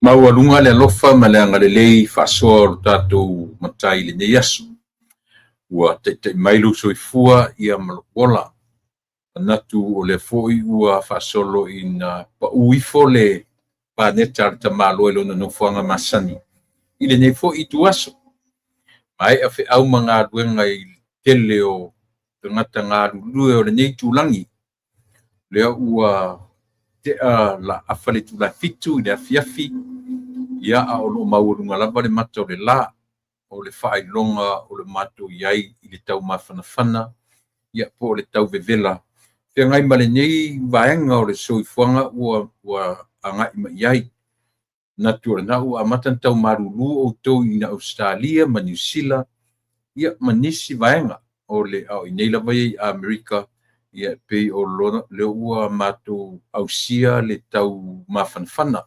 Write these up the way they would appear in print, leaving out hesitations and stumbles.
Maualuga le alofa ma le agalelei faasoa o lo tatou Matai i lenei aso. Ua taitai mai lou soifua ia ma lou ola. Manatu o lea foi ua faasolo ina pau ifo le paneta a le tamaloa i lona nofoaga masani i lenei foi ituaso. Maea feau ma galuega i le tele o tagata galulue o lenei itulagi, lea ua tea laafa le itula e 7 i le afiafi, ia a o lo o maualuga lava le mata o le la, o le faailoga o le matou i ai i le taumafanafana, ia po o le tauvevela feagai ma lenei vaega o le soifuaga ua agai mai i ai. Manatu o lena ua amata ona tau malulu outou i Ausetalia ma Niu Sila, ia ma nisi vaega o le a o i inei lava ia i Amerika, ia e pei o lea ua matou ausia le tau mafanafana.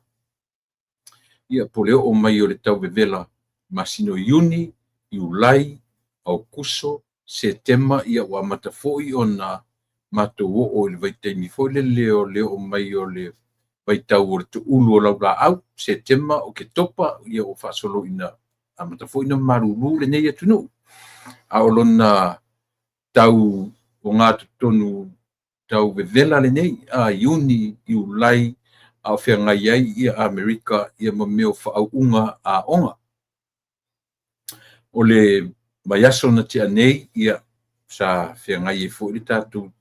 Ia po o le oo mai o le tau vevela masina o Iuni, Iulai, Aokuso, Setema, ia ua amata foi ona matou oo i le vaitaimi foi lele o le oo mai o le vaitau o le toulu o laulaau, Setema, Oketopa, ia ua faasolo ina amata foi ona malulu lenei atunuu. A o lona tau ogatotonu tau vevela lenei, a Iuni, Iulai, a o feagai ai ia Amerika ia ma mea o faauuga aoga. O le vaiaso na tea nei, ia sa feagai ai foi le tatou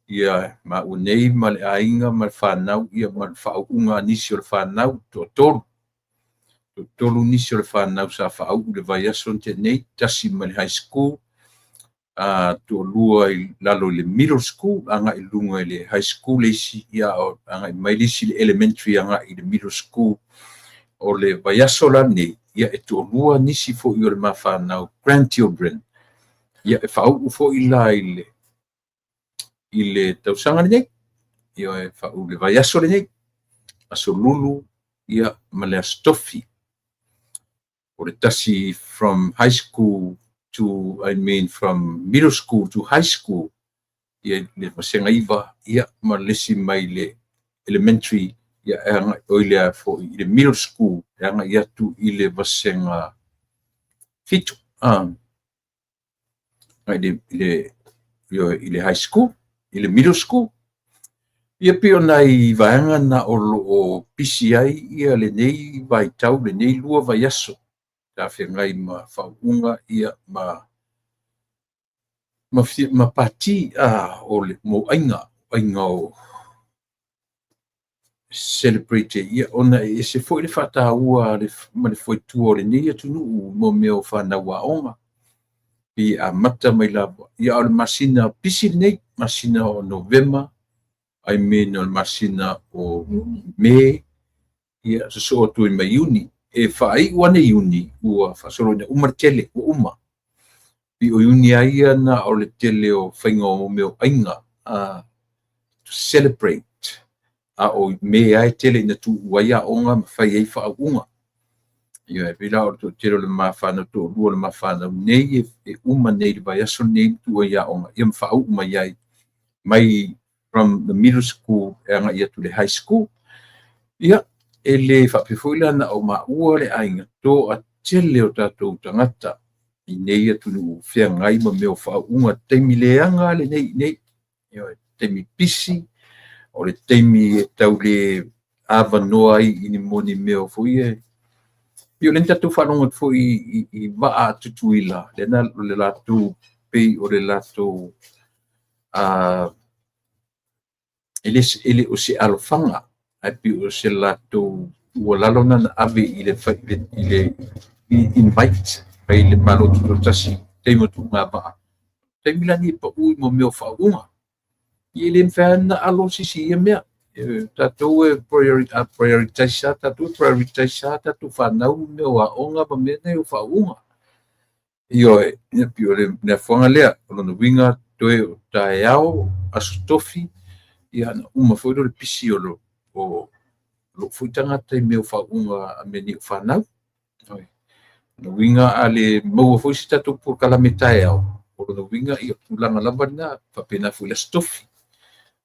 ia maua nei ma le aiga ma le fanau, ia ma le faauuga a nisi o le fanau, toatolu. Toatolu nisi o le fanau sa faauu le vaiaso na tea nei, tasi mai le high school, toalua i lalo i le middle school, agai i luga i le high school le isi, ia agai mai le isi i le elementary agai i le middle school. O le vaiaso la lenei, ia e toalua nisi foi o le mafanau grandchildren, ia e faauu foi la i le tausaga lenei, ia e faauu le vaiaso lenei, Aso Lulu ia ma le Aso Tofi. O le tasi from high school to, I mean from middle school to high school, ia le vasega 9, ia ma le isi mai le elementary, ia e agai oi le foi i le middle school, e agai atu i le vasega 7, i le high school, i le middle school. Ia pei o nai vaega na o lo o pisi ai ia lenei vaitau, lenei lua vaiaso, ta feagai ma faauuga ia ma pati o le mo aiga, aiga o celebrate ia ona e ese foi le faataua ma le fuaitua o lenei atunuu mo mea o fanau aoga. Pe amata mai lava, ia o le masina pisi lenei, masina o Novema, I mean o le masina o Me, ia sosoo atu ai mai Iuni. E faaiu ane Iuni, ua faasolo ina uma le tele, ua uma. I o Iuni ai ia na o le tele o faiga o mea o aiga, to celebrate. A o Me ai tele ina tuu ai aoga ma fai ai faauuga. Ia e pei la o le toatele o le mafanau, toalua o le mafanau nei e uma nei le vaiaso nei tuu ai aoga, ia ma faauu mai ai mai from the middle school e agai atu le high school. Ia, e le faapea foi la na o maua le aiga, toa tele o tatou tagata i nei atunuu feagai ma mea o faauuga, taimi leaga lenei nei. Ia, taimi pisi, o le taimi e tau le avanoa ai i ni moni mea foi e. Pei o lea na tatou faalogo atu foi i vaa Tutuila, lea na o le latou, pei o le latou e le o se alofaga, ae pei o se latou tuualalo na na ave i le invite mai le Malo Tutoatasi taimi o tuuga vaa. Taimi la nei e pau i mo mea o faauuga. Ia e le mafai ona alo sisi ia mea. Tatou e prioritize a, tatou e prioritize a tatou fanau mea o aoga ma mea nei o faauuga. Ioe, ia pei o le afuaga lea, o lona uiga toe o taeao, Aso Tofi, ia na uma foi lea o le pisi o lou foi tagata i mea o faauuga a mea nei o fanau. Lona uiga a le maua foi se tatou polokalame taeao, o lona uiga ia tulaga lava lena, faapena foi le Aso Tofi.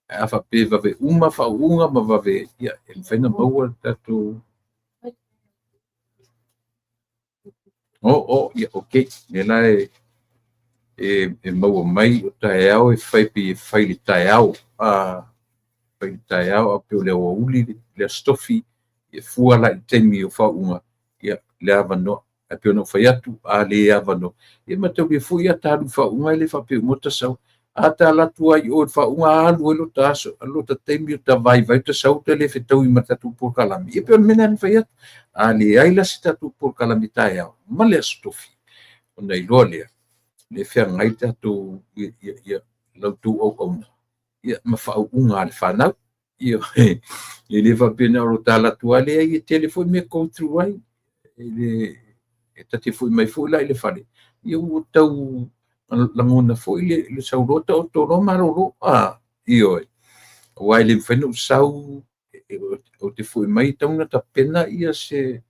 A faapea vave uma faauuga ma vave, ia e mafai ona maua le tatou. O, ia, okay. Lea la e maua mai o taeao e fai pei e fai i le taeao. Fai i le taeao a pei o le aoauli le Aso Tofi e fua la i le taimi o faauuga ia le avanoa. Ae pei ona ou fai atu, a le avanoa, ia mataulia foi a ta alu i faauuga e le faapea uma ta sau. A ta alu atu lava i o i le faauuga alu ai lota aso, lota taimi o ta vaivai ta sau ta le fetaui ma le tatou polokalame. Ia pei o le mea lena na fai atu. A leai la se tatou polokalame taeao ma le Aso Tofi, ona iloa lea, le feagai tatou ia la outou auauna ia ma faauuga a le fanau. Ia, e le faapea na o lo ta alu atu lava, leai e tele foi mea e go through ai. E le e ta te foi mai foi la i le fale, ia ua tau lagona foi le sau loa taoto loa malolo. Ioe. Aua e le mafai ona ou sau, ou te foi mai e tatau ona tapena ia se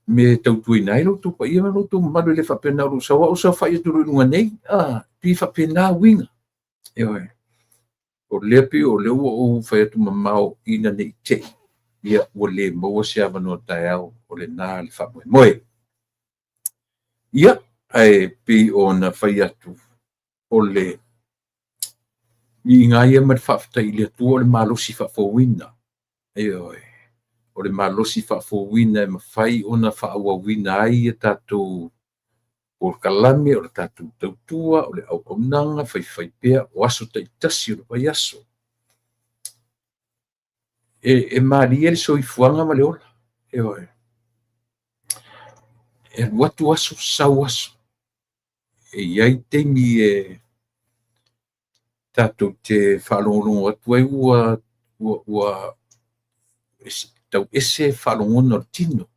mea e tautuaina ai lo outou paia ma lo outou mamalu. E le faapea na o lou sau lava ou saofai atu loa i luga nei. Pei e faapena uiga. Ioe. O lea pei o lea ua ou fai atu mamao ina ne i te i ia ua le maua se avanoa taeao, o lena le faamoemoe. Ia, ae pei ona fai atu, o le viiga ia ma le faafetai i le Atua o le malosi faafouina. Ioe. O le malosi faafouina e mafai ona faaauauina ai a tatou polokalame, o le tatou tautua, o le auaunaga faifaipea, o aso taitasi o le vaiaso. E malie le soifuaga ma le ola. Ioe. E alu atu aso, sau aso. E i ai taimi e tatou te faalogologo atu ai ua tau ese faalogona o le tino.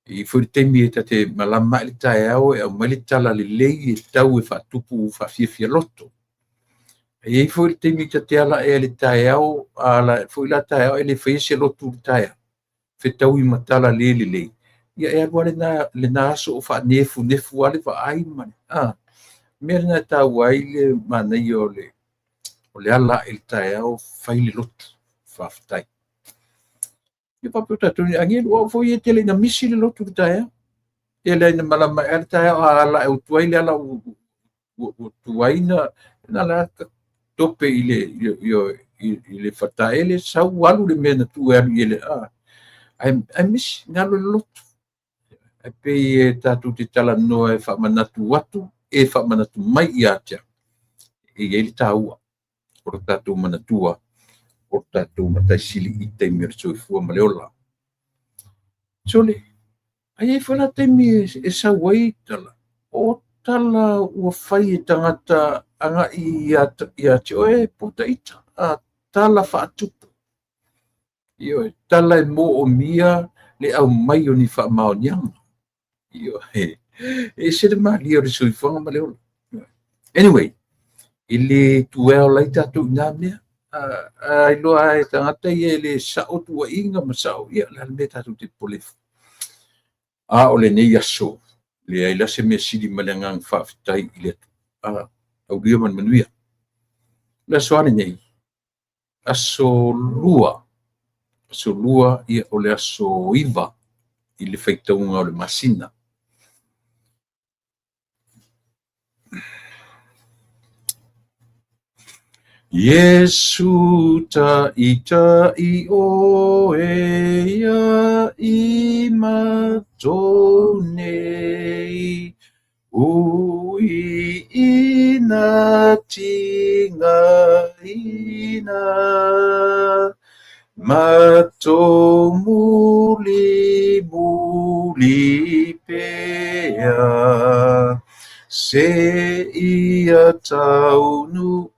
E i ai foi le taimi e ta te malama ae le taeao e aumai le tala lelei e tau e faatupu faafiafia loto. E i ai foi le taimi ta te ala ae ai i le taeao, a ala ae foi la taeao e le faia se lotu i le taeao, fetaui ma tala le lelei, ia e alu lava lena aso o faanefunefu lava le vaai ma le mea lena e taua ai le manaia o le ala ae i le taeao fai le lotu. Faafetai. Ia faapea o tatou ni agelu, o au foi e tele ina misi le lotu i le taeao. Tele lava ina malama ae le taeao, a ala ae ua tuai le ala ua tuai na la tope i le faletaele, sau alu le mea na tuu e alu i ai, ae misi, galo le lotu. Ae pei e tatou te talanoa e faamanatu atu, e faamanatu mai ia te au, e i ai le taua o le tatou manatua o le tatou Matai Sili i taimi o le soifua ma le ola. Sole, a i ai foi la taimi e sau ai tala, o tala ua fai e tagata agai ia te oe po o ita, a tala faatupu. Ioe, tala e moomia le aumai o ni faamaoniaga. Ioe, e ese le malie o le soifuaga ma le ola. Anyway, e le dwell ai tatou i nā mea. A iloa e tagata ia e le sao tuuaiga ma sao, ia o le a le mea tatou te popole ai fua. A o lenei aso, leai la se mea sili ma le agaga faafetai i le Atua. Aulia ma le manuia. O le aso a lenei, aso lua, aso lua, ia o le aso 9 i le faitauga o le masina. Iesu taitai oe ia i matou nei, ui ina tigaina, matou mulimuli pea, seia taunuu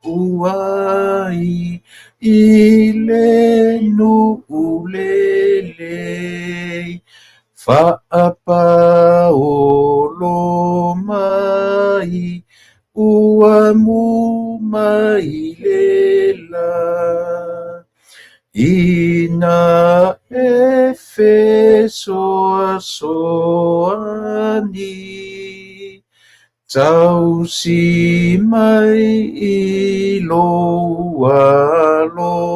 ai i le nuu lelei, faapaolo mai ua mu mai le la. Ina e fesoasoani, tausi mai i lou alofa.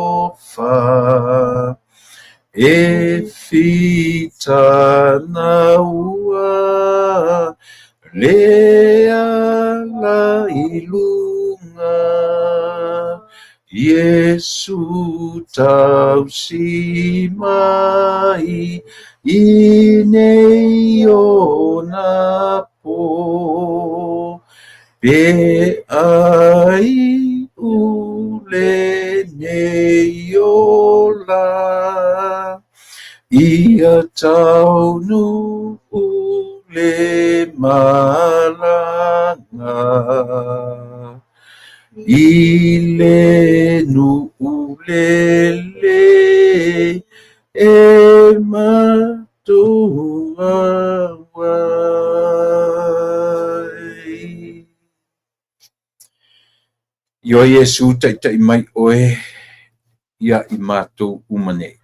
E fitana ua le ala i luga Iesu tausi mai i nei ona pō Pe a iu lenei ola Ia taunuu le malaga I le nuu lelei e matou auai. Ioe Iesu taitai mai oe ia i matou uma nei.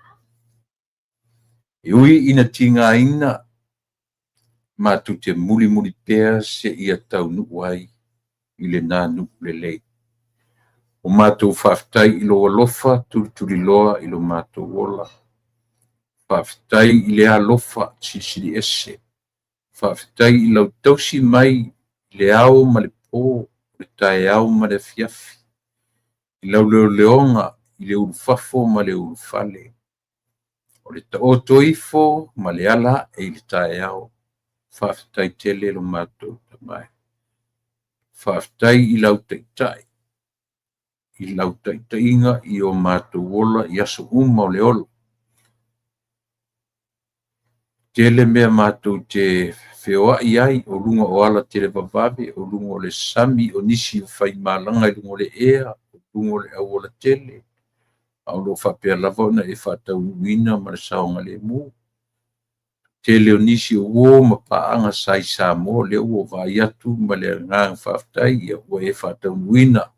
E ui ina tigaina matou te mulimuli pea seia taunuu ai i lena nuu lelei. O matou faafetai i lou alofa tulituliloa i lo matou ola. Faafetai i le alofa silisili ese. Faafetai i lau tausi mai i le ao ma le po, le taeao ma le afiafi, i lau leoleoga i le ulufafo ma le ulufale, o le taoto ifo ma le ala ae i le taeao. Faafetai tele lo matou Tama e. Faafetai i lau taitai, i lau taitaiga i o matou ola i aso uma o le ola. Tele mea matou te feoai ai o luga o ala televavave, o luga o le sami, o nisi o faimalaga i luga o le ea, o luga o le auala tele, a o loo faapea lava ona e faataunuuina ma le saogalemu. Tele o nisi o uo ma paaga sa i Samoa, lea ua vaai atu ma le agaga faafetai, ia ua e faataunuuina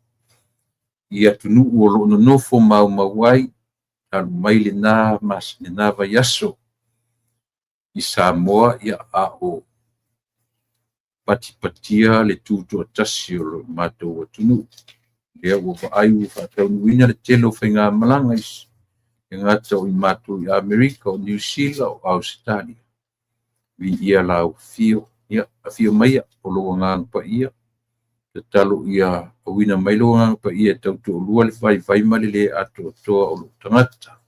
i atunuu o loo nonofo maumau ai, talu mai lena lena vaiaso i Samoa, ia a o patipatia le tutoatasi o lo matou atunuu. Lea ua vaai ua faataunuuina le tele o faigamalaga e gata o i matou i Amerika, o Niu Sila, o Ausetalia. Viia lau afio, ia afio maia o lou Agaga Paia. Tatalo ia auina mai lou Agaga Paia e tautoalua le vaivai ma le le atoatoa o lou tagata.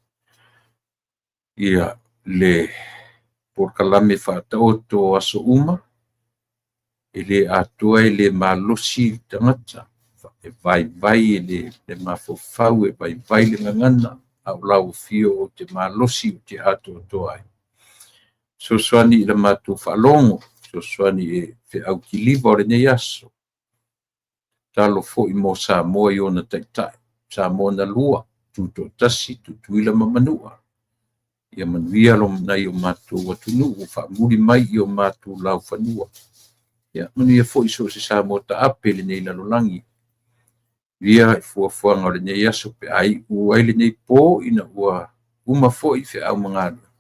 Ia le polokalame faataoto o aso uma, e le atoa, e le malosi le tagata, e vaivai e le mafaufau, e vaivai le gagana, a o lau afio ou te malosi ou te atoatoa ai. Fesoasoani i la matou faalogo, fesoasoani i feau kiliva o lenei aso. Tatalo foi mo Samoa i ona taitai, Samoa na lua, Tutoatasi, Tutuila ma Manua. Ia manuia nai o matou atunuu ua faamuli mai i o matou laufanua. Ia manuia foi so o se Samoa taape i lenei lalolagi. Ia i fuafuaga o lenei aso pe a iu ai lenei po ina ua uma foi feau ma galuega.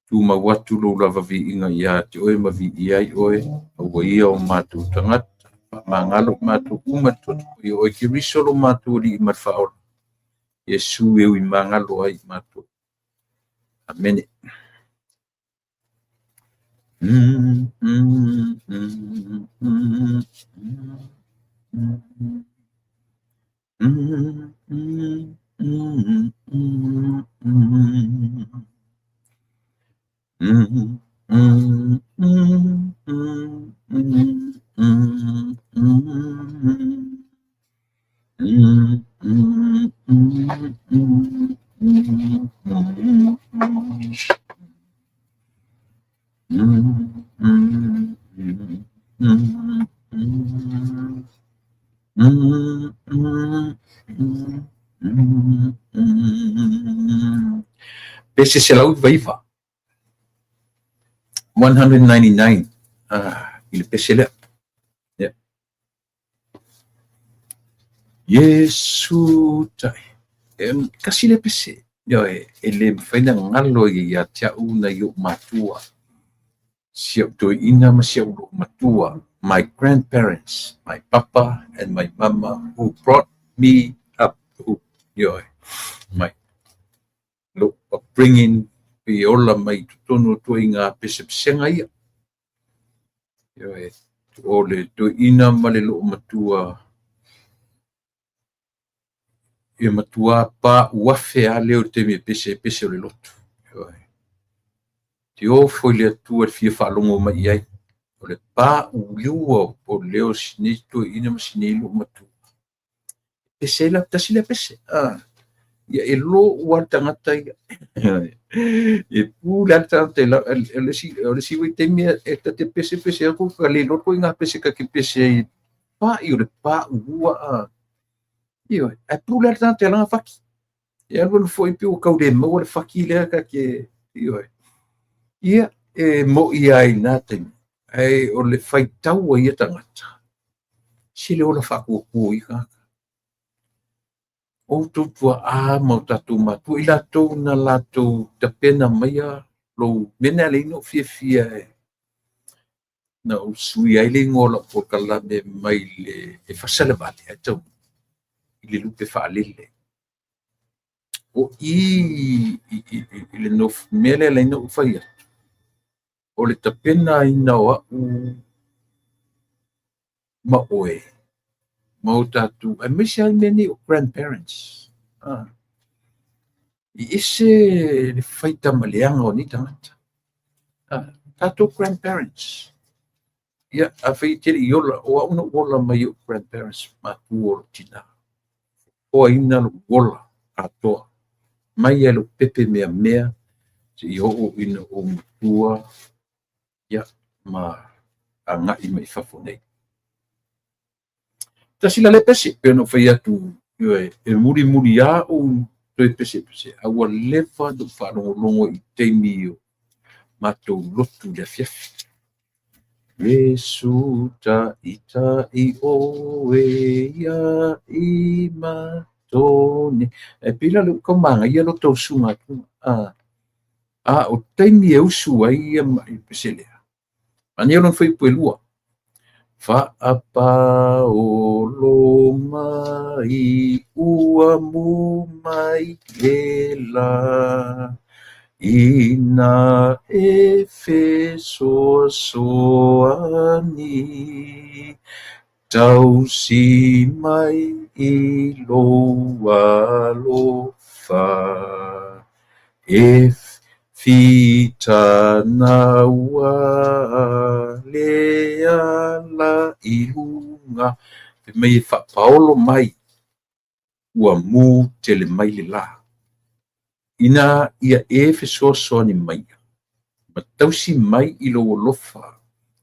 Tumau atu lou lava viiga ia te oe ma viia ai oe, aua ia o matou tagata. Faamagalo i matou uma i le toto paia o oe Keriso lo matou Alii ma le Faaola. Iesu e ui magalo ai i matou. Amene. Pese 199, 199 i le pese lea. Yeah. Iesu tai. E kasi le pese. Ioe, e le mafai ona galo ia te au nai ou matua. Si au toeaina ma si au loomatua. My grandparents, my papa and my mama who brought me up. Who, ioe, my upbringing. Pei e ola mai i totonu o ituaiga pesepesega ia. Ioe, o le toeaina ma le loomatua e matua pauu afe lava leo i le taimi e pese ai pese o le lotu. Ioe. Te ofo i le Atua i le fia faalogo mai i ai. O le pauliua o leo o si nei toeaina ma si nei loomatua. Pese ai la, tasi lea pese. Ia e lo'u lava le tagata ia. E pule lava le tagata i o le isi vaitaimi e ta te pesepese atu ka le iloa ituaiga pese ta te pese ai, pa'i o le paulua a. Ioe, ae pule lava le tagata i lana fati. E alualu foi pei ua tau le maua le fati lea ta te, ioe. Ia, e mo'i lava i na taimi, ae o le faitau a ia tagata, se le ola faatuatua o ia tagata. O outou tuaa ma o tatou matua, i latou na latou tapena maia lou mea lena e ala ai ona ou fiafia na ou suia ai le igoa o lau polokalame mai le e fasalevale ae taunuu i le lupe faalele. O i i le mea lea e ala ai ona ou fai atu, o le tapenaina o au ma oe ma o tatou, aemaise lava mea nei o grandparents. E ese le faitaumaleaga o nei tagata. Tatou grandparents. Ia, afai e te le i ola, o au na ou ola mai i ou grandparents, matua o lou tina. Foaina lou ola atoa, mai lava i lou pepe meamea seia oo ina ou matua, ia, ma agai mai i fafo nei. Tasi la lea pese, pei ona ou fai atu, ioe, e mulimuli lava ou toe pesepese, a ua leva ona ou faalogologo i taimi o matou lotu i le afiafi. Iesu taitai oe ia i matou nei. E pei la o lea ua tau manaia lo ta usuga atu. A o taimi e usu ai ia le pese lea, manaia lona fuaiupu e 2. Faapaolo mai ua mu mai le la, ina e fesoasoani, tausi mai i lou alofa, e fitanaua le ala i luga. Fai mai e faapaolo mai ua mu tele mai le la, ina ia e fesoasoani maia ma tausi mai i lou alofa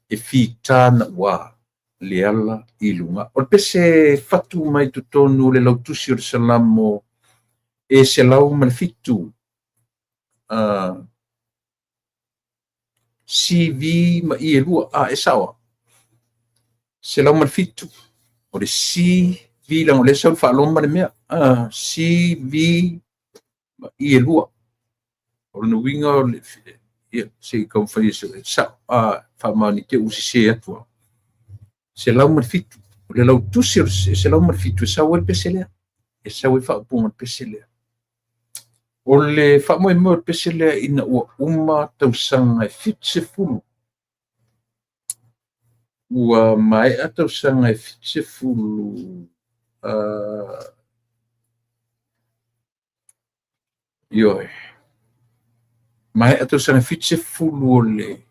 e fitanaua le ala i luga. O le pese fatu mai totonu o le lautusi o le Salamo e 107, C, V ma I e lua. A, e sao a? 107. O le C, V, leaga o lea e sau i le faa-Roma le mea. C, V ma I e lua. O lona uiga o le, ia, se i taumafai e sao, faamaoni te i ua sese atu au. 107. O le lautusi o le 107 e sau ai le pese lea. E sau ai faaupuga o le pese lea. O le faamoemoe o le pese lea ina ua uma tausaga e 70, ua maea tausaga e 70, ioe, maea tausaga e 70 o le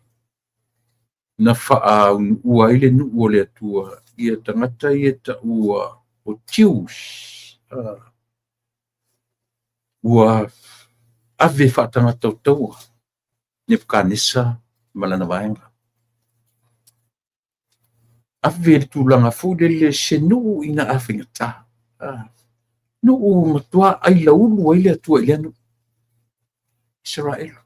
na faaunuua ai le nuu o le Atua ia tagata ia taua o Jews, ua ave faatagata o taua Nebukanesa ma lana vaega. Ave le tulaga foi lele se nuu ina a faigata. Nuu matua ailaulu ai le Atua i lea nuu. Isaraelu.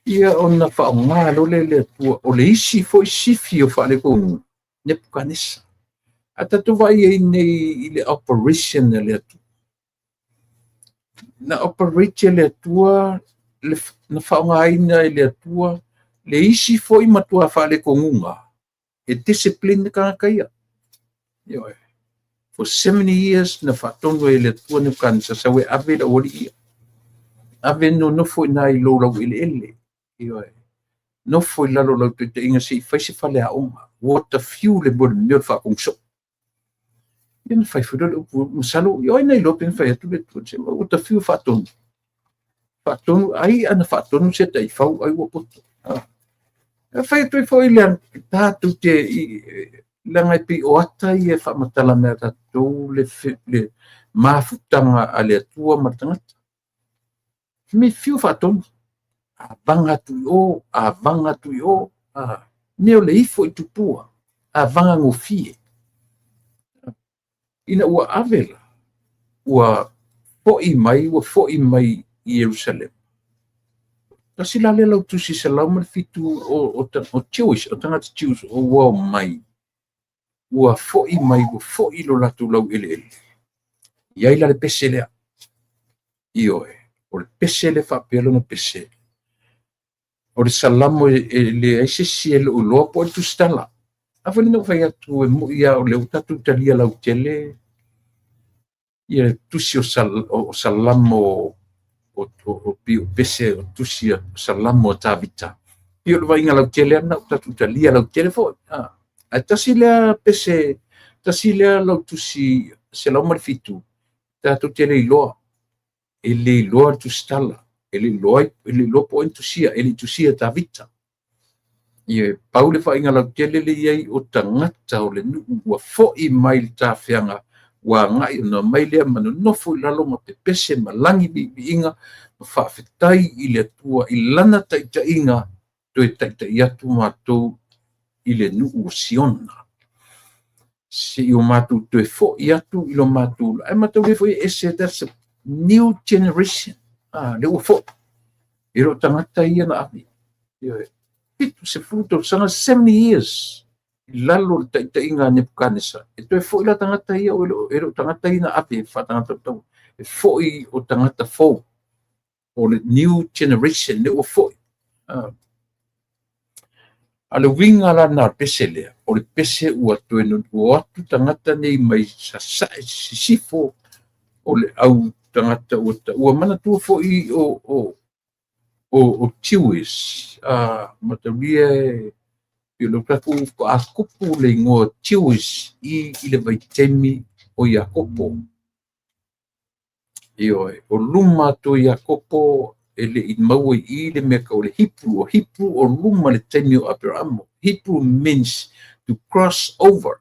Ia ona faaaoga loa lea e le Atua o le isi foi sifi o faaletonu Nebukanesa. A tatou vaai ai nei i le operation a le Atua. Na operate e le Atua, na faaaogaina e le Atua le isi foi matua faaletonuga e discipline le tagata ia. Ioe. For 70 years na faatonu ai e le Atua Nebukanesa sau e ave le aualii ia. Ave nonofo i ina i lou laueleele. Ioe. Nofo i lalo o lau taitaiga se i fai se faleaoga. Ua ta fiu le mea o le mea o le faatonu soo. Ia ona fai foi lea o le upu, masalo o ai na iloa pe na fai atu le Atua, se ua ta fiu e faatonu. Faatonu, ai ana faatonu se taifau ai ua poto. E fai atu ai foi le tatou te leaga e pei o ata ia e faamatala mai ia tatou le mafutaga a le Atua ma le tagata. Me fiu faatonu, a vaga atu i o, a vaga atu i o, a mea o le ifo i tupua, a vaga gofie. Ina ua ave la, ua foi mai, ua foi mai i Ierusalema. Tasi la lea lautusi 107 o Jewish, o tagata Jews o ua omai, ua foi mai, ua foi i lo latou laueleele. I ai la le pese lea. Ioe, o le pese lea faapea lona pese. O le Salamo e leai se isi e le o iloa po o le tusitala. A foi lea na ou fai atu e moi lava o lea ua tatou talia lautele ia le tusi o, o Salamo o pei o pese o tusi o Salamo a Tavita. Pei o le vaaiga lautele lava lena ua tatou talia lautele foi. Ae tasi lea pese, tasi lea lautusi 107, tatou te le iloa. E le iloa le tusitala, e le iloa, e le iloa po o ai na tusia, e le i tusia e Tavita. Ia, pau le vaaiga lautele lea i ai o tagata o le nuu ua foi mai le tafeaga ua agai ona omai lea ma nonofo i lalo ma pepese ma lagi viiviiga ma faafetai i le Atua i lana taitaiga toe taitai atu matou i le nuu o Siona. Se i o matou toe foi atu i lo matou, ae mataulia foi e ese, that's a new generation. Ah, lea ua foi. E le o tagata ia na ave. Ioe. 70 tausaga, 70 years i lalo o le taitaiga a Nebukanesa. E toe foi la tagata ia, e le o tagata ia na ave faatagata tau. E foi o tagata fou. O le new generation lea ua foi. Ah. A le uiga la lena o le pese lea, o le pese ua toe o atu tagata nei mai sasae sisifo o le au tagata ua taua. Manatua foi o Jewish, mataulia e pei o lea tatou faatoa tupu le igoa Jewish i le vaitaimi o Iakopo. Ioe, o luma atu o Iakopo e le i maua i i le mea tau o le Hebrew. O Hebrew o luma le taimi o Aperamo. Hebrew means to cross over.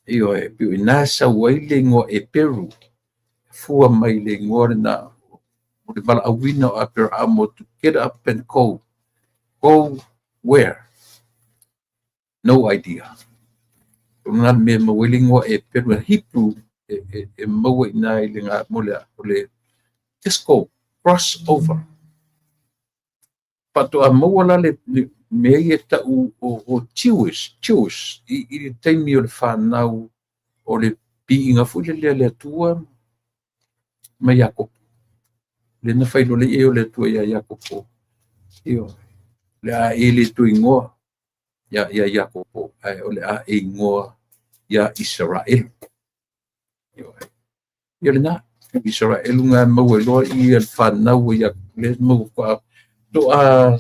Ioe, pei o i ina e sau ai le igoa Eperu. Fua mai le igoa lena o le valaauina o Aperamo to get up and go. Go where? No idea. O lena le mea e maua ai le igoa Eperu. Hebrew e maua i ina i le ngā mo le, o le just go, cross over. Faatoa maua la le mea ia tau o Jewish, Jewish i le taimi o le whanau o le piiga foi lea le Atua ma Iakopo. Le na whailole e o le Atua ia Iakopo. Ioe. Le a e le toe ingoa ia Iakopo, ae o le a e ingoa ia Israel. Ioe. Ia lena, Israelu ngā maua loa i le whanau ia le maua kwa toa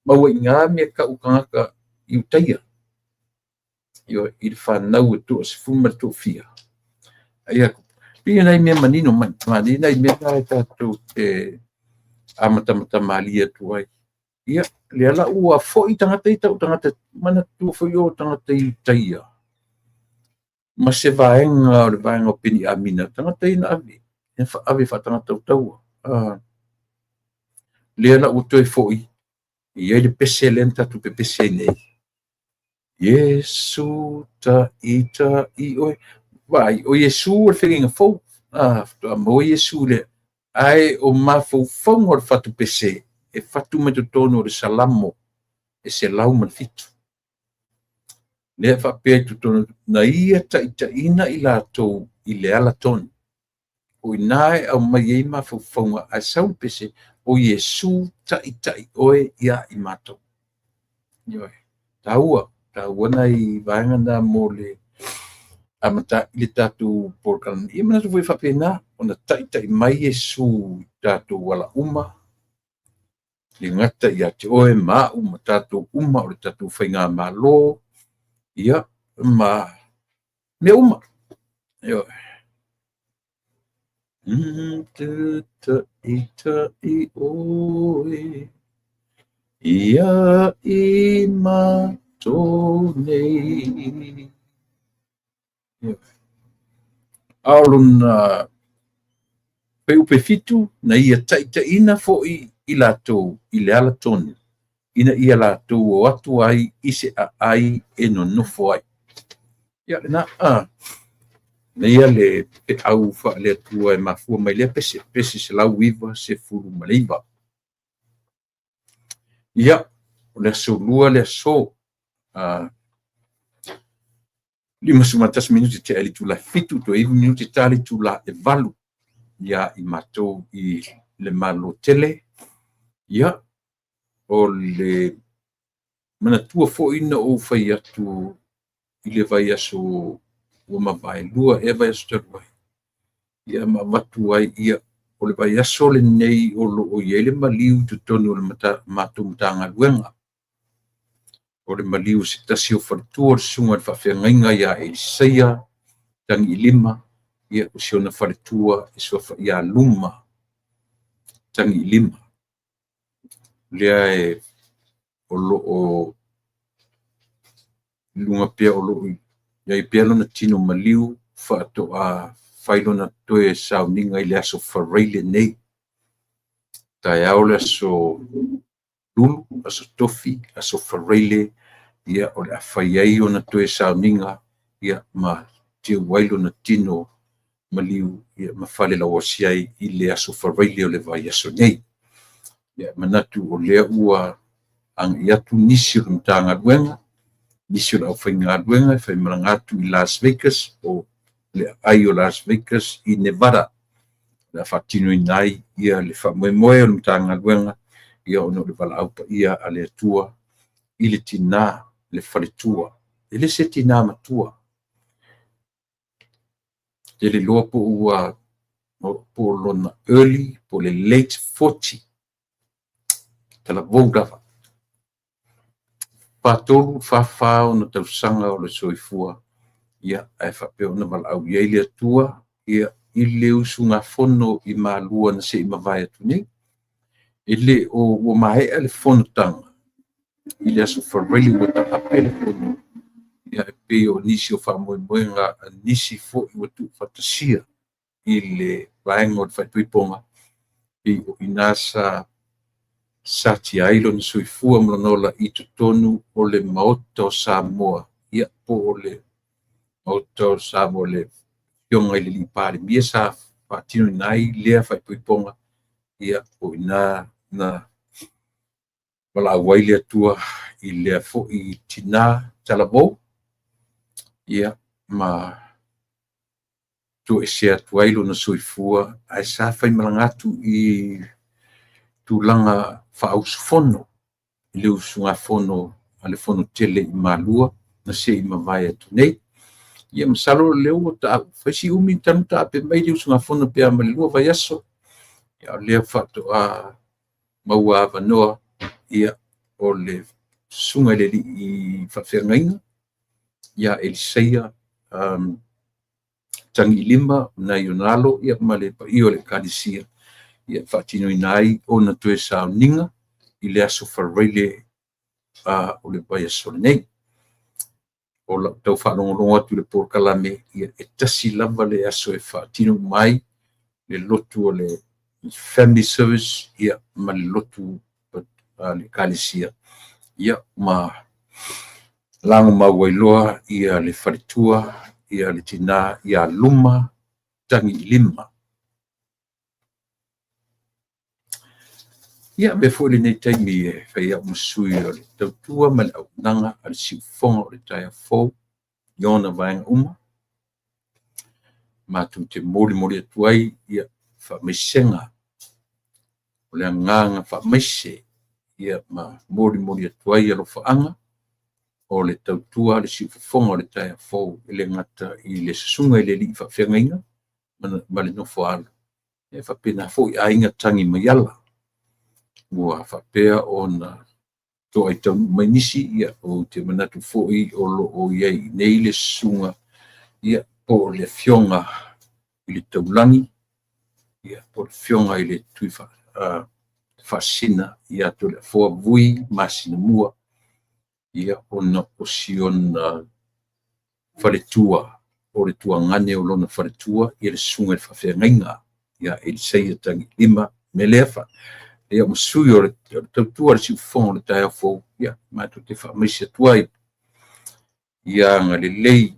maua i ngā mea kau tagata i utaia. Ioe, i le whanau e toa sefulu ma le toafia. Ia, pei nai mea manino mai, mani nai mea na e tatou te amatamatamalie atu ai. Ia, lea la ua foi tagata i tau tagata, manatua foi o tagata i utaia. Ma se vaega o le vaega o Peniamina, tagata ia na ave, e ave faatagata taua. Lea la ua toe foi, i ai le pese lea na tatou pepese ai nei. Iesu ta ita i oe. Vaai, o Iesu o le feagaiga fou. Faatoa maua Iesu lea. Ae o mafaufauga o le fatu pese, e fatu mai totonu o le Salamo e 107. Lea faapea i totonu, na ia taitaiina i latou i le ala tonu. O ina e aumai ai mafaufauga ae sau le pese, o Iesu taitai oe ia i matou. Ioe. Taua, taua nai vaega na mo le Amata i le tatou polokalame, ia manatu foi faapena ona taitai mai Iesu i tatou ala uma, le gata ia te oe ma au ma tatou uma o le tatou faigamalo, ia ma mea uma. Ioe. Taitai oe ia i matou nei. A o lona fuaiupu 7, na ia taitaiina foi i latou i le ala tonu, ina ia latou o atu ai i se aai e nonofo ai. Ia lena, na ia le feau faale-Atua e mafua mai lea pese, pese 199. Ia, o le aso Lua le aso, 51 minute tea i le itula e 7, toe 9 minute ta le itula e 8 ia i matou i le Malo tele. Ia, o le manatua foi na ou fai atu i le vaiaso ua mavae, lua ea vaiaso talu ai, ia ma avatu ai, ia, o le vaiaso lenei o lo o i ai le maliu i totonu o le matou Matagaluega. O le maliu o se tasi o faletua o le susuga i le faafeagaiga ia Elisaia Tagiilima, ia o si ona faletua e suafa ia Luma Tagiilima. Lea e o lo o i luga pea o lo o i ai pea lona tino maliu faatoa fai lona toe sauniga i le aso Faraile nei. Taeao le aso Lulu, aso Tofi, aso Faraile, ia o le a fai ai ona toe sauniga, ia ma tiu ai lona tino maliu, ia ma falelauasi ai i le aso Faraile o le vaiaso nei. Ia manatu o lea ua agai atu nisi o le Matagaluega, nisi o le aufaigaluega e faimalaga atu i Las Vegas, o le aai o Las Vegas i Nevada, o le a faatinoina ai ia le faamoemoe o le Matagaluega, ia ona o le valaau paia a le Atua i le tina, le faletua. E le se tina matua. Tele iloa po ua po o lona early po o le late 40 talavou lava. 43, 44 ona tausaga o le soifua, ia ae faapea ona valaau i ai le Atua, ia i le usugafono i Malua na se i mavae atu nei. E le o ua maea le fonotaga i le aso Faraile ua taape le fono, ia e pei o nisi o faamoemoega a nisi foi ua tuufaatasia i le vaega o le faaipoipoga, pei o i ina sa satia ai lona soifua ma lona ola i totonu o le Maota o Samoa, ia po o le Maota o Samoa, le Afioga i le Alii Palemia sa faatinoina ai lea faaipoipoga, ia o i ina na valaau ai le Atua i lea foi tina talavou, ia ma toesea atu ai lona soifua, ae sa faimalaga atu i tulaga faausufono i le usugafono a le Fono Tele i Malua na se i mavae atu nei. Ia masalo o lea ua fai si umi talu taape mai le usugafono pe a ma le 2 vaiaso. Ia o lea faatoa maua avanoa, ia o le susuga i le alii faafeagaiga ia Elisaia Tagiilima nai ona alo, ia ma le paia o le Ekalesia, ia faatinoina ai ona toe sauniga i le aso Faraile o le vaiaso nei. O lau tau faalogologo atu i le polokalame, ia e tasi lava le aso e faatino uma ai le lotu o le family service, ia ma le lotu a le Ekalesia, ia ma lagomau ai loa ia le faletua, ia le tina ia Luma Tagiilima. Ia, avea foi lenei taimi e fai ai au ma sui o le tautua ma le auaunaga a le siufofoga o le taeao fou i ona vaega uma. Matou te molimoli atu ai ia faamaisega, o le agaga faamaise, ia ma molimoli atu ai alofaaga. o le tautua a le siufofoga o le taeao fou, e le gata i le susuga i le alii faafeagaiga ma le nofo a alo, e faapena foi aiga tagi mai ala ua faapea ona toai taunuu mai nisi. Ia, ou te manatu foi o lo o i ai i inei le susuga, ia, po o le Afioga i le Taulagi, ia, po o le Afioga i le Tui Faasisina ia Toleafoa Vui Masinamua, ia, ona o si ona faletua, o le tuagane o lona faletua, ia le susuga i le faafeagaiga ia Elisaia Tagiilima. Me lea fa ia ma sui o le tautua le siufofoga o le taeao fou, ia matou te faamaise atu ai ia agalelei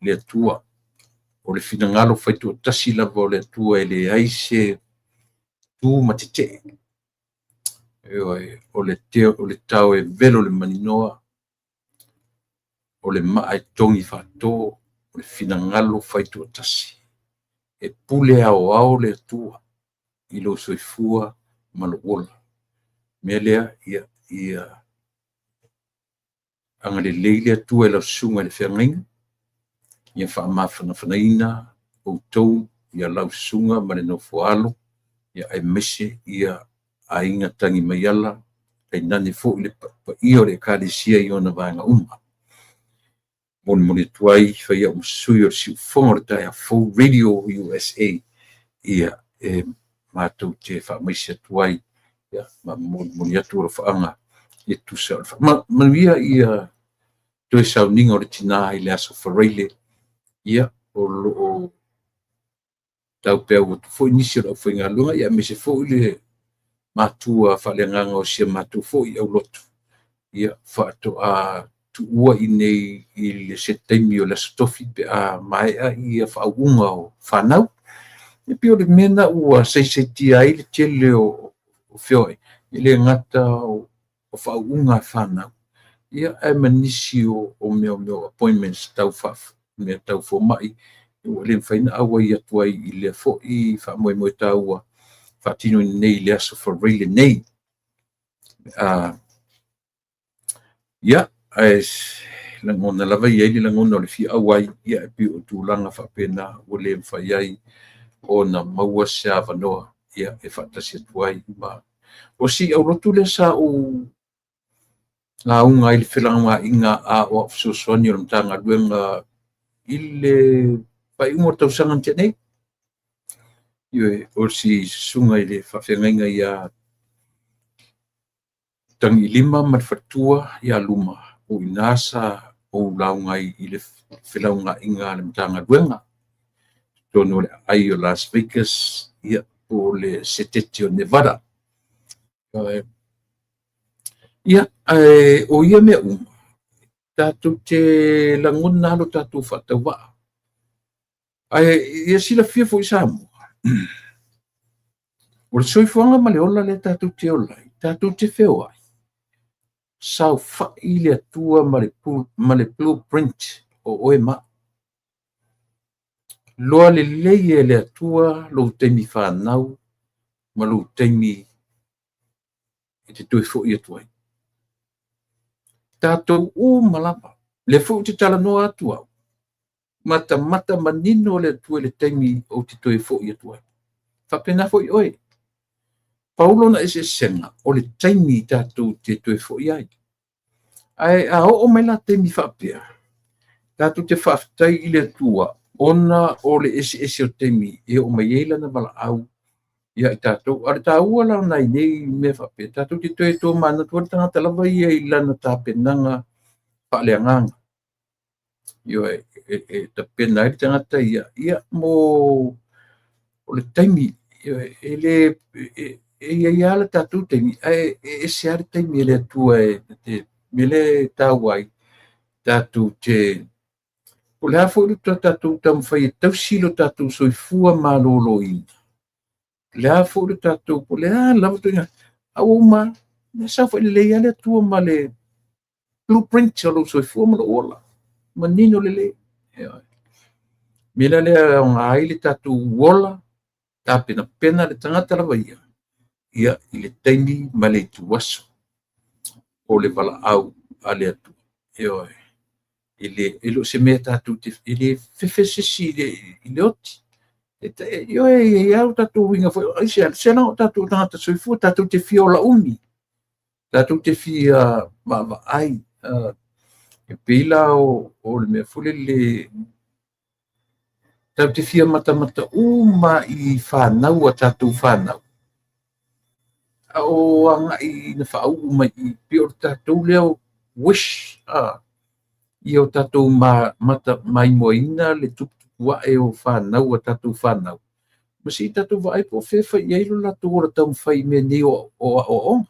le Atua. O le finagalo faitoatasi lava o le Atua, e leai se tu ma tetee. Ioe, o le tao e velo le maninoa, o le maa e togi faato, o le finagalo faitoatasi. E pule aoao le Atua i lou soifua ma lou ola. Mea lea, ia, ia agalelei le Atua i lau susuga i le feagaiga, ia faamafanafanaina outou, ia lau susuga ma le nofo a alo, ia aemaise ia aiga tagi mai ala, tainane foi le paia o le Ekalesia i ona vaega uma. Molimoli atu ai, fai au ma sui o le siufofoga o le taeao fou Radio USA, ia e matou te faamaise atu ai, ia, ma molimoli atu alofaaga e tusa o le manuia ia toe sauniga o le tina i le aso Faraile. Ia, o lo o taupeau atu foi nisi o le aufaigaluega, ia aemaise foi le matua faaleagaga o si a matou foi aulotu, ia faatoa tuua i inei i le se taimi o le Aso Tofi pe a maea ia faauuga o fanau. E pei o le mea lena ua saisaitia ai le tele o feoai, e le gata o faauuga a fanau, ia ae ma nisi o mea o appointments tau mea tau fomai ua le mafai ona auai atu ai i lea foi faamoemoe taua faatinoina nei i le aso Faraile nei. Ia, ae lagona lava i ai le lagona o le fia auai, ia e pei o tulaga faapena ua le mafai ai ona maua se avanoa, ia, e faatasi atu ai ma o si aulotu lea sa ou lauga ai i le felagolagaiga a o au fesoasoani o le Matagaluega i le faaiuga o le tausaga na tea nei. Ioe, o si susuga i le faafeagaiga ia Tagiilima ma le faletua ia Luma, o i ina sa ou lauga ai i le felaugaaiga a le Matagaluega totonu o le aai o Las Vegas, ia, po o le Setete o Nevada. Ia, ae o ia mea uma, tatou te lagona lava lo tatou faatauvaa. Ae ia silafia foi Samoa, o le soifuaga ma le ola lea tatou te ola ai, tatou te feoai, saofai le Atua ma le blueprint o oe ma au. Loa lelei e le Atua lou taimi fanau ma lou taimi e te toe foi atu ai. Tatou uma lava, lea foi ou te talanoa atu au, matamata manino le Atua i le taimi ou te toe foi atu ai. Faapena foi oe. Pau lona eseesega o le taimi tatou te toe foi ai. Ae a oo mai la taimi faapea, tatou te faafetai i le Atua ona o le eseese o taimi e oo mai ai lana valaau ia i tatou. A o le taua la o nai nei mea faapea, tatou te toe tomanatu ai le tagata lava ia i lana tapenaga faaleagaga. Ioe, e tapena ai le tagata ia, ia mo o le taimi, ioe, e le e i ai lava le tatou taimi, ae e ese lava le taimi e le Atua e te mea lea e taua ai tatou te o le a foi le tatou taumafai e tausi lo tatou soifua maloloina, le a foi le tatou, po o le a lava ituaiga, a ua uma lava, e saofai lelei lava le Atua ma le blueprint o lou soifua ma lou ola, manino lelei. Mea la lea e aoga ai le tatou ola, tapenapena le tagata lava ia, ia i le taimi ma le ituaso o le valaau a le Atua. Ioe. E le, e le o se mea tatou te, e le fefe se isi i le oti. Ioe, e i ai o tatou uiga foi, aisea, se leaga o tatou tagata soifua, tatou te fia ola umi, tatou te fia vaavaai. E pei la o le mea foi lele, tatou te fia matamata uma i fanau a tatou fanau, a o agai ina faauu mai i, pei o le tatou lea wish, ia o tatou maimoaina le tuputupu ae o fanau a tatou fanau, ma se i tatou vaai po o fea e fai i ai lo latou ola taumafai i mea nei o aoaoga.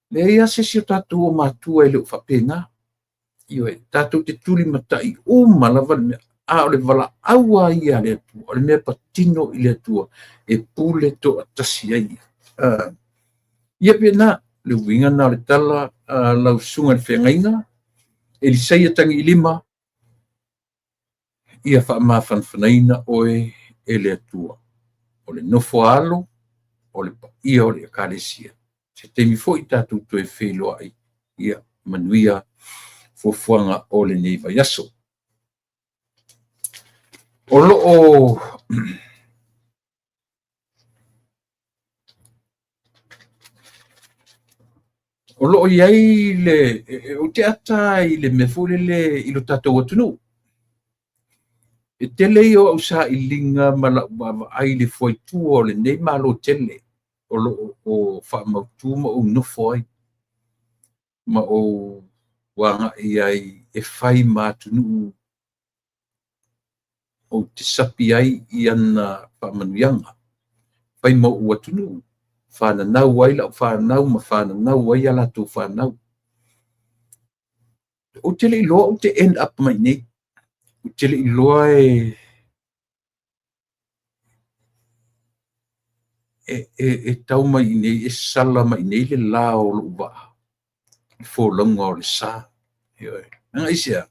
Leai lava se isi o tatou o matua e le o faapena. Ioe, tatou te tulimatai uma lava le mea, a o le valaau lava ia a le Atua, o le mea patino i le Atua e pule toatasi ai ia. Ia pena, le uiga na o le tala a lau susuga i le feagaiga, Elisaia Tagiilima, ia faamafanafanaina oe e le Atua. O le nofo a alo, o le paia o le Ekalesia. Se taimi foi tatou toe feiloai, ia manuia fuafuaga o lenei vaiaso. O lo o O lo o i ai le, ou te ata i le mea foi lele i lo tatou atunuu. E tele ia o au sailiga ma lau vaavaai i le fuaitua o lenei Malo tele o lo o faamautu ma ou nofo ai ma ou agai ai e fai ma atunuu ou te sapi ai i ana faamanuiaga, fai ma ou atunuu, fananau ai lau fanau ma fananau ai a latou fanau. Ou te le iloa ou te end up mai i nei. Ou te le iloa e tau mai i nei, e sala mai i nei le la o lou vaa, le folauga o le sa. Ioe. Leaga aisea?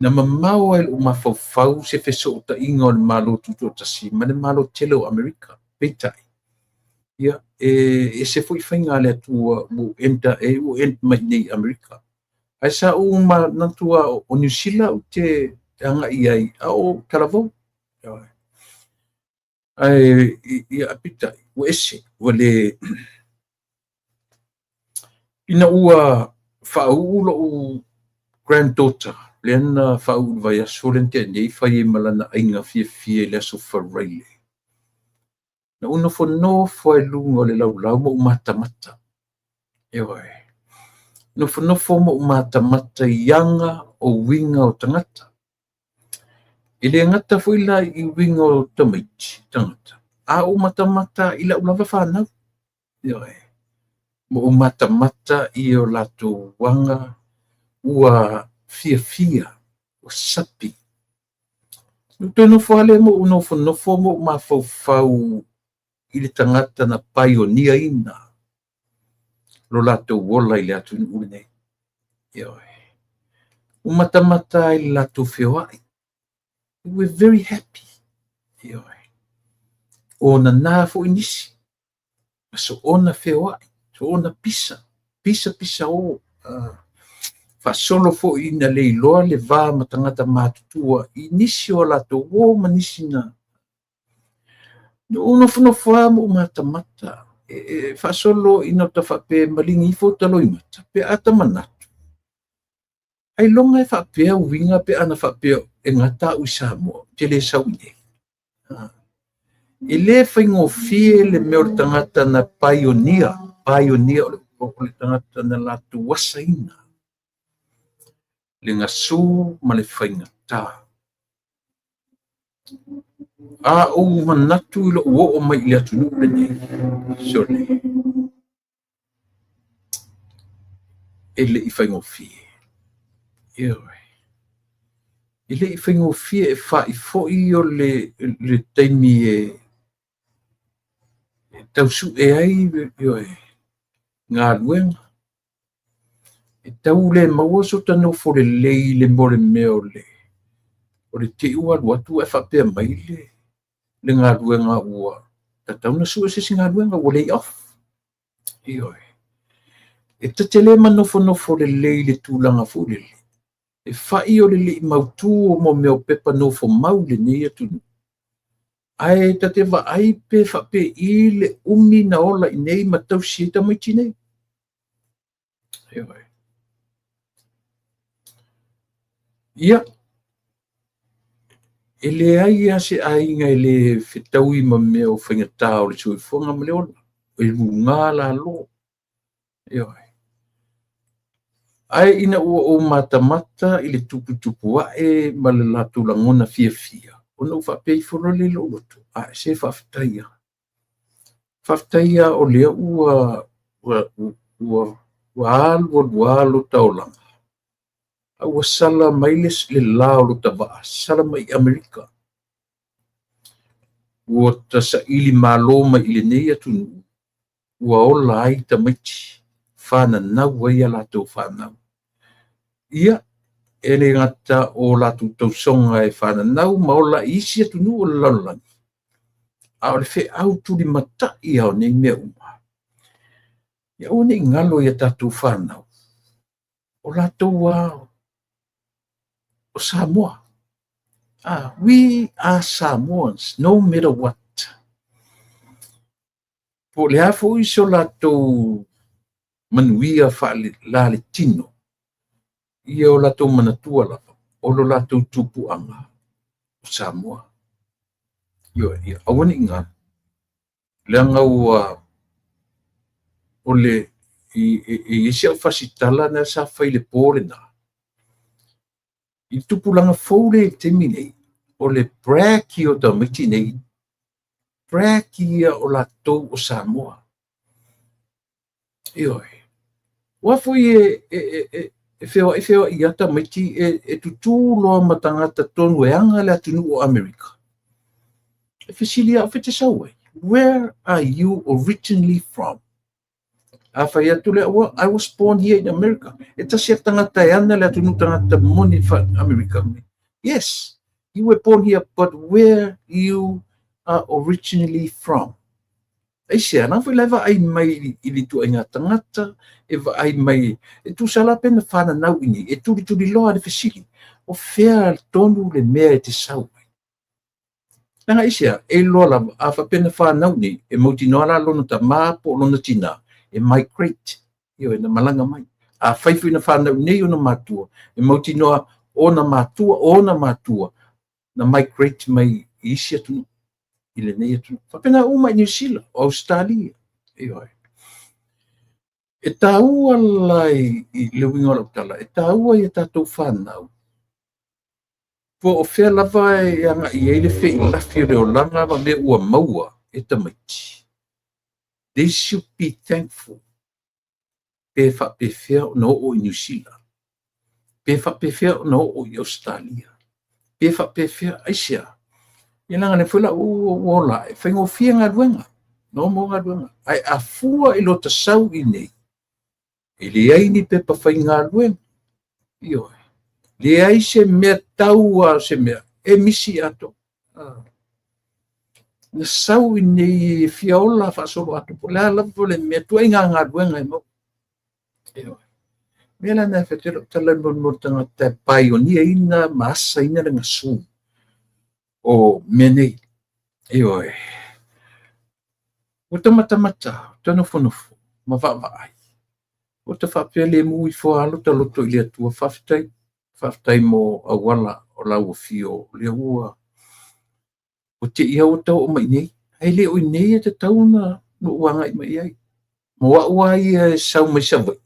Na mamao ai lou mafaufau se fesootaiga o le Malo Tutoatasi ma le Malo tele o Amerika. Peitai, ia, e ese foi faiga a le Atua ua enter, e ua end mai nei i Amerika. Ae sa ou manatu lava o Niu Sila ou te agai ai a o talavou. Ae ia, peitai, ua ese, ua le... Ina ua faauu lou granddaughter, lea na faauu i le vaiaso lea na tea nei, fai ai ma lana aiga fiafia i le aso Faraile. Na ou nofonofo lava i luga o le laulau ma ou matamata. Ioe. Nofonofo ma ou matamata i aga o uiga o tagata. E le gata foi la i uiga o tamaiti, tagata, a ou matamata i lau lava fanau. Ioe. Ma ou matamata i o latou aga ua fiafia, ua sapi. Na ou toe nofo lava lea ma ou nofonofo ma ou mafaufau i le tagata na paioniaina lo latou ola i le atunuu lenei. Ioe. Ua matamata ai i le latou feoai. They were very happy. Ioe. O nana foi nisi, ma soona feoai, soona pisa, pisa pisa o. Faasolo foi ina le iloa le va ma tagata matutua i nisi o latou uo ma nisi na. Na ou nofonofo lava ma ou matamata, e faasolo ina ta faapea maligi ifo ta loimata, pe a ta manatu. Ailoga e faapea uiga pe ana faapea e gata au i Samoa, ou te le sau i nei. E le faigofie le mea o le tagata na paionia, paionia o le tagata na latou asaina le gasu ma le faigata. A ou manatu i lou oo mai i le atunuu lenei, sole, e le i faigofie. Ioe. E le i faigofie e fa'i foi o le taimi e tau su'e ai, ioe, galuega. E tau le maua so ta nofo lelei i le mea o le mea o le te i ua alu atu ae faapea mai le galuega ua tatau ona sue se isi galuega ua lay off. Ioe. E ta te le manofonofo lelei i le tulaga foi lele, e fai o le le i mautu o mo mea o pepa nofo mau i lenei atunuu, ae ta te vaai pe faapei le umi na ola i nei ma tausi ai tamaiti nei. Ioe. Ia, e leai lava se aiga e le fetaui ma mea o faigata o le soifuaga ma le ola, e luga lalo. Ioe. Ae ina ua ou matamata i le tuputupu ae ma le latou lagona fiafia, ona ou faapea ifo loa lea i lou loto, a se faafetai lava. Faafetai lava o lea ua ua ua ua alualuā lota olaga, a ua sala mai le la o lota vaa, sala mai i Amerika. Ua ta saili malo mai i lenei atunuu, ua ola ai tamaiti, fananau ai a latou fanau. Ia, e le gata o latou tausoga e fananau ma ola i isi atunuu o le lalolagi, a o le feau tulimatai lava o nei mea uma, ia aua ne i galo i a tatou fanau, o latou lava o Samoa. Ah, we are Samoans, no matter what. Po o le a foi so latou manuia faalelatino, ia o latou manatua lava, o lo latou tupuaga o Samoa. Ioe, ia aua ne i galo, leaga ua o le i i i si au fasitala na sa fai i le po lena, i le tupulaga fou lea i le taimi nei, o le brag ia o tamaiti nei, brag ia o latou o Samoa. Ioe. Aua foi e, e, e, e feoai feoai lava tamaiti e, e tutū loa ma tagata tonu e aga le atunuu o Amerika. E fesili lava, o fea e te sau ai? Where are you originally from? A fai atu lea, well, I was born here in America. E tasi a tagata e ana le atunuu tagata moni fa Amerika. Yes, you were born here, but where you are originally from? Aisea, leaga foi la e vaai mai i le ituaiga tagata, e vaai mai, e tusa la pe na fananau i inei, e tulituliloa le fesili, o fea tonu le mea e te sau ai? Leaga aisea, e iloa lava, a faapea na fanau nei, e mautinoa la lona tama po o lona tinā, e migrate, ioe, na malaga mai. Afai foi na fanau nei ona matua, e mautinoa ona matua, ona matua, na migrate mai i isi atunuu, i lenei atunuu. Faapena uma i Niu Sila, o Ausetalia, ioe. E taua la i, i le uiga o lau tala, e taua i a tatou fanau, po o fea lava e agai i ai le feilafi o le olaga ma mea ua maua e tamaiti. They should be thankful pe faapefea ona oo i Niu Sila, pe faapefea ona oo i Ausetalia, pe faapefea, aisea? Ia leaga o lea foi la ua ola ae, faigofie galuega, normal galuega. Ae a fua i lota sau i inei, e leai ni pepa faigaluega, ioe, leai se mea tau lava o se mea, e misi atoa. Na sau i inei e fia ola faasoloatoa, po o le a lava le mea, ituaiga galuega e maua. Ioe. Mea la na e fai atu ai lau tala i mea o le tagata e paioniaina ma asaina le gasu o mea nei. Ioe. Ua ta matamata, ta nofonofo ma vaavaai. Ua ta faapea lemu ifo lava lota loto i le Atua. Faafetai, faafetai mo auala o lau afio o lea ua ua te i ua tau oo mai i nei. Ae le o i nei e tatau ona ou agai mai i ai. Mo au lava ia e sau mai Savaii,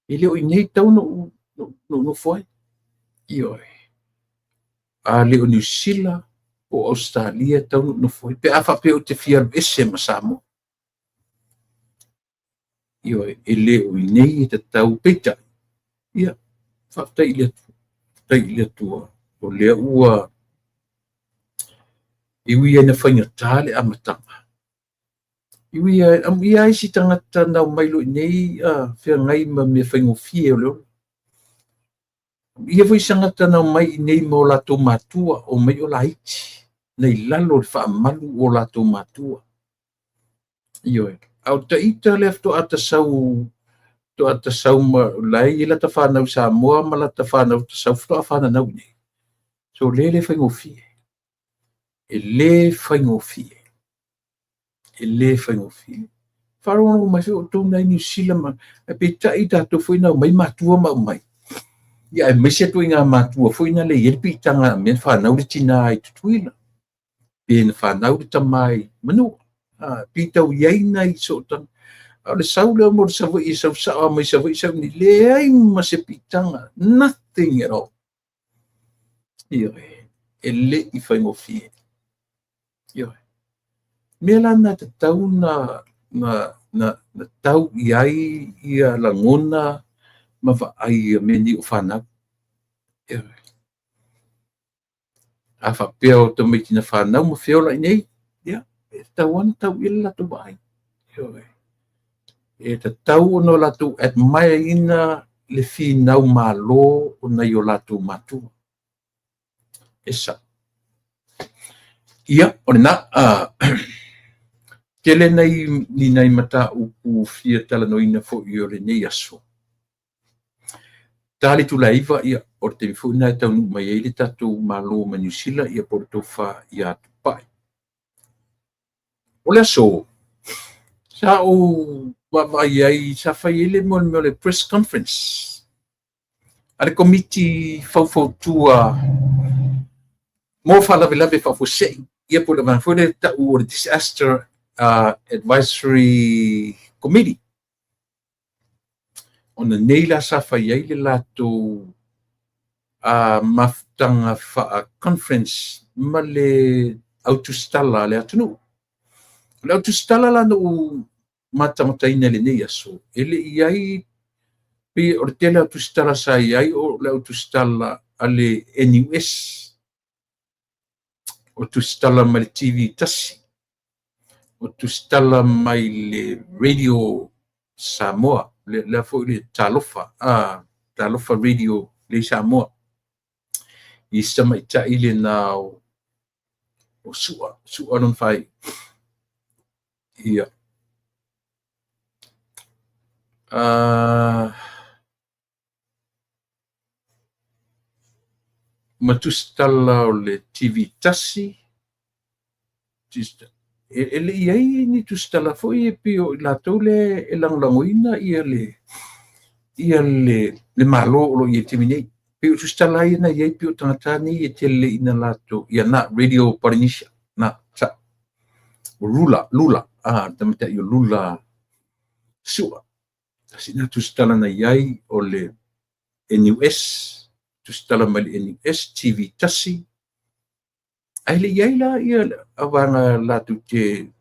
e le o i nei tatau ona ou nofo ai. Ioe. A le o Niu Sila po o Ausetalia e tatau ona ou nofo ai pe a faapea ou te fia alu ese ma Samoa. Ioe, e le o i nei e tatau, peitai, ia, faafetai i le Atua, faafetai i le Atua, o lea ua e ui lava ina faigata le amataga, e ui lava, amuia lava isi tagata na omai loa i inei feagai ma mea faigofie o le ola. Amuia foi isi tagata na omai i inei ma o latou matua, omai o laiti, na i lalo o le faamalu o latou matua. Ioe. A o ta ita lea faatoa ta sau Faatoa tasau ma la e i ai lata fanau i Samoa ma lata fanau tasau faatoa fananau i inei. So le le faigofie. E le faigofie. E le faigofie. Faalogologo mai foi outou na i Niu Sila ma ae peitai tatou foi na omai matua ma aumai. Ia aemaise ituaiga matua foi na le i ai le piitaga a mea na fanau le tina i Tutuila. Pe na fanau le tama i Manua. Pitau i ai nai sootaga. A o le sau lea mo le Savaii e sau sao lava mai Savaii sau i inei, leai ma se piitaga, nothing at all. Ioe, e le i faigofie. Ioe. Mea la na tatau na, na, na, na tau i ai ia lagona ma vaai a mea nei o fanau. Ioe. A faapea o tamaiti na fanau ma feola i inei, ia, e tatau lava ona tau i ai le latou vaai. Ioe. E tatau ona latou admire ina le finau malo o nai o latou matua. E sao. Ia, o lena, tele nai, ni nai mataupu fia talanoaina foi o lenei aso. Ta le itula e 9, ia, o le taimi foi lena e taunuu mai ai le tatou Malo mai Niu Sila, ia po o le tofa ia Tupai. O le aso, sa ou vaavaai ai, sa fai ai le mea o le press conference a le Komiti Faufautua mo Faalavelave Faafuasei, ia po o le vaega foi lea e tau o le Disaster Advisory Committee. Ona nei la sa fai ai le latou mafutaga faa-conference ma le autusitala a le atunuu. O le autusitala la na ou matamataina i lenei aso, e le i ai, pei o le tele o tusitala sa i ai o le autusitala a le NUS, o tusitala mai le TV tasi, o tusitala mai le Radio Samoa, lea foi le Talofa, Talofa Radio lea i Samoa. I si tamaitai lena o Sua, Sua lona faaiu. Ia. Ma tusitala o le TV tasi, e le i ai ni tusitala foi e pei o i latou lea e lagolagoina ia le ia le Malo o lo o i ai i le taimi nei. Pei o tusitala ia na i ai pei o tagata nei e tele ina latou, ia na Radio Polynesia, na, sa, o Lula, Lula, le tamaitai o Lula Sua. Tasi lena tusitala na i ai o le NUS, tusitala mai le NUS, TV tasi, ae le i ai la ia vaega latou te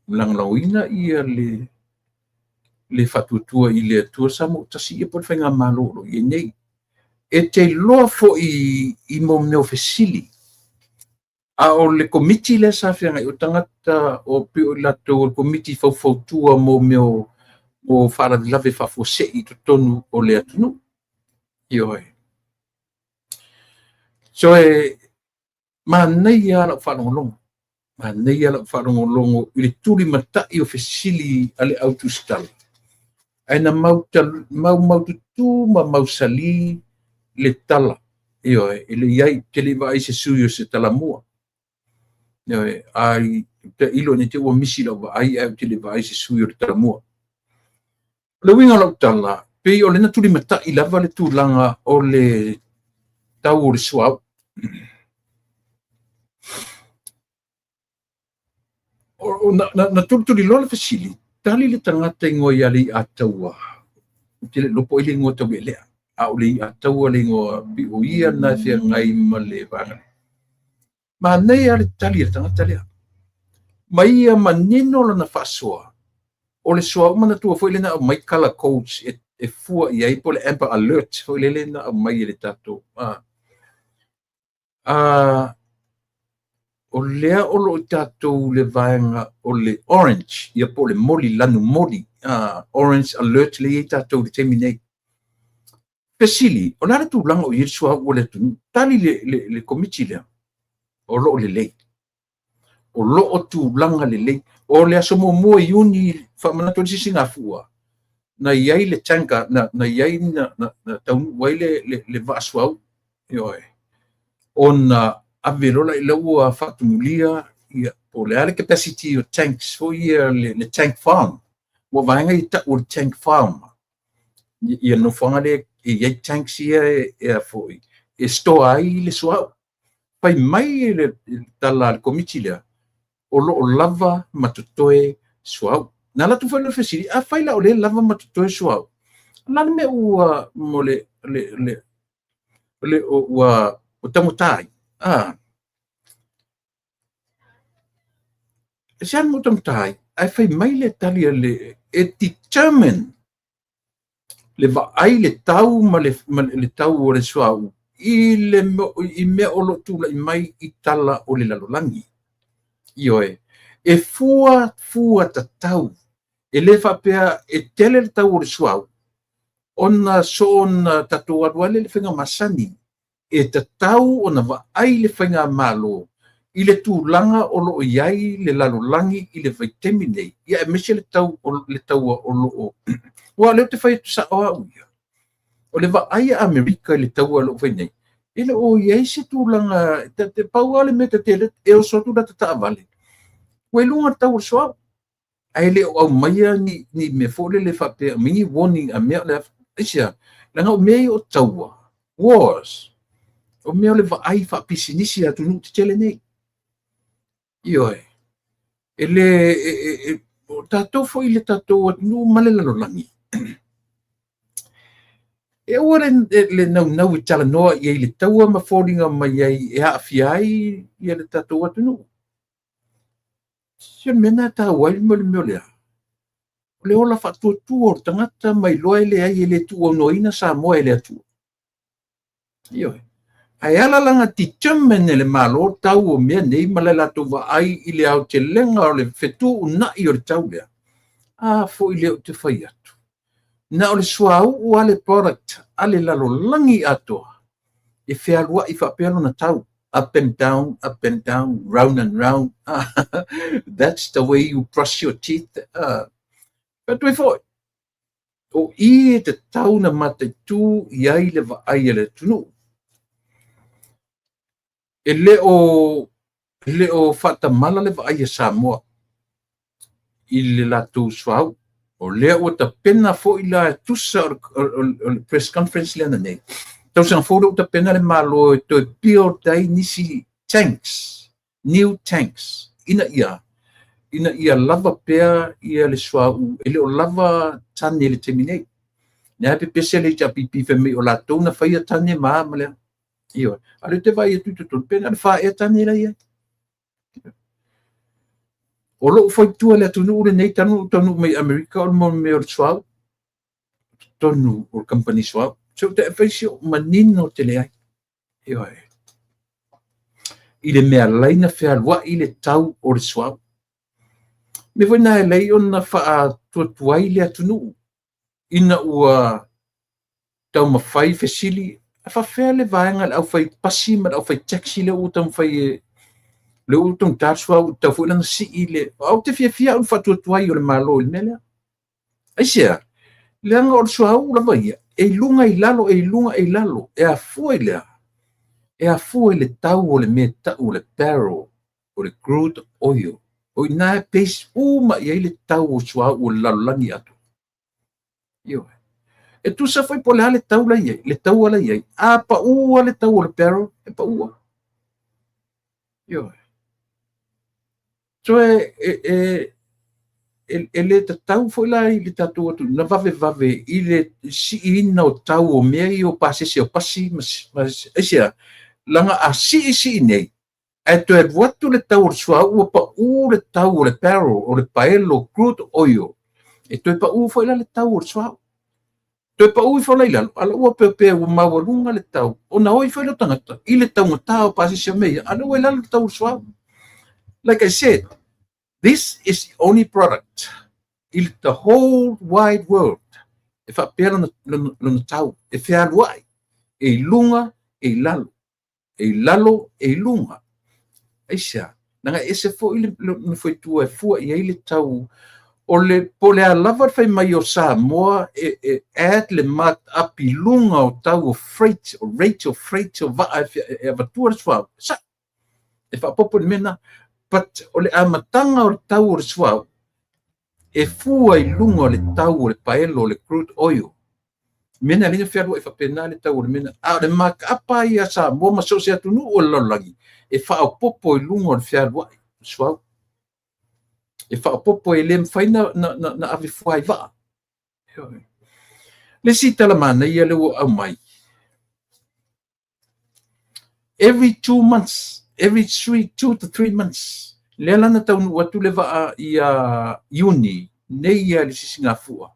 lagolagoina ia le faatuatua i le Atua Samoa tasi ia po o le faigamalo o lo o i ai nei. E te iloa foi i mea o fesili, a o le komiti lea sa feagai, o tagata o pei o i latou o le komiti faufautua mo mea o faalavelave faafuasei i totonu o le atunuu. Ioe. So e manaia lava lau faalogologo, manaia lau faalogologo i le tulimatai o fesili a le au tusitala, ae na maumaututu ma mausali le tala. Ioe, e le i ai, te le i vaai se sui o se talamua. Ioe, ai tailo ne i te i ua misi lau vaai ae ou te le i vaai se sui o le talamua. O le uiga o lau tala, pei o lena tulimatai lava le tulaga o le tau o le suauu. Na tulituli loa le fesili, tali le tagata igoa ia Leiataua. Ou te le iloa po o ai le igoa taulealea, a o Leiataua le igoa pei o ia lena e feagai ma le vaega lea. Manaia lava le tali a le tagata lea. Ma ia manino lana faasoa, o le suauu manatua foi lea na aumai color codes e fua i ai po o le amber alert foi lele na aumai e le tatou o lea o lo o tatou le vaega o le orange, ia po o le moli, lanu moli, orange alert lea e i ai tatou i le taimi nei. Fesili, o le a le tulaga o i ai le suauu o le atunuu? Tali le komiti lea, o lo o lelei. O lo o tulaga lelei. O le aso muamua o Iuni, faamanatu ai le sisigafua, na i ai le tanker, na i ai na taunuu ai le vaa suauu, ioe, ona ave loa la ua faatumulia ia, po o le a le capacity o tanks foi ia, le tank farm. Ua vaega ia tau o le tank farm, ia nofoaga lea e i ai tanks ia e foi e store ai le suauu. Fai mai le tala a le komiti lea, o lo o lava ma totoe suauu. Na alu atu foi le fesili, afai la o lea lava ma totoe suauu, o le a le mea ua mo le ua taugata ai? E se a le mea ua taugata ai? Ae fai mai le tali a le, e determine le vaai le tau ma le tau o le suauu i mea o lo o tulai mai i tala o le lalolagi. Ioe, e fua fua tatau, e le faapea e tele le tau o le suauu ona soona tatou alu ai le faiga masani. E tatau ona vaai le faigamalo i le tulaga o lo o i ai le lalolagi i le vaitaimi nei, ia aemaise le tau o le taua o lo o aua o lea ou te fai atu sao au ia. O le vaai a Amerika i le taua o lo o fai nei, e le o i ai se tulaga te pau lava le mea tetele e oso atu lata taavale, ua i luga le tau o le suauu, ae le o aumaia ni mea foi lele faapea aumai ni warning a mea o le a. Aisea? Leaga o mea ia o taua, wars, o mea o le vaai faapisinisi a atunuu tetele nei. Ioe, e le o tatou foi le tatou atunuu ma le lalolagi, e aua le naunau e talanoa i ai i le taua ma foliga mai ai e aafia ai ia le tatou atunuu. Se mea na taua ai le mea o lea, o le ola faatuatua o le tagata ma iloa e leai e le tuuaunoaina Samoa e le Atua. Ioe. Ae ala la ona determine e le Malo tau o mea nei ma le latou vaai i le aotelega o le fetuunai o le tau lea. A foi lea ou te fai atu, na o le suauu a le product a le lalolagi atoa e fealuai faapea lona tau, up and down, up and down, round and round. That's the way you brush your teeth. Fai atu ai foi, o i e tatau na mataitu i ai le vaai a le atunuu. E le o faatamala le vaai a Samoa i le latou suauu. O lea ua tapena foi la e tusa o le press conference lea na nei. Tausaga fou lea ua tapena le Malo e toe build ai nisi tanks, new tanks, ina ia lava pea ia le suauu. E le o lava tane i le taimi nei. Lea pepese le HRPP fai mai o latou na faia tane ma a ma lea. Ioe. A o lea ou te vaai atu i totonu, pe na o le 4 ea tane la i ai. O lou faitua i le atunuu lenei talu ona ou taunuu mai i Amerika, o le mea o le suauu, totonu o le kamupani suauu. Se ou te fai si ou manino tele ai. Ioe. I le mea lai na fealuai le tau o le suauu. Mea foi na e lei ona faatuatuai le atunuu ina ua taumafai fesili, a faafefea le vaega le aufai pasi ma le aufai taxi lea ua taumafai e lea ua taugata le suauu, tau foi lana sii le au te fiafia au faatuatuai o le Malo i le mea lea. Aisea? Leaga o le suauu lava ia, e i luga i lalo, e i luga e i lalo, e afua i lea, e afua i le tau o le mea tau o le barrel o le crude oil. O i na e base uma i ai le tau o suauu o le lalolagi atoa. Ioe. E tusa foi po o le a le tau la i ai, le taua la i ai. A paua le tau o le barrel, e paua. Ioe. Toe e le tatau foi la i le tatou atunuu na vavevave i le siiina o tau o mea ia o pasese o pasi ma aisea? Leaga a sii sii nei, ae toe alu atu le tau o le suauu ua pau le tau o le barrel o le paelo crude oil, e toe pau foi la le tau o le suauu. Toe pau ifo la i lalo, a la ua pea ua maualuga le tau, ona o ifo ai lea o tagata i le taugata o pasese o mea ia, a lea ua i lalo le tau o le suauu. Like I said, this is the only product in the whole wide world e faapea lona tau, e fealuai, e i luga, e i lalo, e i lalo, e i luga. Aisea? Leaga e ese foi le nofoitua e fua i ai le tau. O le po o le a lava le fai mai o Samoa e, e add le mark up i luga o tau o freight, o rate o freight o vaa e, e avatua le suauu. Sa, e faaopoopo i le mea lena. But o le amataga o le tau o le suauu, e fua i luga o le tau o le paelo o le crude oil. Mea na alai ona fealuai faapena le tau o le mea lena. A o le mark up lava ia a Samoa ma so o se atunuu o le lalolagi, e faaopoopo i luga o le fealuai o le suauu. E faaopoopo e le mafai na, na, na, na ave fua i vaa. Le isi tala manaia lea ua aumai, every 2 months, every 2 to 3 months, lea la na taunuu atu le vaa ia Iuni, nei ia le Sisigafua.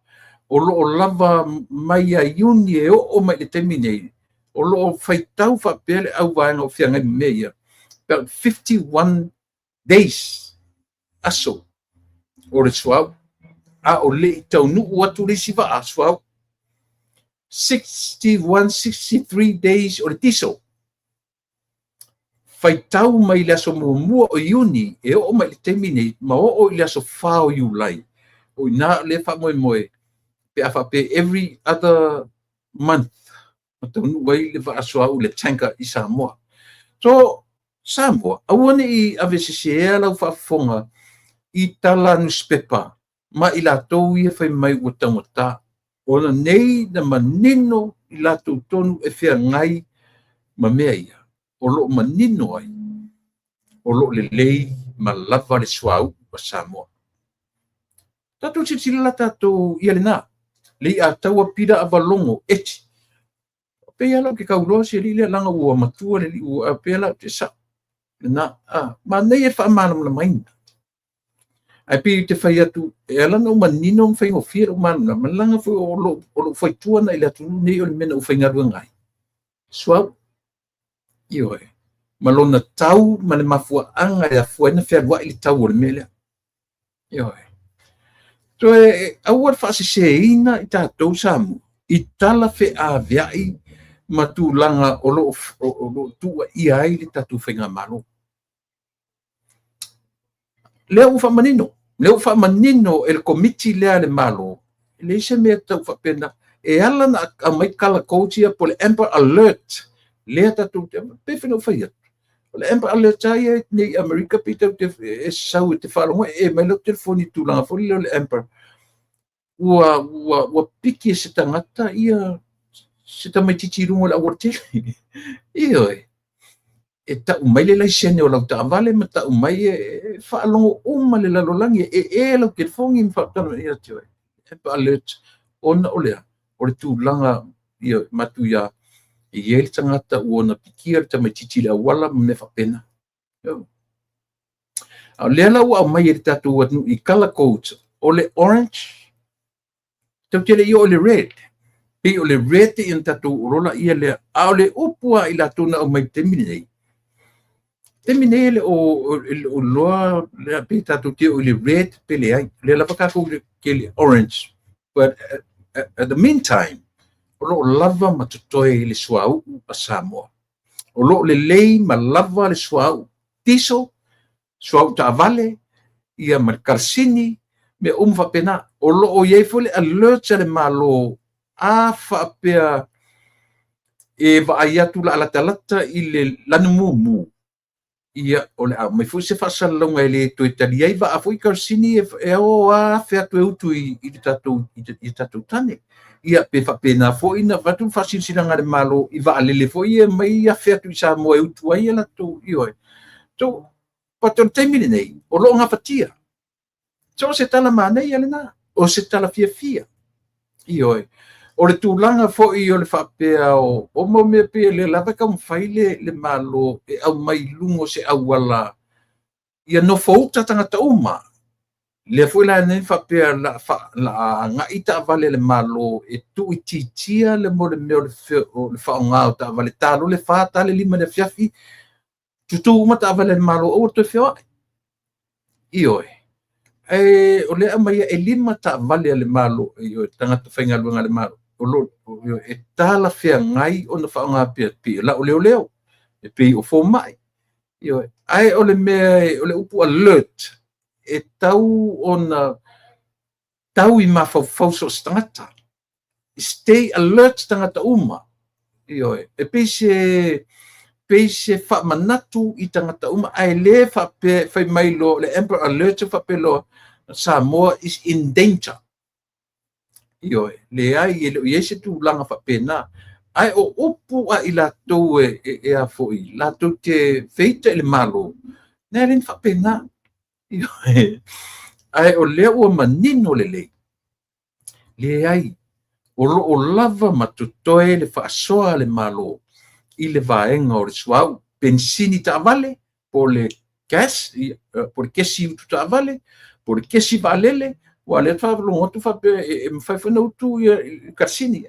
O lo o lava mai ia Iuni e oo mai le taimi nei, o lo o faitau faapea le auvaega o feagai ma mea ia, about 51 days, aso o le suauu, a o le i taunuu atu le isi vaa suauu. 61, 63 days o le diesel. Faitau mai le aso muamua o Iuni e oo mai le taimi nei ma oo i le aso 4 o Iulai. O ina le faamoemoe pe a faapea every other month ma taunuu ai le vaa suauu le tanker i Samoa. So, Samoa, aua ne i aveseseina lau faafofoga i tala newspaper ma i latou ia fai mai ua taugata. Ona nei na manino i latou tonu e feagai ma mea ia. O lo o manino ai, o lo o lelei ma lava le suauu a Samoa. Tatou silasila la tatou ia lena. Le i a taua pila avalogo eti. Pe ia lau ke kauloa se li lea langa ua matua le li ua pe la te sa. Lena, a, ma nei e faamalamalamaina. Ae pei te fai atu, e ala na ou manino ma faigofie lou malamalama, leaga foi o lou faitua na i le atunuu nei o le mea na ou faigaluega ai. Suauu, ioe, ma lona tau ma le mafuaaga e afua ai na fealuai le tau o le mea lea. Ioe. Toe aua le faaseseina i tatou Samoa i tala feaveai ma tulaga o lo o tuuaia ai le tatou faigamalo. Lea ua faamanino, lea ua faamanino e le komiti lea a le Malo, e leai se mea tau faapena. E ala na aumai colour codes ia po o le Amber Alert, lea tatou te, pe foi na ou fai atu. O le Amber Alert lava ia nei i Amerika pe tau te e sau e te faalogo e mai lau telefoni i tulaga foi lea o le Amber. Ua piki e se tagata ia se tamaitiiti i luga o le aualatele. Ioe. E tau mai le laisene o lau taavale ma tau mai e faalogo uma le lalolagi e e lau telefoni ma faatala ia te oe. Amber Alert ona o lea, o le tulaga ia matuia e i ai le tagata ua ona pikia le tamaitiiti i le auala ma mea faapena. A o lea la ua aumai e le tatou atunuu i color codes, o le orange, tau te le i oo i le red. Pei o le red ia na tatou olola ia lea. A o le upu a i latou na aumai i le taimi lenei, taimi nei e le o iloa lea pe tatou te oo i le red pe leai. Lea lava tatou ke le orange. But at the meantime, o lo o lava ma totoe i le suauu a Samoa. O lo o lelei ma lava le suauu diesel, suauu taavale, ia ma le karasini, mea uma faapena. O lo o i ai foi le alert a le Malo a faapea e vaai atu la latalata i le lanu mumu, ia o le aumai foi se faasalalauga e le toe tali ai vaa foi karasini e o afe atu e utu i le tatou i tatou tane. Ia pe faapena foi na avatu le faasilasilaga a le Malo i vaalele foi ia mai afe atu i Samoa e utu ai a latou ioe. So, but o le taimi lenei, o lo o gafatia. So, o se tala manaia lena, o se tala fiafia. Ioe. O le tulaga foi o le faapea o mau mea pei lea lava e taumafai le Malo e aumai i luga o se auala ia nofouta tagata uma. Lea foi la nei faapea la agai taavale a le Malo e tuuitiitia le mo le mea o le faaaoga o taavale ta loa le 4 ta le 5 i le afiafi, tutu uma taavale a le Malo aua le toe feoai. Ioe. E, o lea aumai e 5 taavale a le Malo, ioe, tagata faigaluega a le Malo, o lo e talafeagai ona faaaoga pea, pei o lau leoleo, e pei o fomai. Ioe. Ae o le mea, o le upu alert, e tau ona Tau i mafaufau so o se tagata. Stay alert tagata uma. Ioe, e pei se pei se faamanatu i tagata uma, ae le faapea fai mai loa le Amber Alert faapea loa Samoa is in danger. Ioe, leai, e le o i ai se tulaga faapena. Ae o upu a i latou e a foi, latou te feita i le Malo, na e le faapena. Ioe, ae o lea ua manino lelei, leai, o lo o lava ma totoe le faasoa a le Malo i le vaega o le suauu, penisini taavale, po o le gas, po o le kesi utu taavale, po o le kesi vaalele, ua lea faalogo atu faapea e mafai foi ona utu ia kerosene,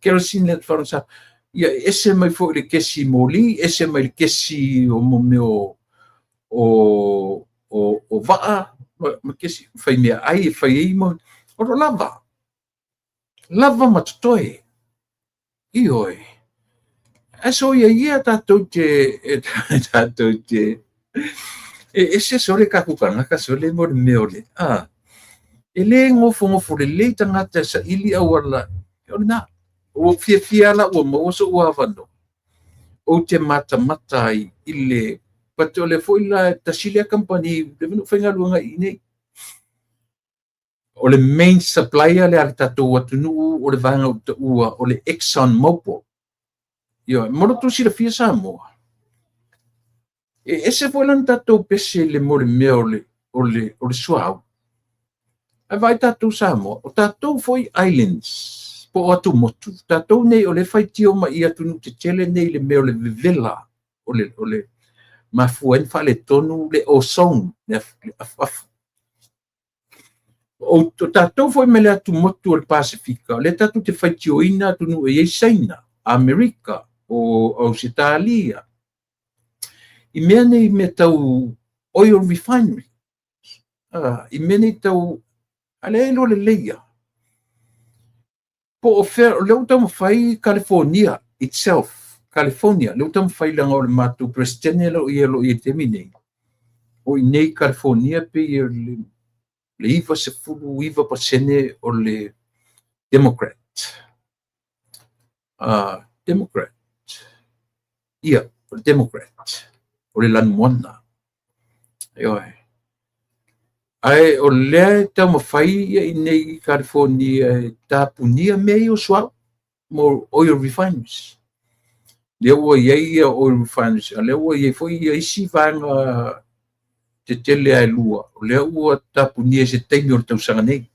kerosene le faalogo ia e ese mai foi le kesi moli, ese mai le kesi o mo mea o vaa, ma kesi fai mea ai e fai ai mo, o lo lava, lava ma totoe. Ioe. Ae soia ia tatou te, tatou te, e ese sole kaku kanaka sole mo le mea o le, e le gofogofo lelei tagata e saili auala, o lena. Ua ou fiafia la ua maua so'u avanoa, ou te matamata ai i le, but o le foi la tasi lea kamupani, le manu faigaluega i nei. O le main supplier le a le tatou atunuu o le vaega o taua o le Exxon Mobil. Ioe, mo lo outou silafia Samoa, e ese foi la na tatou pese i le mo le mea o le suauu. Ae vaai tatou Samoa, o tatou foi islands, po o atumotu, tatou nei o le faitio mai i atunuu tetele nei le mea o le vevela, o le mafua ai na faaletonu le ozone, le afuafu. O tatou foi mai le atumotu o le Pasefika, o lea tatou te faitioina atunuu e i ai Saina, Amerika, o Ausetalia, i mea nei mea tau oil refinery, i mea nei tau, a lea e iloa lelei ia. Po o fea, o lea ua taumafai California itself, California, lea ua taumafai leaga o le matou presidente lo ia lo i le taimi nei. O i nei California pei o le 99% o le Democrat. Democrat. Ia, o le Democrat. O le Lanumoana. Ioe. Ae o lea e taumafai ia i nei California e tapunia mea ia o suauu mo oil refineries. Lea ua i ai ia oil refineries, a lea ua i ai foi ia isi vaega tetele a e lua, o lea ua tapunia i se taimi o le tausaga nei.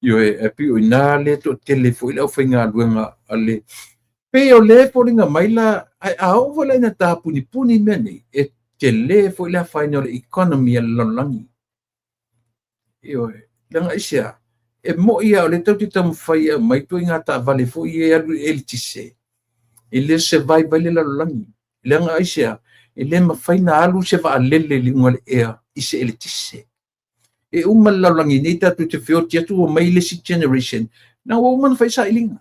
Ioe, e pei o ina lea toatele foi le aufaigaluega a le pei o lea e foliga mai la, ae a oo foi la ina tapunipuni mea nei, e tele foi le afaina o le economy a le lalolagi. Ioe, leaga aisea, e moi lava o lea tatou te taumafai e aumai ituaiga taavale foi ia e alu i le eletise, e le survive ai le lalolagi. Leaga aisea, e le mafai na alu se vaalele i luga o le ea i se eletise. E uma le lalolagi nei tatou te feoti atu ua mai le isi generation, na ua uma na fai sailiga.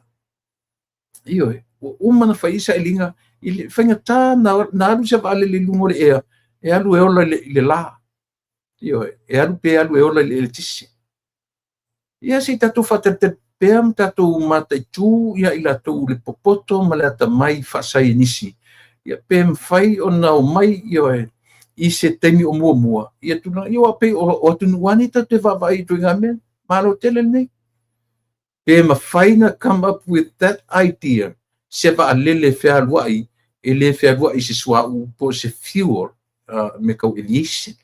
Ioe, ua uma na fai sailiga i le faigata na alu se vaalele i luga o le ea, e alu e ola i le la. Ioe, e alu pe alu e ola i le eletise. Ia se i tatou faatalitali pea ma tatou mataitu ia i latou le popoto ma le atamai faasaienisi. Ia pe mafai ona omai, ioe, i se taimi o muamua. Ia tulaga, ia pei o atunuu lava nei tatou te vaavaai i ituaiga mea, malo tele lenei. Pe mafai na come up with that idea, se vaalele fealuai, e le fealuai i se suauu po o se fuel, me tau aviation.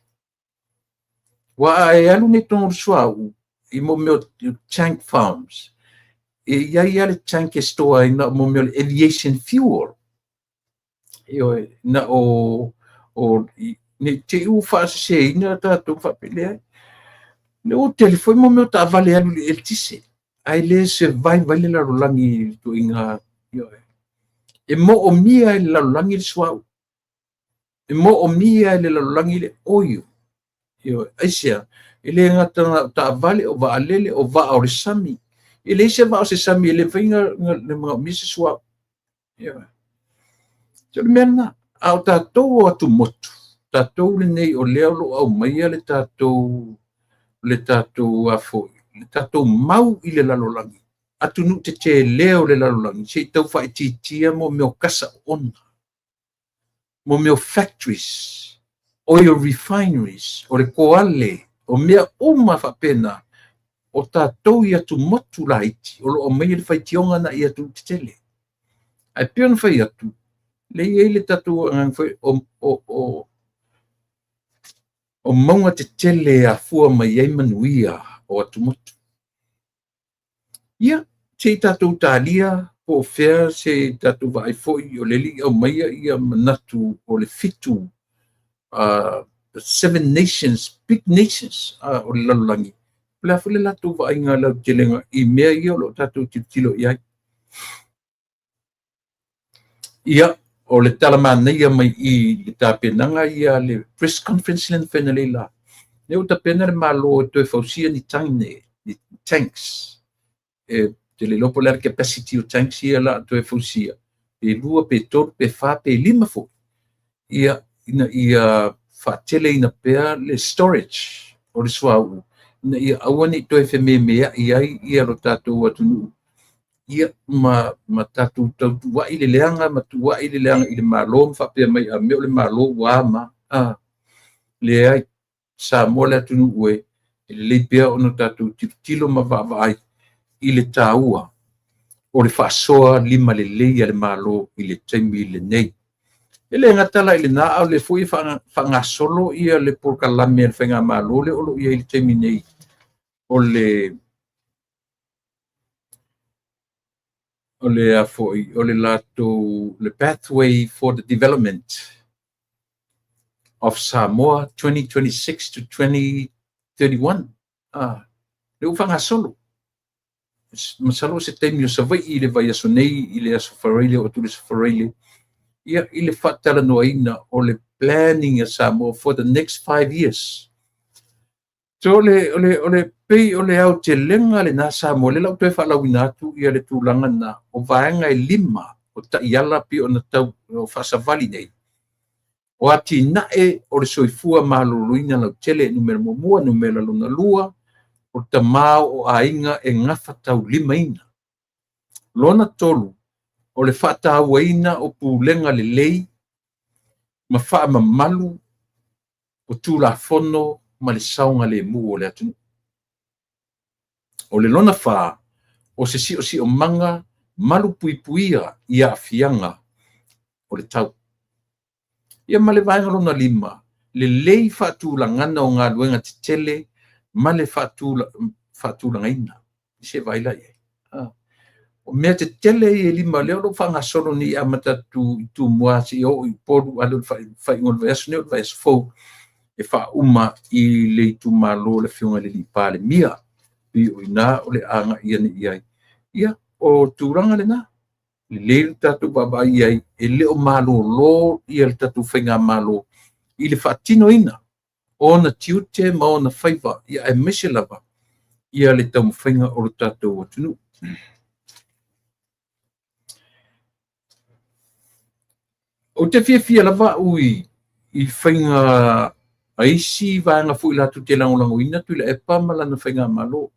Ua a e alu nei totonu o le suauu i mo mea o tank farms, e i ai lava le tank e store ai na mo mea o le aviation fuel. Ioe, na o nei te i ua faaseseina tatou faapea ai. Le ua tele foi mo mea o taavale alu i le eletise, ae le survive ai le lalolagi i le ituaiga, ioe. E moomia e le lalolagi le suauu. E moomia e le lalolagi le oil. Ioe, aisea, e le gata na o taavale, o vaalele, o vaa o le sami. E leai se vaa o se sami e le mafai na manaomia se suauu. Ioe. So le mea lena, a o tatou o atumotu, tatou lenei o lea o lo o aumaia le tatou le tatou foi, le tatou mau i le lalolagi, atunuu tetele o le lalolagi, se i tau faaitiitia mo mea o kasa oona, mo mea o factories, oil refineries, o le koale, o mea uma faapena, o tatou i atumotu laiti o lo o aumaia le faitioga lena i atunuu tetele. Ae pei ona fai atu, lea e i ai le tatou agaga foi o mauga tetele e afua mai ai manuia o atumotu. Ia, se i tatou talia po o fea se tatou vaai foi o lea e le i aumaia ia manatu o le 7, the 7 nations, big nations o le lalolagi, o le a foi le latou vaaiga lautelega i mea ia o lo o tatou tilotilo i ai. Ia, o le tala manaia mai i le tapenaga ia le press conference lea na fai analeila, lea ua tapena le Malo e toe fausia ni tane, ni tanks. E te le iloa po o le a le capacity o tanks ia la toe fausia, pe 2, pe 3, pe 4, pe 5 foi. Ia, ina ia faateleina pea le storage o le suauu, ina ia aua ne i toe fememeai ai ia lo tatou atunuu, ia ma tatou tautuuai le leaga ma tuuai le leaga i le Malo ma faapea mai a mea o le Malo ua ama. Leai, Samoa le atunuu e lelei pea ona tatou tilotilo ma vaavaai i le taua o le faasoa lima lelei a le Malo i le taimi lenei. E le gata la i lena, a o lea foi e faagasolo ia le polokalame a le Faigamalo lea o lo o i ai i le taimi nei, o le a foi, o le latou le Pathway for the Development of Samoa 2026 to 2031. Lea ua faagasolo. Masalo o se taimi o Savaii i le vaiaso nei, i le aso Faraile, o atu le aso Faraile, ia i le faatalanoaina o le planning a Samoa for the next 5 years. So o le pei o le aotelega lena Samoa, lea la ua toe faalauina atu ia le tulaga na o vaega e 5 o taiala pei ona tau faasavali nei. O atinae o le soifua maloloina lautele, numera 1, numera 2, o tamā o aiga e gafataulimaina. Lona 3, o le faatauaina o pulega lelei ma faamamalu o Tulafono ma le saogalemu o le atunuu. O le lona 4, o se siosiomaga malupuipuia i aafiaga o le tau. Ia ma le vaega lona 5, lelei faatulagana o galuega tetele ma le faatulagaina. Se vaai la i ai. O mea tetele ia e 5 lea o lo o faagasolo nei amata atu i Tumua seia oo i Upolu, a o le faaiuga o le vaiaso nei o le vaiaso fou e faauma i le itumalo o le Afioga i le Palemia. Pei o i ina o le agai ane i ai. Ia, o tulaga lena, lelei le tatou vaavaai i ai, e le o malolo ia le tatou Faigamalo i le faatinoina o ona tiute ma ona faiva, ia aemaise lava ia le taumafaiga o le tatou atunuu. Ou te fiafia lava au i faiga a isi vaega foi latou te lagolagoina Tuilaepa ma lana Faigamalo.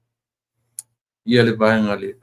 Ia le vaega le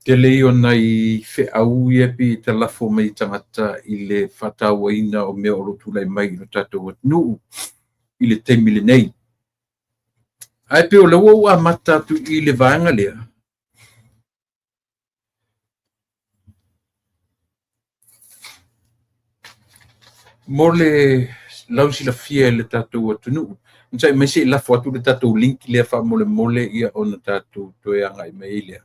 Tele ia o nai feau ia pei e talafo mai i tagata i le faatauaina o mea o lo o tulai mai i lo tatou atunuu i le taimi lenei. Ae pei o lea ua ou amata atu i le vaega lea, mo le lausilafia e le tatou atunuu. Onosai mai se i lafo atu le tatou link lea faamolemole ia ona tatou toe agai mai ai lea.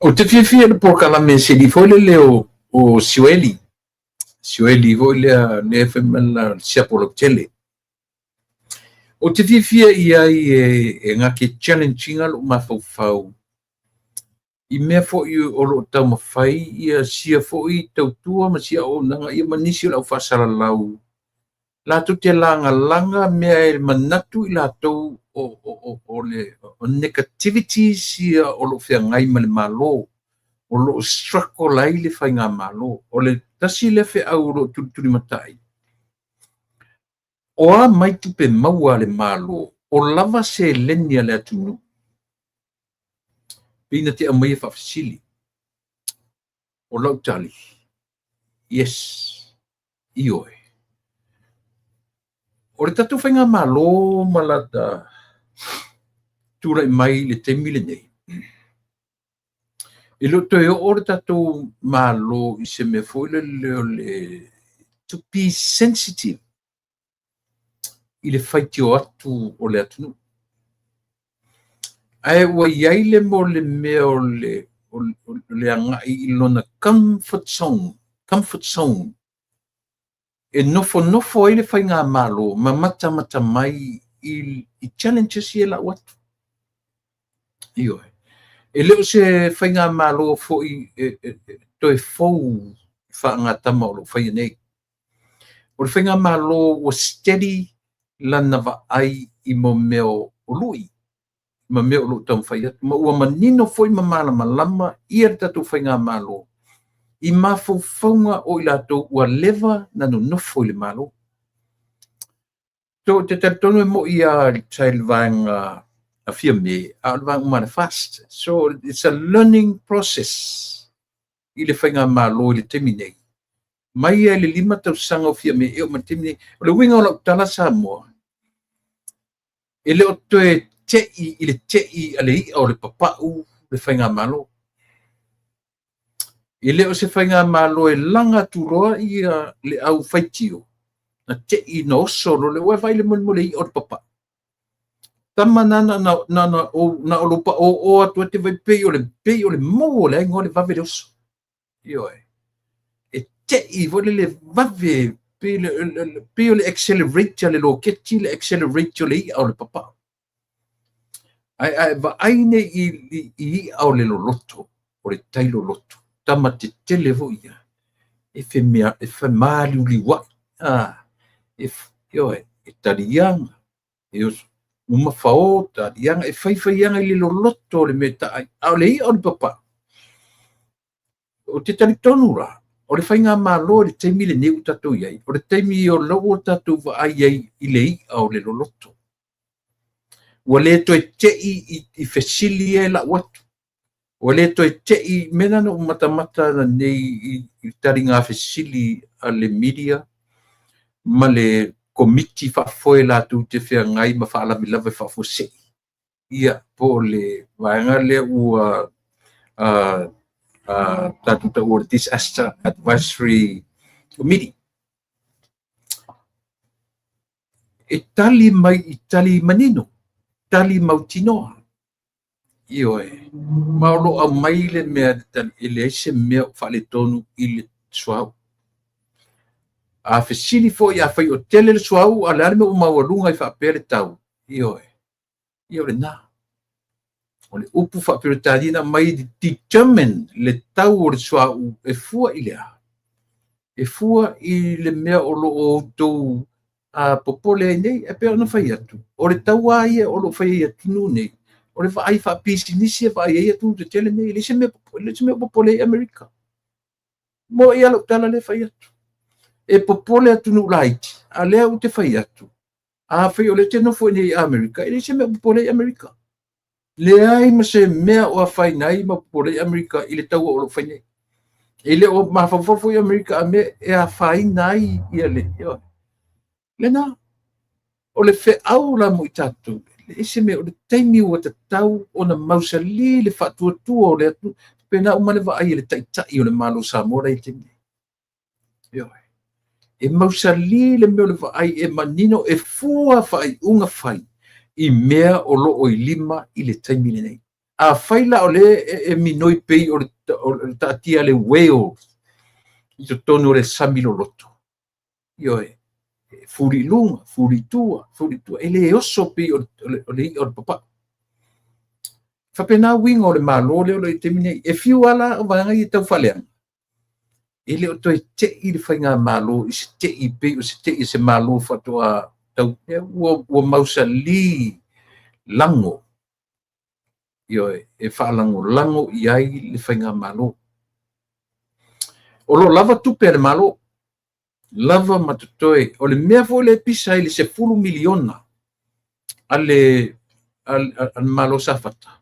Ou te fiafia i le polokalame sili foi lele o Sioeli. Sioeli foi lea lea fai mai la siapo lautele. Ou te fiafia i ai e gake challenge ina lou mafaufau i mea foi o lo o taumafai ia sia foi tautua ma sia auaunaga ia ma nisi o le au faasalalau latou te lagalaga mea e manatu i latou o le negativities ia o lo o feagai ma le Malo, o lo o struggle ai le faigamalo. O le tasi lea feau o lo o tulitulimatai, o a mai tupe maua a le Malo, o lava seleni a le atunuu, pei na te aumaia faafesili. O lau tali, yes, ioe. O le tatou faigamalo ma lata tulai mai i le taimi lenei, e le o toe oo le tatou Malo i se mea foi lele o le to be sensitive i le faitio atu o le atunuu. Ae ua i ai le mo le mea o le agai i lona comfort zone, comfort zone e nofonofo ai le faigamalo ma matamata mai i challenges ia e lau atu. Ioe. E le o se faigamalo foi e toe fou faagatama o lo o faia nei. O le faigamalo ua steady lana vaai i mo mea o lui, ma mea o lo o taumafai atu. Ma ua manino foi ma malamalama ia le tatou faigamalo i mafaufauga o i latou ua leva na nonofo i le Malo. So, te talitonu e mo'i lava sa i le vaega a Fiame, a o le vaega uma a le FAST. So, it's a learning process i le faigamalo i le taimi nei. Mai ai le 5 tausaga o Fiame e oo mai le taimi nei. O le uiga o lau tala Samoa, e le o toe tei i le tei a le i'a o le papau le faigamalo. E le o se faigamalo e laga atu loa ia le au faitio, na tei na oso loa le ua e vaai le molemole i'a o le papau. Tama na o lo pa o atu te vai pei o le mou o le aiga o le vave le oso. Ioe. E tei foi le vave pei o le accelerator le loketi le accelerator le i'a o le papau. Ai vaai nei i i'a o le loloto, o le tai loloto. Tama te tele foi ia. E femaliuliuai. Ioe, e taliaga, e uma fao taliaga, e faifaiaga i le loloto o le mea taai. A o le i'a o le papau, Ou te talitonu la, o le faigamalo i le taimi lenei ua tatou i ai, o le taimi o la ua tatou vaai ai i le i'a o le loloto. Ua le toe tei i fesili ia e lau atu. Ua le toe tei, mea na na ou matamata nei i taliga fesili a le media ma le komiti faafoe latou te feagai ma faalavelave faafuasei. Ia, po o le vaega lea ua tatou taua o le Disaster Advisory Committee. E tali mai i tali manino, tali mautinoa. Ioe. Ma o lo o aumai le mea e leai se mea o faaletonu i le suauu. A fesili foi afai o tele le suauu a o le a le mea ua maualuga ai faapea le tau? Ioe. Ia o lena. O le upu faa-Peretania na aumai determine le tau o le suauu e fua i le a? E fua i le mea o lo o outou popole ai nei. E pei ona fai atu, o le tau lava ia o lo o fai ai e atunuu nei, o le vaai faapisinisi e vaai ai atunuu tetele nei. E leai se mea, e leai se mea o popole ai Amerika. Moni lava lau tala lea e fai atu. E popole atunuu laiti, a o lea ou te fai atu, afai o lea e te nofo i inei i Amerika, e leai se mea o popole ai Amerika. Leai ma se mea o afaina ai ma popole ai Amerika i le taua o lo o fai nei. E le o mafaufau foi Amerika a mea e afaina ai ia le lena. O le feau la mo i tatou, e leai se mea, o le taimi ua tatau ona mausali le faatuatua o le atunuu. E faapena uma le vaai a le Taitai o le Malo o Samoa la e i ai i le taimi nei. Ioe. E mausali le mea o le vaai e manino e fua faaiuga fai i mea o lo o i lima i le taimi lenei. Afai la o lea e minoi pei o le taatia a le whale i totonu o le sami loloto, ioe, fuli i luga, fuli i tua, fuli i tua, e le oso pei o le i'a o le papa'u. E faapena uiga o le Malo lea o lo o i ai i le taimi nei. E fiu lava la o vaega ia e tau faaleaga, e le o toe tei le faigamalo i se tei pei o se tei o se Malo faatoa tau, ua mausali lago, ioe, e faalagolago i ai le faigamalo. O lo o lava tupe a le Malo, lava ma totoe. O le mea foi lea e pisa ai le 10 miliona a le Malo Safata,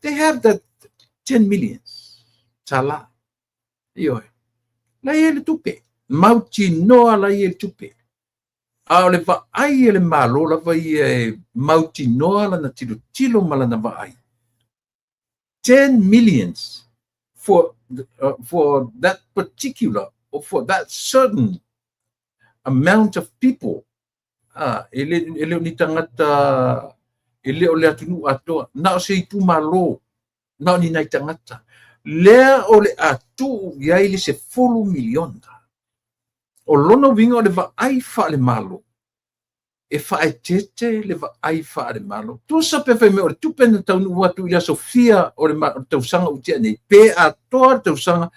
they have that 10 million tala. Ioe. La e i ai le tupe. Mautinoa la e i ai le tupe. A o le vaai a le Malo lava ia e mautinoa lana tilotilo ma lana vaai. 10 millions for that particular or for that certain amount of people. Ah, e le, e le o ni tagata, e le o le atunuu atoa, na o se itumalo, na o ni nai tagata. Lea o le a tuu i ai le 10 miliona. O lona uiga o le vaai faale-Malo, e faaeteete le vaai faale-Malo. Tusa pe fai mai o le tupe na taunuu atu i le aso fia o le tausaga ua tea nei, pe atoa le tausaga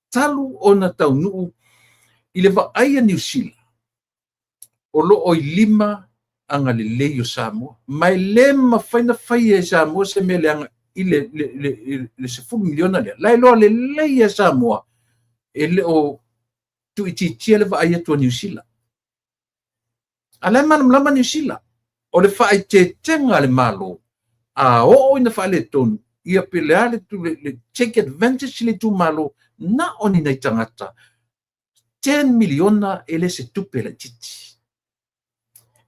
talu ona taunuu i le vaai a Niu Sila, o lo o i lima agalelei o Samoa. Ma e le mafai ona faia e Samoa se mea leaga i le 10 miliona lea. La e iloa lelei e Samoa e le o tuuitiitia le vaai atu a Niu Sila. A la e malamalama Niu Sila, o le faaeteetega a le Malo, a oo ina faaletonu, ia pe le a le take advantage le itumalo, na o ni nai tagata, 10 miliona e le se tupe laitiiti.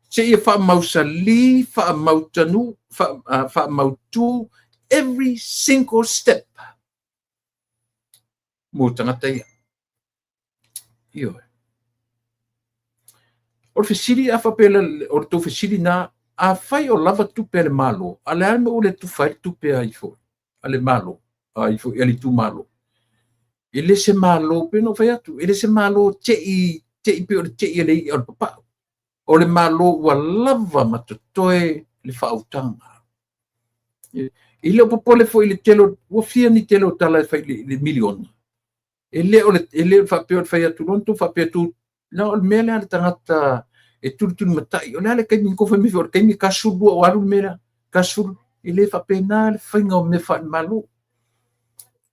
Seia faamausali, faamautanu, faamautu every single step mo tagata ia. Ioe. O le fesili a faapea o le tou fesili na, afai o lava tupe a le Malo, a le a le mea ua le tufa ai le tupe a ifo a le Malo, a ifo a le itumalo. E le se Malo, pei ona ou fai atu, e le se Malo tei, tei pei o le tei a le i'a o le papa'u. O le Malo ua lava ma totoe le faautaga. E le o popole foi i le tele, ua fia ni tele o tala e fai i le miliona. E le o le, e le o le faapea o le fai atu loa na tou faapea atu, na o le mea lea a le tagata e tulitulimatai, o le a le taimi na tou fai mai foi o le taimi 12 o alu le mea lea, 12, e le faapena le faiga o mea faale-Malo.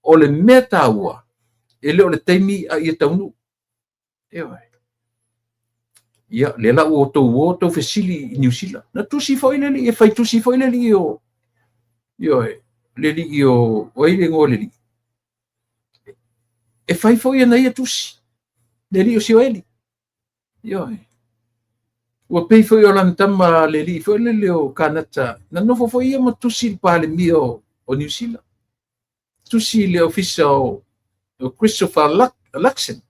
O le mea taua, e le o le taimi a ia taunuu. Ioe. Ia, lea la ua outou o tou fesili i Niu Sila. Na tusi foi le alii, e fai tusi foi le alii o, ioe, le alii o, o ai le igoa o le alii? E fai foi ana ia tusi, le alii o Sioeli. Ioe. Ua pei foi o lana tama le alii foi lele o Kanata, na nofo foi ia ma tusi i le Palemia o Niu Sila. Tusi i le ofisa o Christopher Luxon.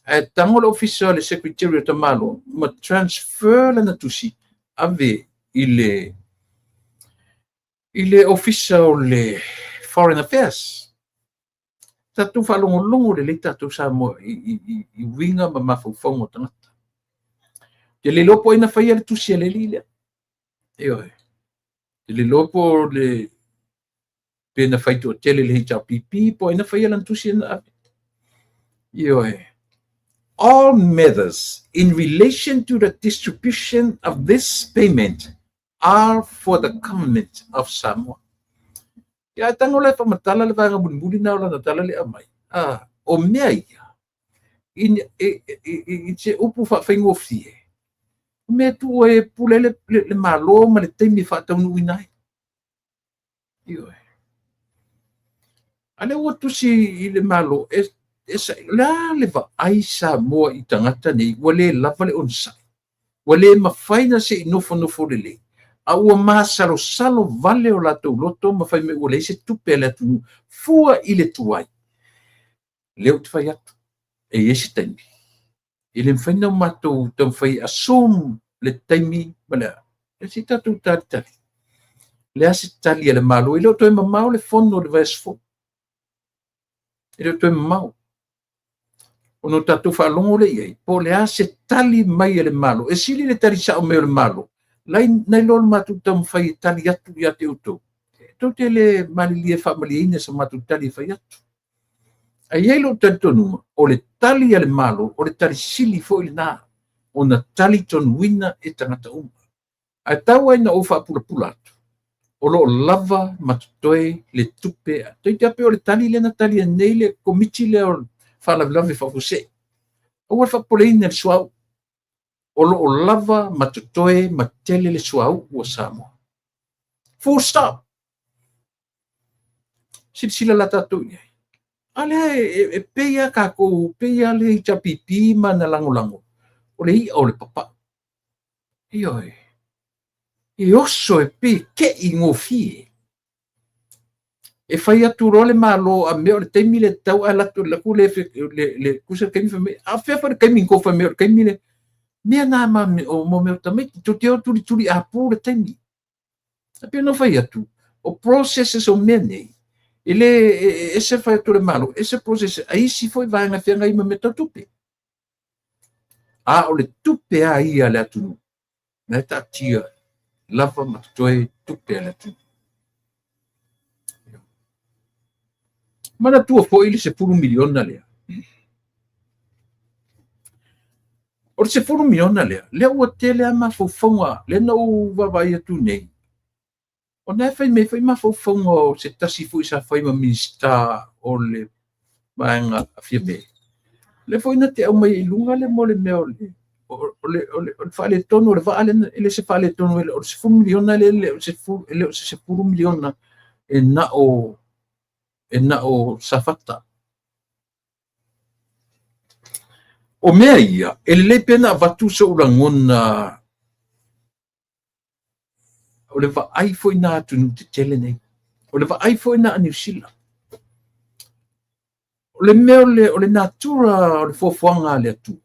Ae tago le ofisa o le Secretary o Tamaloa ma transfer lana tusi ave i le ofisa o le Foreign Affairs. Tatou faalogologo lelei tatou Samoa i uiga ma mafaufauga o tagata. Te le iloa po o ai na faia le tusi a le alii lea. Ioe. Te le iloa po o le pe na fai toatele le HRPP po o ai na faia lana tusi na ave. Ioe. All matters in relation to the distribution of this payment are for the government of Samoa. Ia ae tago la e faamatala le vaega mulimuli na o lana tala le aumai. Ah, o mea ia, i se upu faafaigofie, o mea e tuu ai e pule le Malo ma le taimi e faataunuuina ai. Ioe. A lea ua tusi i le Malo, o le a le vaai Samoa i tagata nei, ua le lava le onosai. Ua le mafai na se i nofonofo lelei, a ua masalosalo vale o latou loto ma fai mai ua leai se tupe a le atunuu, fua i le tuai. Lea ou te fai atu, e i ai se taimi. E le mafai ona matou taumafai e assume le taimi ma le a. E se i tatou talitali. Le a se tali a le Malo, e le o toe mamao le fono o le vaiaso fou. E le o toe mamao. Ona o tatou faalogo lea i ai, po o le a se tali mai a le Malo. E sili le tali sao mai o le Malo, nai lo le matou taumafai e tali atu ia te outou. E tou te le malilie e faamalieina sa matou tali e fai atu. Ae i ai lou talitonuga, o le tali a le Malo, o le tali sili foi lena, ona talitonuina e tagata uma. Ae tau ai na ou faapulapula atu, o lo o lava ma totoe le tupe. Toeitiiti lava pei o le tali lea na tali nei le komiti lea o faalavelave faafuasei. Aua le faapopoleina i le suauu. O lo o lava ma totoe ma tele le suauu a Samoa. Full stop. Silasila la tatou i ai. A lea e pei lava tatou, pei lava le HRPP ma ana lagolago, o le i'a o le papau. Ioe. E oso e pei e kei gofie. E fai atu loa le Malo a mea o le taimi le tatau ae alu atu le tusa le taimi fai mai, a fea foi le taimi na tou fai mai o le taimi le mea na ma o mo mea o tamaiti, tou te o tulituli apu le taimi. E pei ona fai atu, o processes o mea nei, e le ese fai atu le Malo, ese process a isi foi vaega e feagai ma mea tau tupe. A o le tupe a ia a le atunuu, na e taatia lava ma totoe tupe a le atunuu. Manatua foi le 10 miliona lea. O le 10 miliona lea, lea ua tele lava mafaufauga, lea na ou vaavaai atu nei, ona e fai mai foi mafaufauga o se tasi foi sa fai ma Minisita o le vaega a Fiame. Lea foi na te aumai i luga le mo le mea o le faaletonu o le vaa lea, e le se faaletonu, o le 10 miliona lea, e le o se 10 miliona e na o Safata. O mea ia, e lelei pea na avatu so'u lagona o le vaai foi na atunuu tetele nei. O le vaai foi na a Niu Sila. O le mea o le natura o le fuafuaga a le Atua.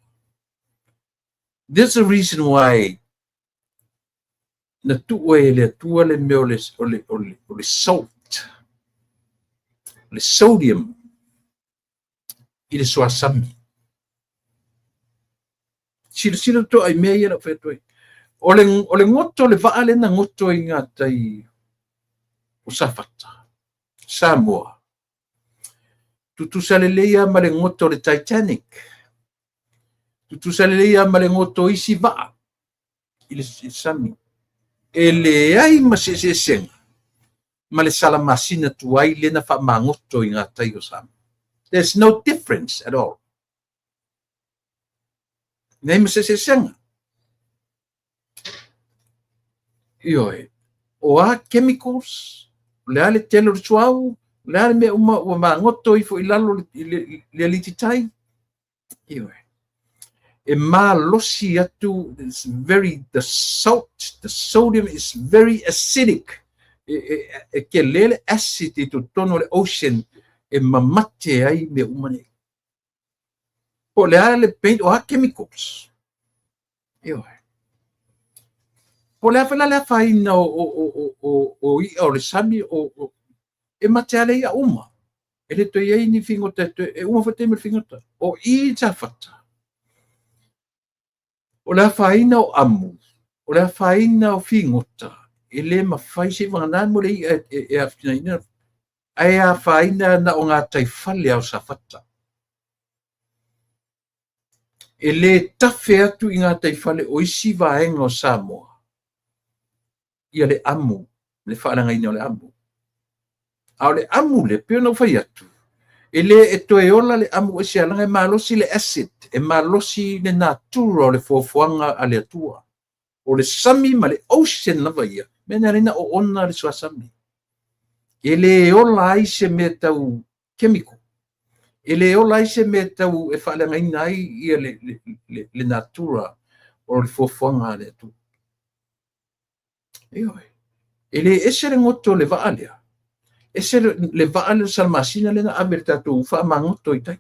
There's a reason why na tuu ai e le Atua le mea o le salt, le sodium i le suasami. Silasila totoa i mea ia na ou fai atu ai. O le goto, le vaa lea na goto i gatai o Safata, Samoa. Tutusa lelei lava ma le goto o le Titanic. Tutusa lelei lava ma le goto o isi vaa i le sami. E leai ma se eseesega. ma le salamasina tuai lea na faamagoto i gatai o Samoa. There's no difference at all. Nei ma se eseesega. Ioe, o a chemicals, o le a le tele o le suauu, o le a le mea uma ua magoto ifo i lalo i le alititai. Ioe. E malosi atu, it's very, the salt, the sodium is very acidic. E tele le acid i totonu o le ocean e mamate ai mea uma nei. Po o le a le paint, o a chemicals. Ioe. Po o le a foi la le afaina o i'a o le sami, e mate lava le i'a uma. E le toe i ai ni figota e toe, e uma foi le taimi o le figota. O i i Safata, o le afaina o amu, o le afaina o figota, e le mafai seivagana mo le i'a e aafia, ae afaina na o gataifale lava o Safata. E le tafe atu i gataifale o isi vaega o Samoa ia le amu, le faaleagaina o le amu. A o le amu lea, pei ona ou fai atu, e le e toe ola le amu aisea, leaga e malosi le acid, e malosi le natura o le foafoaga a le Atua. O le sami ma le ocean lava ia, mea na ala ai ona oona le suasami. E le ola ai se mea tau chemical. E le ola ai se mea tau e faaleagaina ai ia le natura o le foafoaga a le Atua. Ioe. E le ese le goto o le vaa lea. Ese le vaa lea o le salamasina lea na ave i le tatou faamagoto i tai.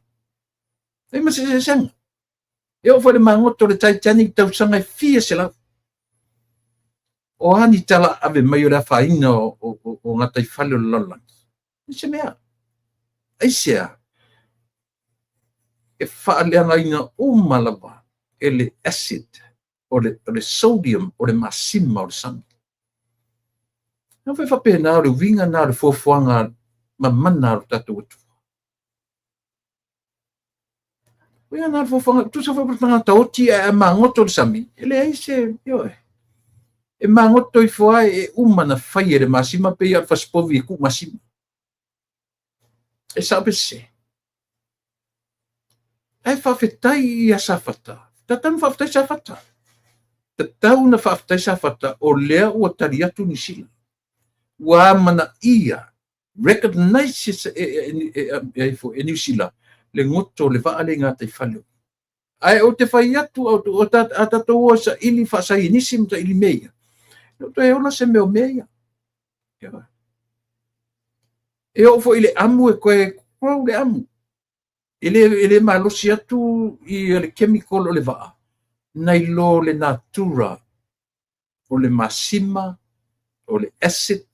E ma se eseesega. E oo foi i le magoto o le Titanic tausaga e fia selau. O a ni tala ave mai o le afaina o gataifale o le lalolagi? E se mea. Aisea? E faaleagaina uma lava e le acid, o le sodium, o le masima o le sami. Na foi faapena o le uiga na o le foafoaga mamana a lo tatou Atua. Uiga na o le foafoaga, tusa foi po o le tagata oti ae a magoto le sami, e leai se, ioe. E magoto ifo lava e uma na fai e le masima pei lava o le fasipovi e tuu masima. E sao pe sese? Ae faafetai ia Safata. Tatau na faafetai Safata. Tatau na faafetai Safata o lea ua tali atu Niu Sila. Ua amanaia, recognize e Niu Sila le goto o le vaa lea i gataifale. Ae ou te fai atu, a tatou o e saili faasaienisi ma saili mea ia, e le o toe ola se mea o mea ia. E oo foi i le amu e toe grow le amu. E le malosi atu i le chemical o le vaa, nai lo le natura o le masima, o le acid,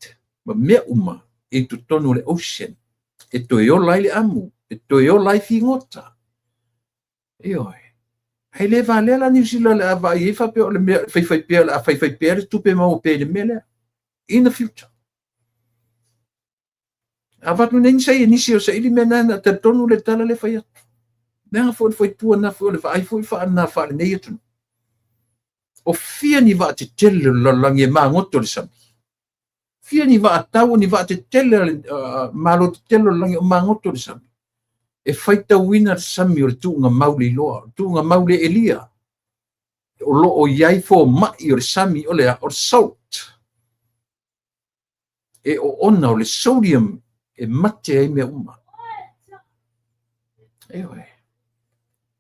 ma mea uma i totonu o le ocean. E toe ola ai le amu, e toe ola ai figota. Ioe. Ae le valea la Niu Sila o le a vaai ai faapea o le mea faifai pea, o le a faifai pea le tupe maua pea i le mea lea. In the future. A avatu nei ni saienisi o saili mea na, na talitonu le tala le fai atu. Leaga foi le faitua na foi o le vaai foi faana faalenei atunuu. O fia ni vaatetele o le lalolagi e magoto le sami. Fia ni vaatau, ni vaatetele, malo tetele o le lalolagi o magoto le sami. E faitauina le sami o le tuuga mau le iloa, o le tuuga mau le elia. O lo o i ai fomai o le sami o le a, o le salt. E oona o le sodium e mate ai mea uma. Ioe.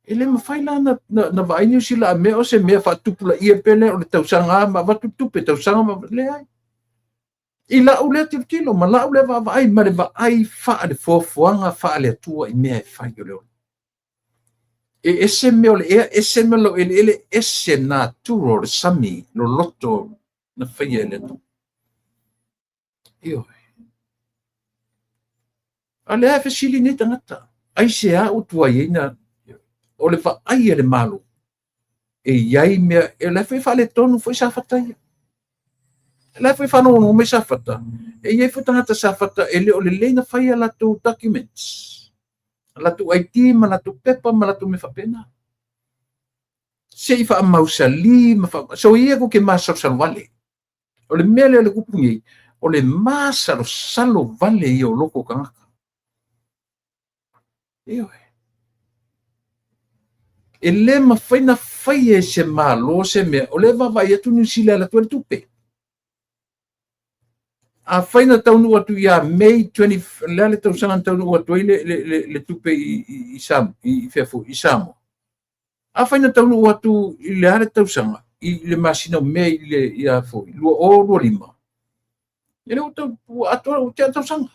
E le mafai la na vaai Niu Sila a mea o se mea faatupulaia pe lea o le tausaga ma avatu tupe, tausaga ma leai. I lau lea tilotilo ma lau lea vaavaai ma le vaai faale-foafoaga faale-Atua i mea e fai o le ola. E ese mea o le ea, ese mea o le laueleele, ese natura o le sami loloto na faia e le Atua. Ioe. A lea e fesili nei tagata, aisea ua tuai ai na, o le vaai a le Malo, e i ai mea, e la foi e faaletonu foi Safata ia. E la foi e faalogologo mai Safata, e i ai foi tagata Safata e le o lelei na fai a latou documents, a latou ID ma latou pepa ma latou mea faapena. Se i faamausali ma so ia ko ke masalosalo vale. O le mea lea o le tupu nei, O le masalosalo vale ia o loko o tagata. Ioe. E le mafai na faia e se Malo se mea, o lea e vaavaai atu Niu Sila e alu atu ai le tupe. Afai na taunuu atu ia May 20, le a le tausaga na taunuu atu ai le tupe i Samoa? Afai na taunuu atu i le a le tausaga, i le masina o Mei i le ia foi, 2025, e le ua atoa ua tea le tausaga.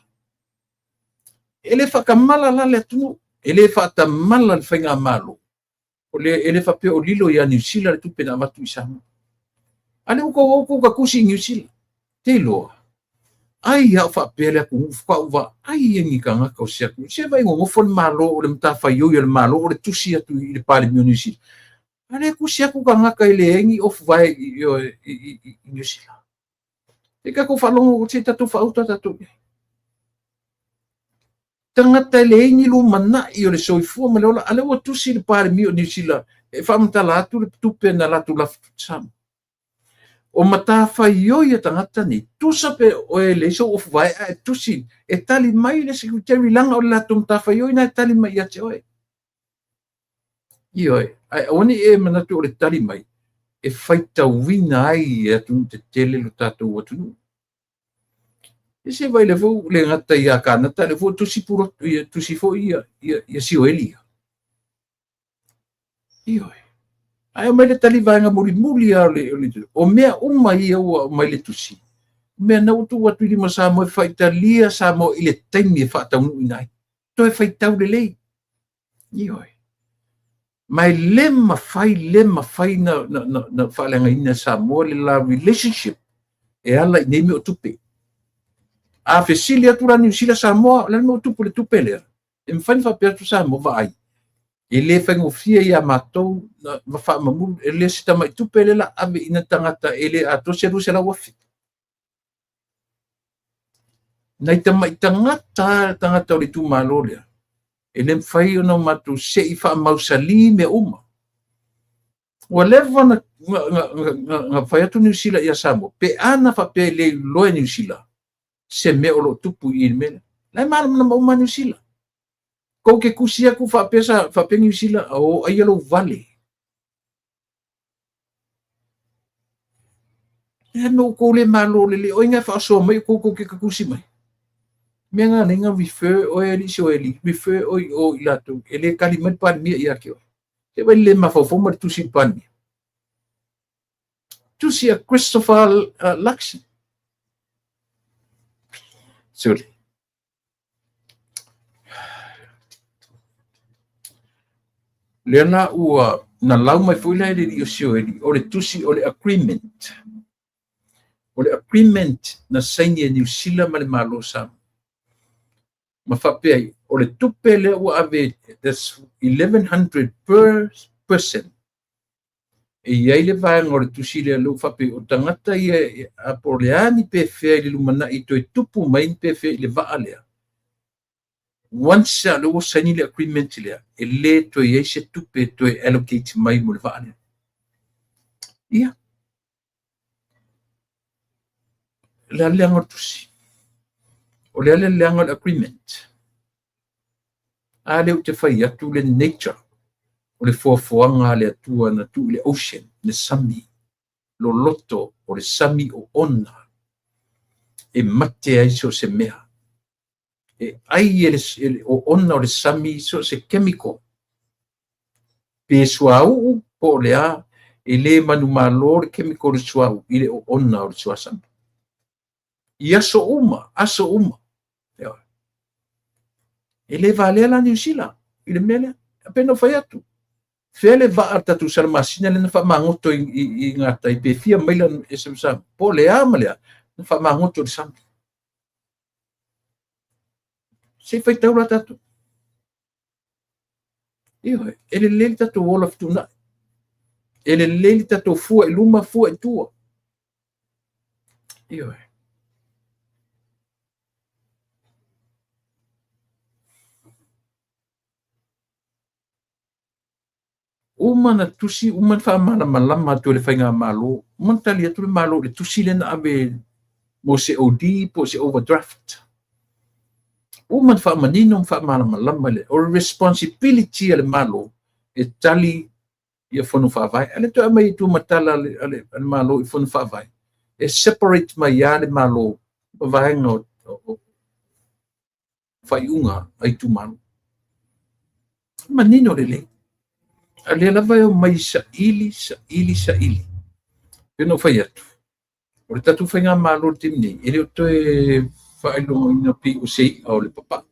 E le faatamala la le atunuu, e le faatamala le faigamalo, o le, e le faapea o lilo ia Niu Sila le tupe na avatu i Samoa. A lea ua tou o tou tatusi i Niu Sila. Te iloa, ai a o faapea le atunuu faatoa ou vaai ai ni tagata o se atunuu. Se vaai nonofo le Malo o le matafaioi a le Malo o le tusi atu i le Palemia o Niu Sila. A lea e tusi atu tagata e leai ni ofuvae i Niu Sila. Se i tatou faalogo, se i tatou faauta tatou i ai. Tagata e leai ni lumanai o le soifua ma le ola, a lea ua tusi le Palemia o Niu Sila e faamatala atu le tupe na latou lafo atu i Samoa. O matafaioi a tagata nei, tusa pe oe e leai sou ofuvae ae tusi, e tali mai le Secretary leaga o le latou matafaioi na e tali mai ia te oe. Ioe, ae aua ne i e manatu o le tali mai e faitauina ai e atunuu tetele lo tatou atunuu. E se vai lea foi le gata ia Kanata, lea foi tusi pulo, ia tusi foi ia Sioeli. Ioe. Ae aumai le tali vaega mulimuli lava o mea uma ia ua aumai le tusi. Mea na ua tuu atu i lima o Samoa e faitalia Samoa i le taimi e faataunuuina ai. Toe faitau lelei. Ioe. Ma e le mafai, le mafai na faaleagaina e Samoa le la relationship e ala i nei mea o tupe. A fesili atu la Niu Sila Samoa, o le a le mea ua tupu i le tupe lea? E mafai ona faapea atu Samoa, vaai, e le faigofie ia matou na faamamulu, e le o se tamai tupe lea la ave i na tagata e le atoa se 200,000. Nai tamai tagata, tagata o le itumalo lea, e le mafai ona matou se i faamausali mea uma. Ua leva na fai atu Niu Sila ia Samoa, pe a na faapea e le iloa e Niu Sila se mea o lo o tupu i i le mea lea. La e malamalama uma Niu Sila. Kou te tusi atu faapea, faapea Niu Sila, o aia lou vale. E no kou le malo lelei, o inga e faasoa mai o kou kou te tatusi mai. Mea ngā nei ngā refer oe e lisi o e li, refer oe i o i latou, e le tali mai le Palemia ia te oe. Se vai le mafaufau ma le tusi i le Palemia. Tusi a Christopher Luxon. Suli. Lea la ua na lau mai foi la e le alii o Sioeli, o le tusi o le agreement. O le agreement na saini e Niu Sila ma le Malo o Samoa. Ma faapea ai, o le tupe lea ua ave, that's 1100 per person. E i ai le vaega o le tusi lea lea ua faapea, o tagata ia, a po o le a ni pefea i le lumanai toe tupu mai ni pefea i le vaa lea. Once a lea ua saini le agreement lea, e le toe i ai se tupe e toe allocate mai mo le vaa lea. Ia, o le a le leaga o le tusi? O le a le leaga o le agreement? A lea ou te fai atu le nature o le foafoaga a le Atua na tuu i le ocean, le sami, loloto o le sami o ona e mate ai so o se mea. E ai e le oona o le sami so o se chemical, pe suauu po o le a, e le manumalo le chemical o le suauu i le oona o le suasami. I aso uma, aso uma. E le valea la Niu Sila i le mea lea. E pei ona ou fai atu, fea le vaa a le tatou Salamasina lea na faamagoto i gatai pe fia maila e se po o le a ma le a, na faamagoto i le sami. Se i faitau la tatou. Ioe, e lelei le tatou ola fetuunai. E lelei le tatou fua i luma, fua i tua. Ioe. Uma na tusi, uma na faamalamalama atu e le faigamalo, uma na tali atu le Malo i le tusi lea na ave mo se OD po o se overdraft. Ua uma ona faamanino ma faamalamalama le, o le responsibility a le Malo e tali ia Fono Faavae. A o lea toe aumai i tua ma tala a le Malo i Fono Faavae, e separate mai lava le Malo ma vaega o faaiuga a itumalo. E manino lelei. A o lea lava e omai saili, saili, saili. Pei ona ou fai atu, o le tatou faigamalo i le taimi nei, e le o toe faailogaina pei o se i'a o le papaʻu.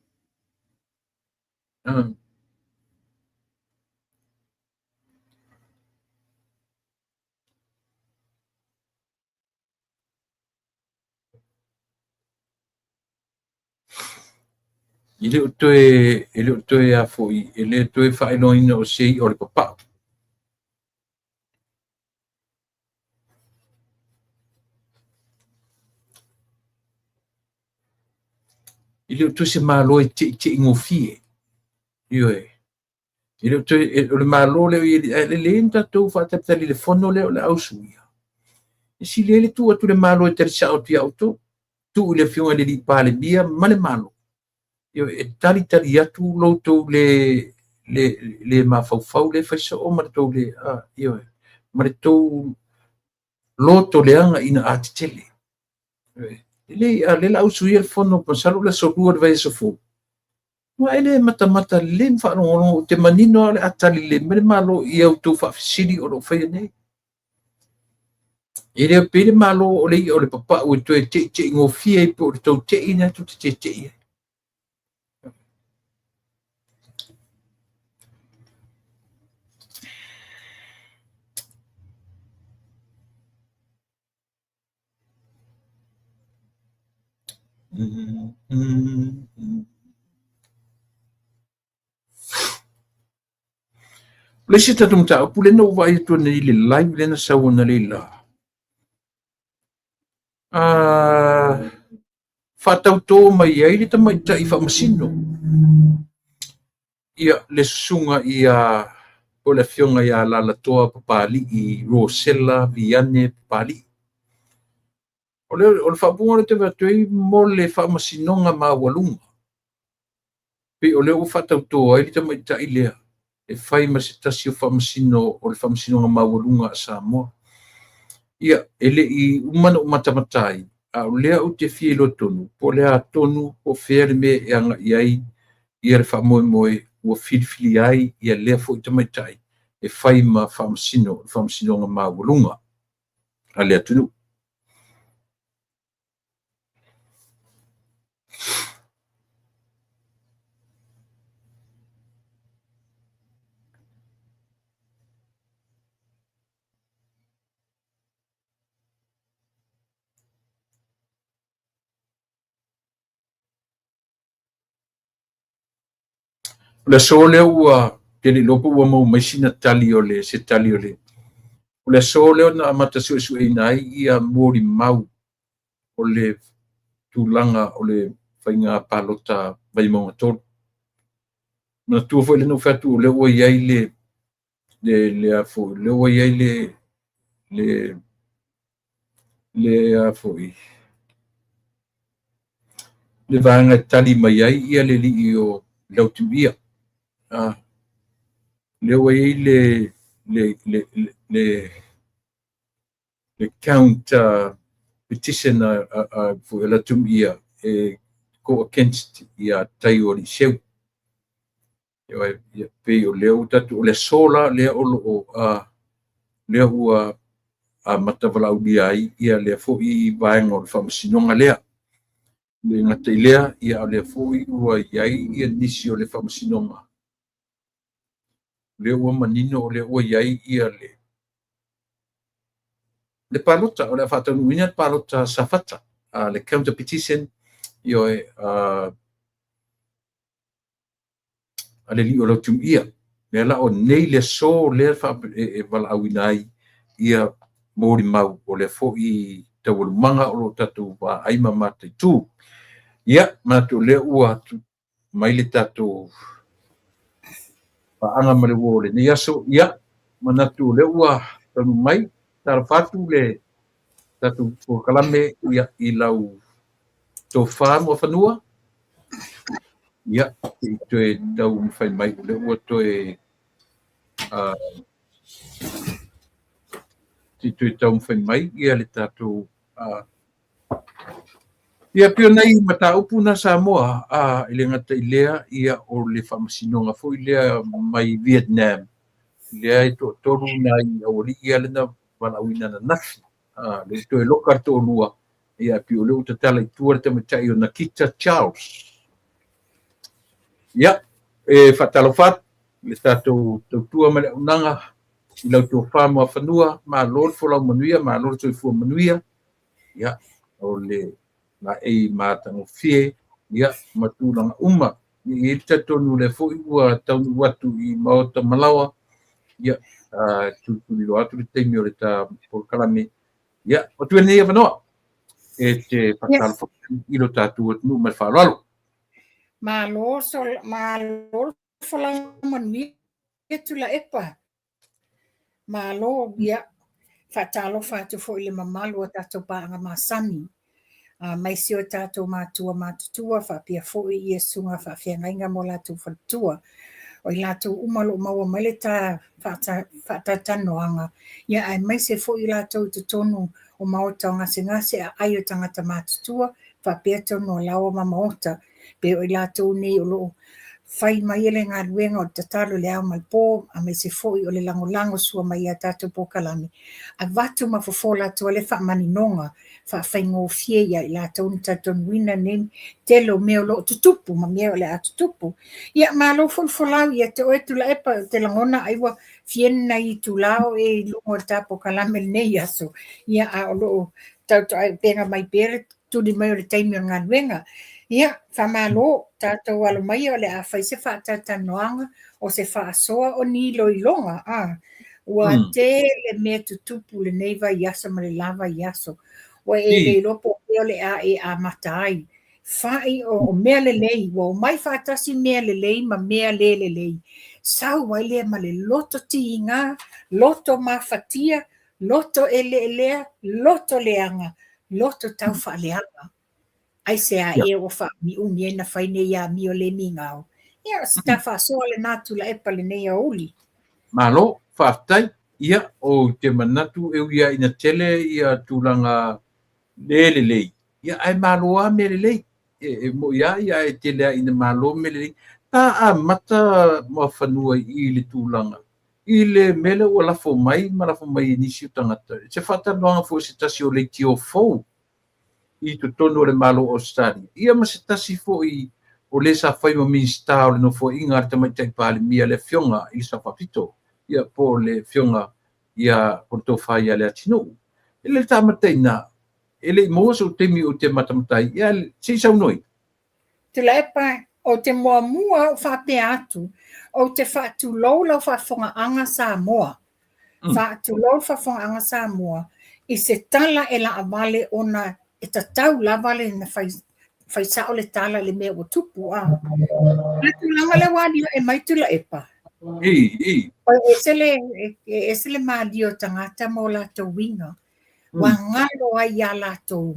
E le o toe, e le o toe a foi, e le toe faailoaina o se i'a o le papa'u. E le o toe se Malo e te'ite'i gofie. Ioe. E le o toe, o le Malo lea o i ai, ae lelei ona tatou faatalitali i le fono lea o le a usuia. E sili ai le tuu atu i le Malo e tali sao atu ia outou. Tuu i le Afioga i le alii Palemia ma le Malo, ioe, e talitali atu lo outou le le le mafaufau le fai soo ma le tou le, ioe, ma le tou loto leaga ina a tetele. Ioe. Lelei, a o lea o le a usuia le fono, masalo o le aso Lua o le vaiaso fou. Aua e le matamata lelei ma faalogologo, ou te manino lava o le a tali lelei mai le Malo i a outou faafesili o lo o faia nei. E le pei le Malo o le i'a o le papa'u e toe te'ite'i gofie ai po o le tou te'i lena tou te tete'i ai. O le isi tatou mataupu lea na ou vaai atu nei i le live lea na sau analeila. Faatautō mai ai le tamaitai faamasino. Ia, le susuga ia, po o le afioga ia Alalatoa Papali'i Rosella Viane Papali'i. O le, o le faaupuga lea ou te avatu ai mo le faamasinoga maualuga. Pei o lea ua faatautō ai le tamaitai lea e fai ma se tasi o faamasino o le Faamasinoga Maualuga a Samoa. Ia, e le i uma ona ou matamata ai, a o lea ou te fia iloa tonu po o le a tonu, po o fea le mea e agai ai ia le faamoemoe ua filifilia ai ia lea foi tamaitai e fai ma faamasino o le Faamasinoga Maualuga a le atunuu. O le aso lea ua te le iloa po ua maua mai sina tali o le se tali o le o le aso lea na amata suesueina ai ia molimau o le tulaga o le faiga palota Vaimauga 3. Manatua foi lea na ou fai atu o lea ua i ai le le le a foi lea ua i ai le le le a foi le vaega e tali mai ai ia le alii o Lautimuia. Lea ua i ai le le le le le counter petition a foi a Lautimuia e go against ia Taiualiiseu. Ia, pei o lea ua tatou, o le aso la lea o lo o lea ua amata valaaulia ai ia lea foi vaega o le faamasinoga lea. Le gata i lea, ia o lea foi ua i ai ia nisi o le faamasinoga. Lea ua manino o lea ua i ai ia le palota, o le a faataunuuina le palota Safata, le counter petition, ioe, a le alii o Lautimuia. Lea la o nei le aso lea e valaauina ai ia molimau o lea foi taualumaga o lo o tatou vaai ma mataitu. Ia, manatu o lea ua mai le tatou paaga ma le uo o lenei aso. Ia, manatu o lea ua taunuu mai, talofa atu le Tatou polokalame ia i lau tofa Muafanua. Ia, se i toe taumafai mai o lea ua toe se i toe taumafai mai ia le tatou Ia pei o nai mataupu na Samoa, e le gata i lea, ia o le faamasinoga foi lea mai Vietnam, lea e toatolu nai aualii ia lea na valaauina ananafi. Lea ua toe loka le toalua, ia pei o lea ua tatala i tua le tamaitai o Nakita Charles. Ia, e faatalofa atu i le tatou tautua ma le auaunaga i lau tofa Muafanua, malo le folau manuia, malo le soifua manuia. Ia, o le laei matagofie, ia, ma tulaga uma. E i ai le talitonu o lea foi ua taunuu atu i maota malaoa, ia, tulituliloa atu le taimi o le ta polokalame. Ia, atu ai lenei avanoa e te faatalofa i lo tatou atunuu ma le faaaloalo. Malo, malo folau manuia Tuilaepa. Malo, ia, faatalofa atu foi i le mamalu o tatou paaga masani, aemaise o tatou matua matutua faapea foi ia susuga faafeagaiga ma o latou faletua. O i latou uma o lo o maua mai le ta faatalatalanoaga, ia aemaise foi i latou i totonu o maota o gasegase, aai o tagata matutua faapea tonu o laoa ma maota. Pe o i latou nei o lo o fai mai le galuega o le tatalo i le ao ma le po, aemaise foi o le lagolago sua mai i a tatou polokalame, avatu ma fofola atu ai le faamaninoga faafaigofie ia i latou na talitonuina nei tele o mea o lo o tutupu ma mea o le a tutupu. Ia, malo foi le folau ia te oe Tuilaepa, ou te lagona ai ua fia ni nai itula o e i luga o le ta polokalame i lenei aso, ia, a o lo o tautuaupega mai pea le tuli mai o le taimi o le galuega. Ia, faamalo, tatou alo maia o le a fai se faatalatalanoaga o se faasoa o ni iloiloga, a. Ua tele mea tutupu lenei vaiaso ma le la vaiaso. Ua e le iloa po o fea o le a e amata ai. Fai o mea lelei, ua omai faatasi mea lelei ma mea le lelei. Sau ai lea ma le loto tiga, loto mafatia, loto eleelea, loto leaga, loto tau faaleaga. Aisea ea ua faaumiumi ai na fai nei amio le migao? Ia, o se ta faasoa lena Tuilaepa i lenei aoauli. Malo, faafetai. Ia, ou te manatu e ui lava ina tele ia tulaga le lelei, ia ae malo lava mea lelei. E moni lava ia ae tele lava ina malo mea lelei. Ta amata Muafanua i le tulaga i le mea lea ua lafo mai ma lafo mai e nisi o tagata, se faatalanoaga foi se tasi o leitio fou i totonu o le Malo o Ausetalia, ia ma se tasi foi o le sa fai ma Minisita o le Nofoaiga a le Tamaitai Palemia, le Afioga i le Sao Faapito, ia po o le Afioga ia po o le Tofa ia Leatinuu. E le tamata i ina, e le i maua sou taimi ou te matamata ai, ia se i saunoa ia. Tuilaepa, ou te muamua ou faapea atu, ou te faatulou lau faafofogaaga Samoa. Faatulou le faafofogaaga Samoa i se tala e laavale ona e tatau lava le na fai, fai sao le tala i le mea ua tupu. A. O le tulaga lea ua aliae mai Tuilaepa. I, i. E ese le, e ese le malie o tagata ma o latou uiga. Ua galo ai iā latou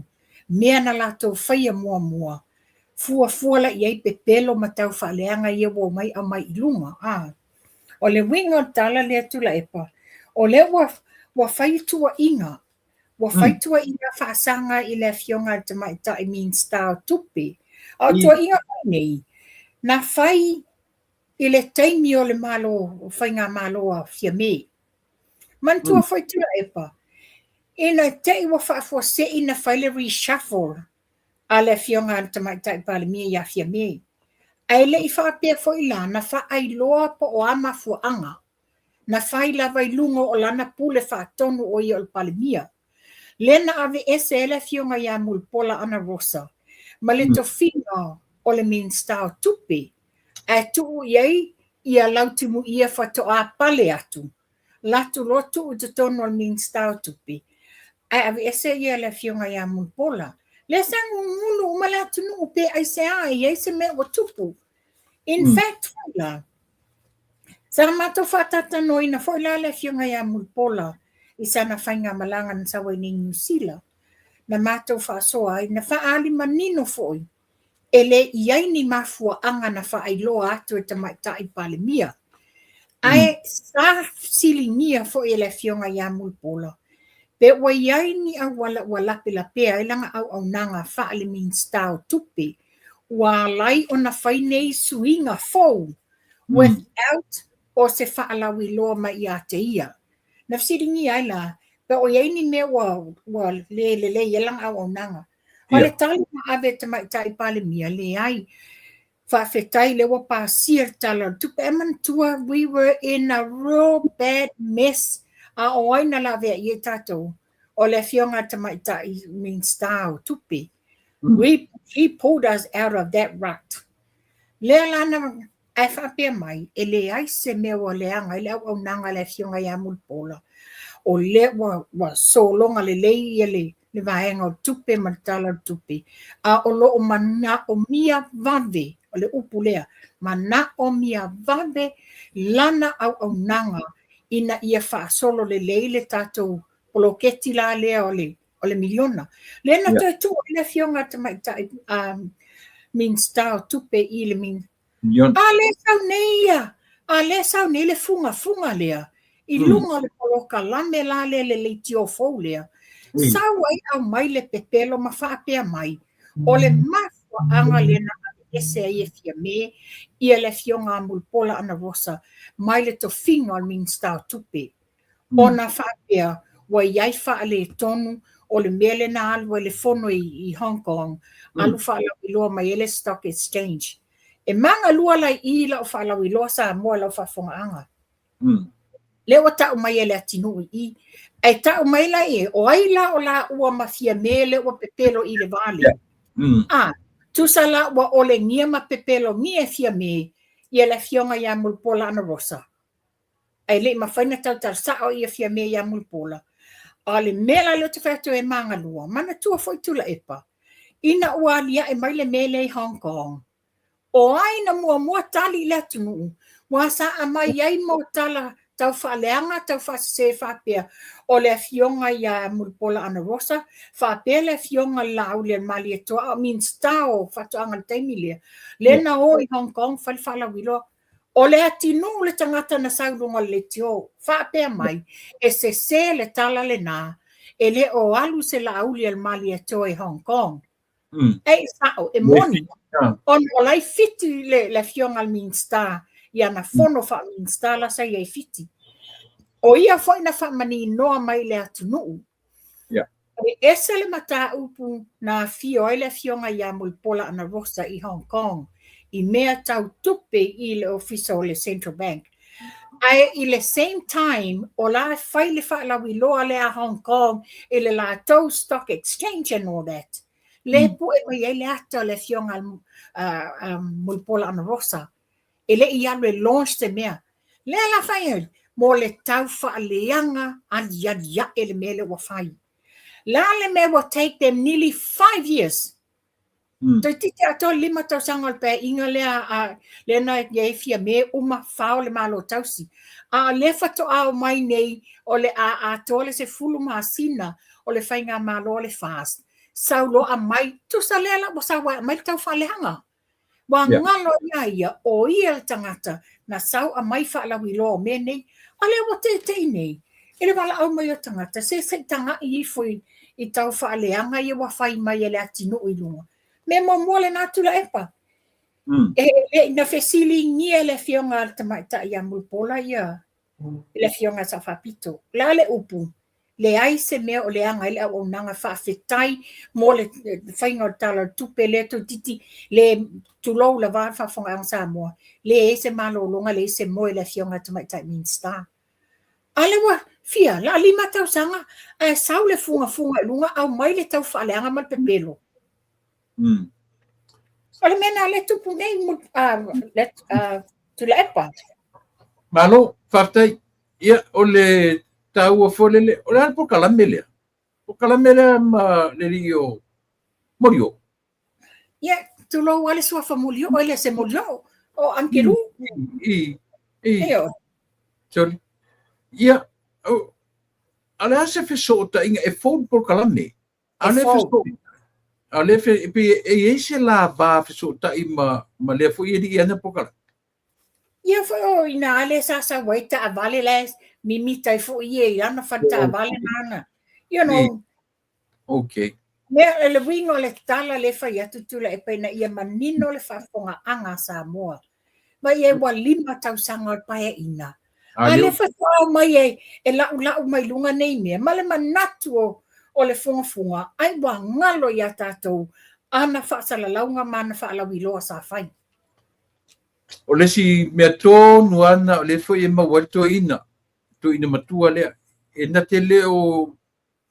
mea na latou faia muamua, fuafua la i ai pepelo ma tau faaleaga ia ua omai aumai i luga. A. O le uiga o le tala lea Tuilaepa, o lea ua, ua fai tuuaiga, ua fai tuuaiga faasaga i le Afioga i le Tamaitai Minisita o Tupe. A o tuuaiga foi nei, na fai i le taimi o le Malo, o Faigamalo a Fiame. Manatua foi Tuilaepa, ina te i ua faafuasei na fai le reshuffle a le Afioga a le Tamaitai Palemia ia Fiame, ae le i faapea foi la na faailoa po o a mafuaaga na fai lava i luga o lana pule faatonu o ia o le Palemia. Lea na aveese ai le Afioga ia Mulipola Anarosa ma le tofiga o le Minisita o Tupe ae tuu i ai ia Lautimuia faatoa pale atu, latu loa tuu i totonu o le Minisita o Tupe, ae aveese ia le Afioga ia Mulipola. Lea sa gugulu uma le atunuu pe aisea e i ai se mea ua tupu. In fact foi la, sa matou faatalatalanoaina foi la le Afioga ia Mulipola i sana faigamalaga na sau ai nei i Niu Sila. Na matou faasoa ai, na faaali manino foi e le i ai ni mafuaaga na faailoa atu e Tamaitai Palemia. Ae sa fesiligia foi e le Afioga ia Mulipola pe ua i ai ni auala ua lapelapea ai lana auaunaga faale-Minisita o Tupe ua ala ai ona fai nei suiga fou without o se faalauiloa mai ia te ia. Na fesiligia ai la, pe o i ai ni mea ua, ua le lelei ai lana auaunaga. O le tali na ave e Tamaitai Palemia, leai. Faafetai lea ua pasia le Tala o le Tupe. Ae manatua, we were in a real bad mess. A o ai na laveai ai tatou? O le Afioga a le Tamaitai Minisita o Tupe. We, he pulled us out of that rut. Lea la na, ae faapea mai, e leai se mea ua leaga ai le auaunaga a le Afioga ia Mulipola, o lea ua, ua sologa lelei ia le, le vaega o tupe ma le Tala o le Tupe, a o lo o manaomia vave, o le upu lea, manaomia vave lana auaunaga ina ia faasolo lelei le tatou poloketi la lea o le o le miliona. Lea na toe tuu ai le Afioga a le Tamaitai Minisita o Tupe i le miliona. A lea sau nei ia, a lea sau nei le fugafuga lea i luga o le polokalame la lea le leitio fou lea. Sau ai aumai le pepelo ma faapea mai, o le mafuaaga lea na aveese ai e Fiame ia le Afioga a Mulipola Anarosa mai le tofiga o le Minisita o Tupe. Ona faapea ua i ai faaletonu o le mea lea na alu ai le fono i Hong Kong, alu faalauiloa mai ai le Stock Exchange. E magalua la i i lau faalauiloa Samoa i lau faafofogaaga. Lea ua tau mai e le atunuu i i. Ae tau mai la i e, o ai la o laua ma Fiame lea ua pepelo i le va lea? A, tusa la ua olegia ma pepelogia e Fiame ia le Afioga ia Mulipola Anarosa. Ae le i mafai ona tautala sao ia Fiame ia Mulipola. A o le mea la lea ou te fai atu ai e magalua, manatua foi Tuilaepa, ina ua aliae mai le mea lea i Hong Kong, o ai na muamua tali i le atunuu, ua sa aumai ai mau tala tau faaleaga, tau faasese faapea, o le afioga ia Mulipola Anarosa, faapea le afioga i le Laaulialemalietoa, a o Minisita o Faatoaga i le taimi lea, lea na o i Hong Kong fai le faalauiloa. O le atinuu le tagata na sau i luga o le leitio, faapea mai, e sese le tala lena, e le o alu se Laauli a le Malietoa i Hong Kong. E sao, e moni, ona o la e i Fiti le, le afioga a le Minisita i ana fono faa-Minisita la sa i ai i Fiti. O ia foi na faamaninoa mai i le atunuu Yeah. E ese le mataupu na afio ai le afioga ia Mulipola Anarosa i Hong Kong i mea tau tupe i le ofisa o le Central Bank. Ae i le same time, o la e fai le faalauiloa lea a Hong Kong i le latou stock exchange and all that. Lea e pue mai ai le ata o le afioga a Mulipola Anarosa e le i alu e launch se mea. Lea la fai ai, mo le tau faaleaga aliali ae le mea lea ua fai. La le mea ua take them nearly 5 years. Toeitiiti atoa le 5 tausaga o le paeaiga lea a lea na i ai Fiame uma fao le Malo tausi. A o lea faatoa omai nei o le a atoa le 10 masina o le faigamalo a le FAST. Sau loa aumai, tusa lea la ua sau ai aumai le tau faaleaga. Ua galo ia ia, o ia le tagata na sau aumai faalauiloa o mea nei. A lea ua teitei nei i le valaau mai o tagata, se se i tagai ifo i tau faaleaga ia ua fai mai e le atinuu i luga. Mea muamua lena Tuilaepa. E le i na fesiligia e le afioga a le tamaitai ia Mulipola ia i le Afioga a Sao Faapito. O le a le upu? Leai se mea o leaga ai le auaunaga faafetai mo le faiga o le Tala o le Tupe lea toeitiiti le tulou lava le faafofogaaga Samoa, leai se malologa, leai se moe i le Afioga a le Tamaitai Minisita. A lea ua fia, la 5 tausaga ae sau le fugafuga i luga aumai le tau faaleaga ma le pepelo. O le mea lena lea e tupu nei, Tuilaepa. Malo, faafetai. Ia, o le taua foi lele, o le a le polokalame lea? Polokalame lea ma le alii o Molioo. Ia, tulou lava le suafa Molioo, e le o se Molioo, o Angelou. I, i, sorry. Ia, o, A o le a se fesootaiga e fou le polokalame? A o le a o le pe e i ai se lava fesootai ma lea foi alii i ana polokalame? Ia foi o ina le sa sau ai taavale la e mimita ai foi ia i ana fale taavale ma ana. You know. Okay. Mea, le uiga o le tala lea e fai atu Tuilaepa ina ia manino le faafofogaaga a Samoa. Ma ia ua 5 tausaga o le Paeaiga. A lea faatoa aumai e, e la'ula'u mai luga nei mea, ma le manatu o, o le fugafuga, ai ua galo iā tatou ana faasalalauga ma ana faalauiloa sa fai. O le isi mea tonu lava lena o lea foi e maua ai le toeaina, toeaina matua lea, e na te le o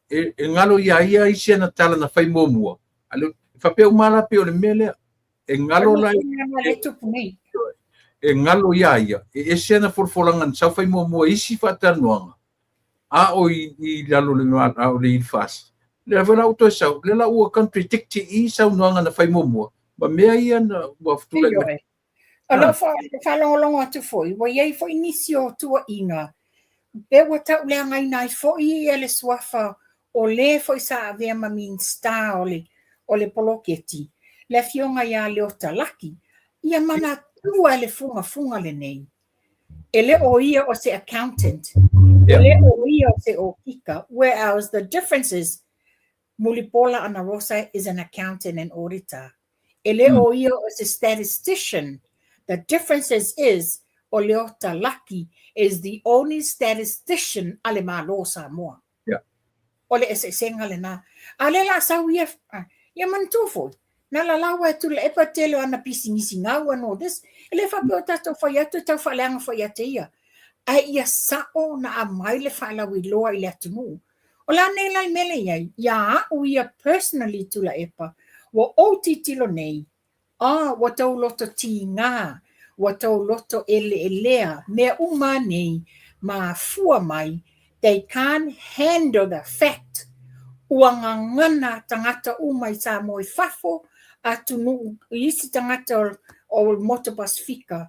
e, e galo iā ia isi ana tala na fai muamua. A le, faapea uma la pei o le mea lea. E galo la e galo iā ia, e ese ana folafolaga na sau fai muamua i isi faatalanoaga, a o i, i lalo o le, a o le i FAST. Lea foi la ua toe sau, lea la ua contradict i saunoaga na fai muamua, ma mea ia na ua tulai mai. O lau faalogologo atu foi, ua i ai foi nisi o tuuaiga, pe ua tauleagaina ai foi ia le suafa o le foi sa avea ma Minisita o le, o le poloketi, le afioga ia Leota Laki. Ia manatua e le fugafuga lenei, e le o ia o se accountant, e le o ia o se okika, whereas the difference is, Mulipola Anarosa is an accountant and auditor. E le o ia o se statistician. The difference is, is o Leota Laki is the only statistician a le Malo o Samoa. Yeah. O le eseesega lena. A lea la sau ia, ia manatua foi, na lalau e Tuilaepa tele o ana pisinisi gau and all this. E le faapea o tatou fai atu e tau faaleaga foi ia te ia. Ae ia sa'o na aumai le faalauiloa i le atunuu. O le a nei la le mea lea i ai? Ia a'u ia personally Tuilaepa, ua ou tilotilo nei, ah, ua tou loto tigā, ua tou loto eleelea, mea uma a nei, mafua mai, they can't handle the fact ua gagana tagata uma i Samoa i fafo, atunuu i isi tagata o le Motu Pasefika,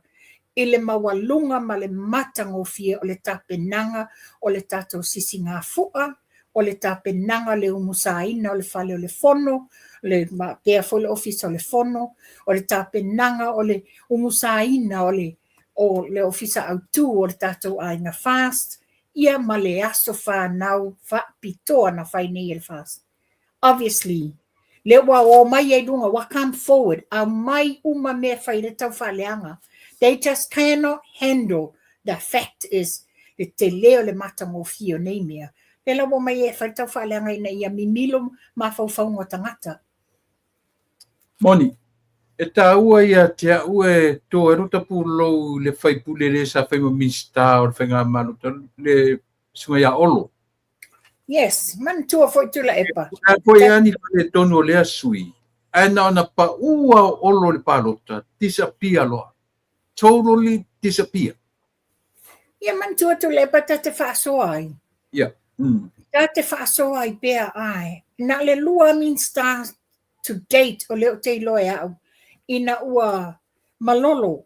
i le maualuga ma le matagofie o le tapenaga o le tatou sisigāfu'a, o le tapenaga o le umusaina o le Fale o le Fono, le pea foi le Ofisa o le Fono, o le tapenaga o le umusaina o le o le Ofisa Autū o le tatou Aiga FAST, ia ma le aso fanau faapitoa na fai nei e le FAST. Obviously, lea ua o mai ai luga, ua come forward, aumai uma mea fai le tau faaleaga. They just cannot handle the fact is le tele o le matagofie o nei mea. Lea la ua omai e fai le tau faaleaga ina ia mimilo mafaufauga o tagata. Moni, e taua ia te au e to ai lota pulou i le faipule le sa fai ma Minisita o le Faigamalo talu, le Susuga ia Olo. Yes, manatua foi Tuilaepa. E foi lava ni faaletonu o lea sui, ae na ona paʻu lava o Olo i le palota, disappear loa. Totally disappear. Ia manatua Tuilaepa ta te faasoa ai. Ia. Ta te faasoa ai pea ae. Na o le lua Minista to date o lea ou te iloa e au, ina ua malolo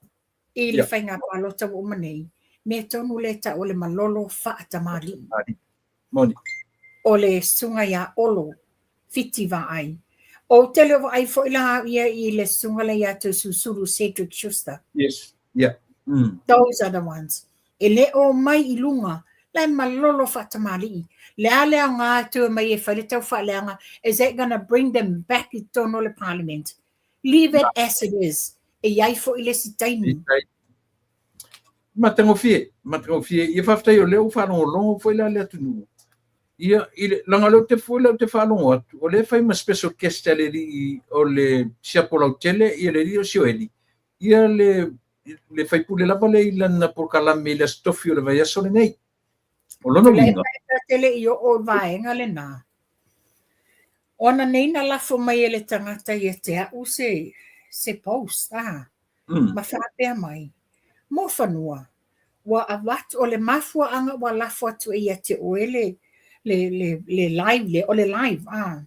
i le faiga palota ua uma nei, mea tonu lea e tau o le malolo faatamalii. Moni. O le susuga ia Olo Fiti Vaai. Ou te le o vaai foi la au ia i le susuga lea ia Toeolesulusulu Cedric Schuster. Yes. Yeah. Those are the ones. E le o mai i luga, la e malolo faatamalii. Le a le aoga e toe mai e fai le tau faaleaga, is that gonna bring them back i totonu o le Parliament? Leave it as it is. E i ai foi le isi taimi. Matagofie, matagofie. Ia faafetai o lea ua faalogologo foi la le atunuu. Ia, i le, leaga o lea ou te foi lea ou te faalogo atu, o lea e fai ma special guest a le alii o le siapo lautele, ia le alii o Sioeli, ia le, le faipule lava lea i lana polokalame i le Aso Tofi o le vaiaso lenei. O lona uiga. E ta te le i oo i vaega lena. Ona nei na lafo mai e le tagata ia te a'u se, se post, a, ma faapea mai, Moafanua, ua avatu, o le mafuaaga ua lafo atu ai ia te oe le, le, le, le live lea, o le live, a,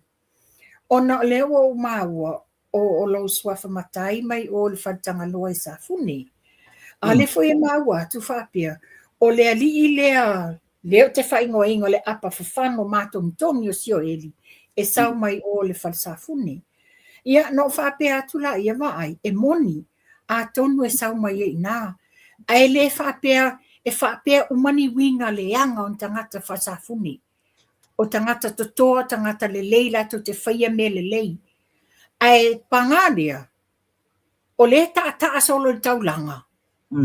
ona o lea ua ou maua, o, o lou suafa matai mai o le fale Tagaloa i Safune. A lea foi e maua atu faapea, o le alii lea Lea ou te faaigoaina o le apa fafano matonitoni o Sioeli e sau mai o le fale Safune. Ia, na ou faapea atu laia, Vaai, e moni, atonu e sau mai ai i ina. Ae le faapea e faapea uma ni uiga leaga o ni tagata faasafune. O tagata totoa, o tagata lelei latou te faia mea lelei. Ae paga lea, o lea e taataa solo i le taulaga,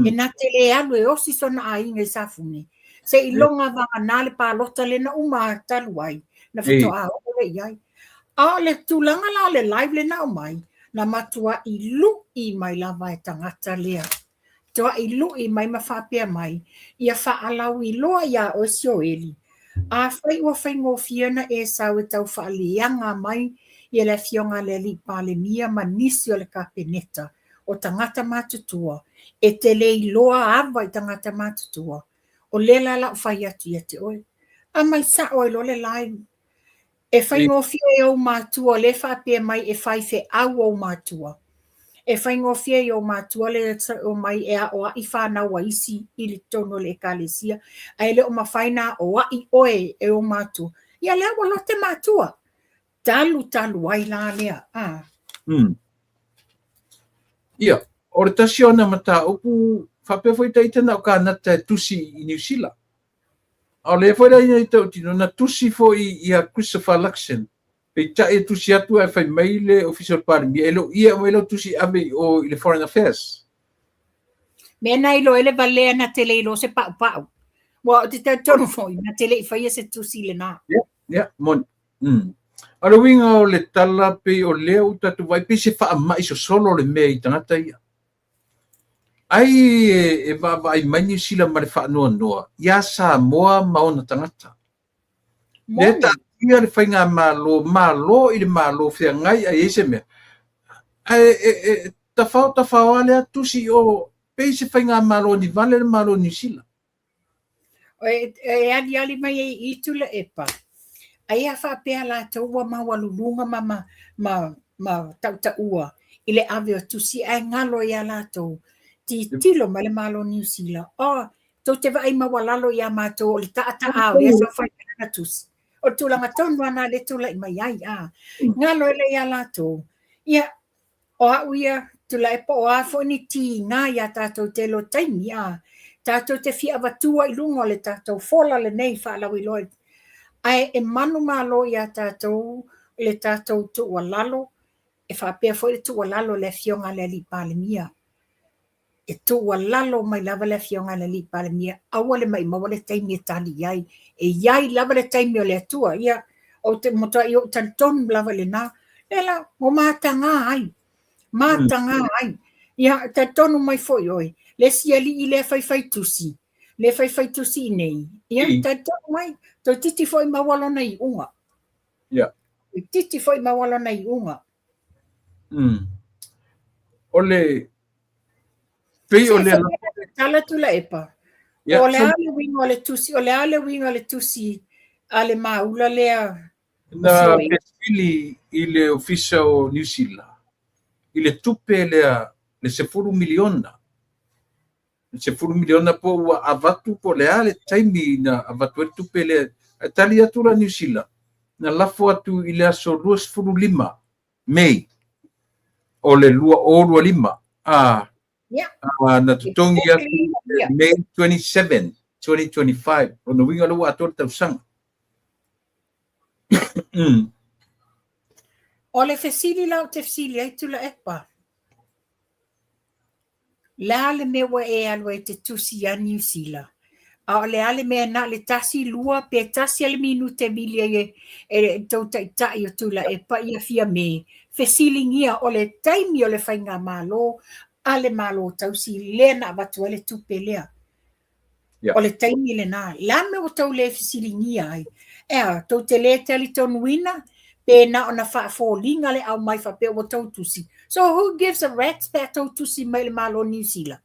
e na te le alu e osi sona aiga i Safune, seiloga vagana le palota lea na uma talu ai, na faatoa oo lea i ai. A o le tulaga la o le live lea na aumai, na matuai lui mai lava e tagata lea. Matuai lui mai ma faapea mai, Ia faalauiloa iā oe Sioeli, afai ua faigofie ona e sau e tau faaleaga mai ia le Afioga a le Alii Palemia ma nisi o le Kapeneta o tagata matutua, e te le iloa ava i tagata matutua, o lea la la ou fai atu ia te oe. Aumai sao ai loa le live. E faigofie i ou matua lea faapea mai e faifeau ou matua. E faigofie i ou matua le omai e aoai fanau a isi i totonu o le ekalesia, ae le o mafai ona aoai oe e ou matua. Ia lea ua lote matua. Talu talu ai la lea. A. Ia, o le tasi ona mataupu faapea foi ita na o kānata e tusi i Niu Sila. A o lea foi la ina i tautino, na tusi foi ia Christopher Luxon, peitai e tusi atu ae fai mai le Ofisa o le Palemia, e le o ia e aumai lau tusi e ave i o i le Foreign Affairs. Mea na iloa ai le valea na te le iloa se paupau. Ua ou te talitonu foi, na te le i faia se tusi lena. Ia, ia, moni. A o le uiga o le tala pei o lea ua tatou vaai pei se faamai sosolo le mea i tagata ia. Ai e vaavaai mai Niu Sila ma le faanoanoa iā Samoa ma ona tagata. Lea e taatia le faigamalo, malo i le malo feagai a i ai se mea, ae e tafao tafao lava lea tusi i o pei se faigamalo ni vale le Malo o Niu Sila. E aliali mai ai i Tuilaepa, ai a faapea latou ua maualuluga ma, ma, ma, ma tautaua i le ave o tusi ae galo iā latou. Tilotilo mai le Malo o Niu Sila, oh, tou te vaai maualalo iā matou o le taataa o lea sa fai ai lana tusi. O le tulaga tonu lava lena lea e tulai mai ai, a. Galo ai lea iā latou. Ia, O au ia, Tuilaepa, o a foi ni tiga iā tātou i tēlō taimi, ā, tātou te fia avatua i luga o le tātou fola lenei faalauiloa, ae e manumalo iā tātou le tātou tuualalo, e faapea foi le tuualalo a le Afioga a le Alii Palemia. E tuualalo mai lava le Afioga i le Alii Palemia, aua le maimau le taimi e tali i ai. E i ai lava le taimi o le Atua. Ia, ou te matuai ou talitonu lava i lena. Lea la, ua mataga ai. Mataga ai. Ia, talitonu mai foi oe, le isi alii lea faifai tusi, lea faifai tusi i nei. Ia, talitonu mai, toeitiiti foi maua lona iuga. Ia. Toeitiiti foi maua lona iuga. O le Pei o le tala Tuilaepa. O le a le uiga o le tusi, o le a le uiga o le tusi a le maula lea na fesili i le Ofisa o Niu Sila i le tupe lea le 10 miliona. Le 10 miliona po ua avatu po o le a le taimi na avatu ai le tupe lea. Ae tali atu la Niu Sila, na lafo atu i le aso 25 Mei o le 2025, a na totogi atu May 27, 2025. Lona uiga lea ua atoa le tausaga. O le fesili la ou te fesili ai Tuilaepa, Le a le mea ua e alu ai e te tusi iā Niu Sila? A o le a le mea na o le tasi, lua, pe tasi lava le minute e vili ai e, e tou taitai o Tuilaepa ia Fiame, fesiligia o le taimi o le faigamalo a le Malo tausi lea na avatu ai le tupe lea. O le taimi lena, le a le mea ua tou le fesiligia ai? E a, tou te le talitonuina pe na ona faafoliga le aumai faapea ua tou tusi? So who gives a rat's pe a tou tusi mai i le Malo o Niu Sila?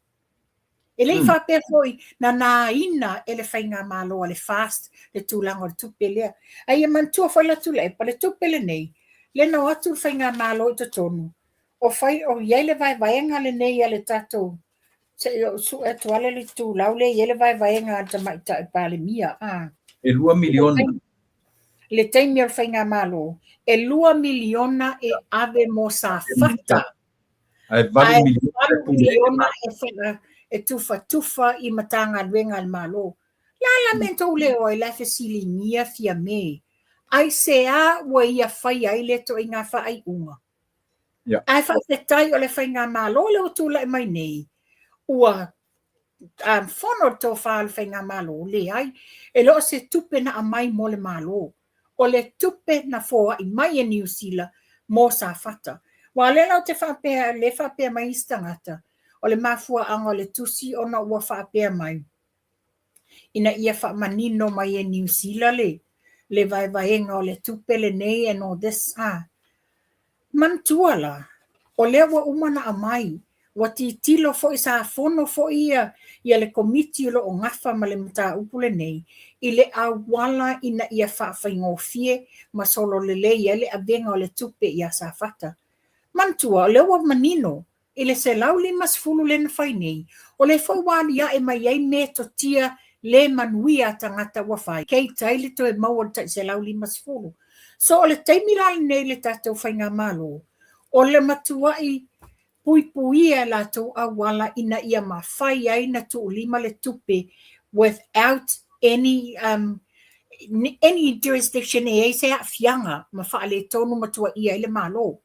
E le i faapea foi na nāina e le faigamalo a le FAST le tulaga o le tupe lea. A ia manatua foi la Tuilaepa, le tupe lenei, lea na o atu le faigamalo i totonu, o fai o i ai le vaevaega lenei a le tatou. Se i ou sue atu lava le itulau lea e i ai le vaevaega a le Tamaitai Palemia, a. E $2 miliona. I le taimi o le Faigamalo, e $2 miliona e ave mo Safata. Ae $8 miliona e tufatufa i Matagaluega a le Malo. O le a la mea tou le o ai la e fesiligia Fiame, aisea ua ia faia ai lea ituaiga faaiuga? Yeah. Ae faafetai o le Faigamalo lea ua tulai mai nei, ua fono le tofa a le Faigamalo, leai, e le o se tupe na aumai mo le Malo. O le tupe na foai mai e Niu Sila mo Safata. Aua o lea la ou te faapea, lea e faapea mai isi tagata, o le mafuaaga o le tusi ona ua faapea mai, ina ia faamanino mai e Niu Sila le le vaevaega o le tupe lenei and all this a. Manatua la, o lea ua uma ona aumai, ua tilotilo foi, sa fono foi ia ia le Komiti o lo o gafa ma le mataupu lenei i le auala ina ia faafaigofie ma sololelei ai le avega o le tupe ia Safata. Manatua, o lea ua manino I le 150 lea na fai nei, o lea foi ua aliae mai ai metotia le manuia a tagata ua fai, keita ai le toe maua o le tai 150. So o le taimi la lenei i le tatou Faigamalo, o le matuai puipuia e latou auala ina ia mafai ai na tuulima le tupe without any um any jurisdiction e i ai se aafiaga ma faaletonu ma tuuaia ai le Malo.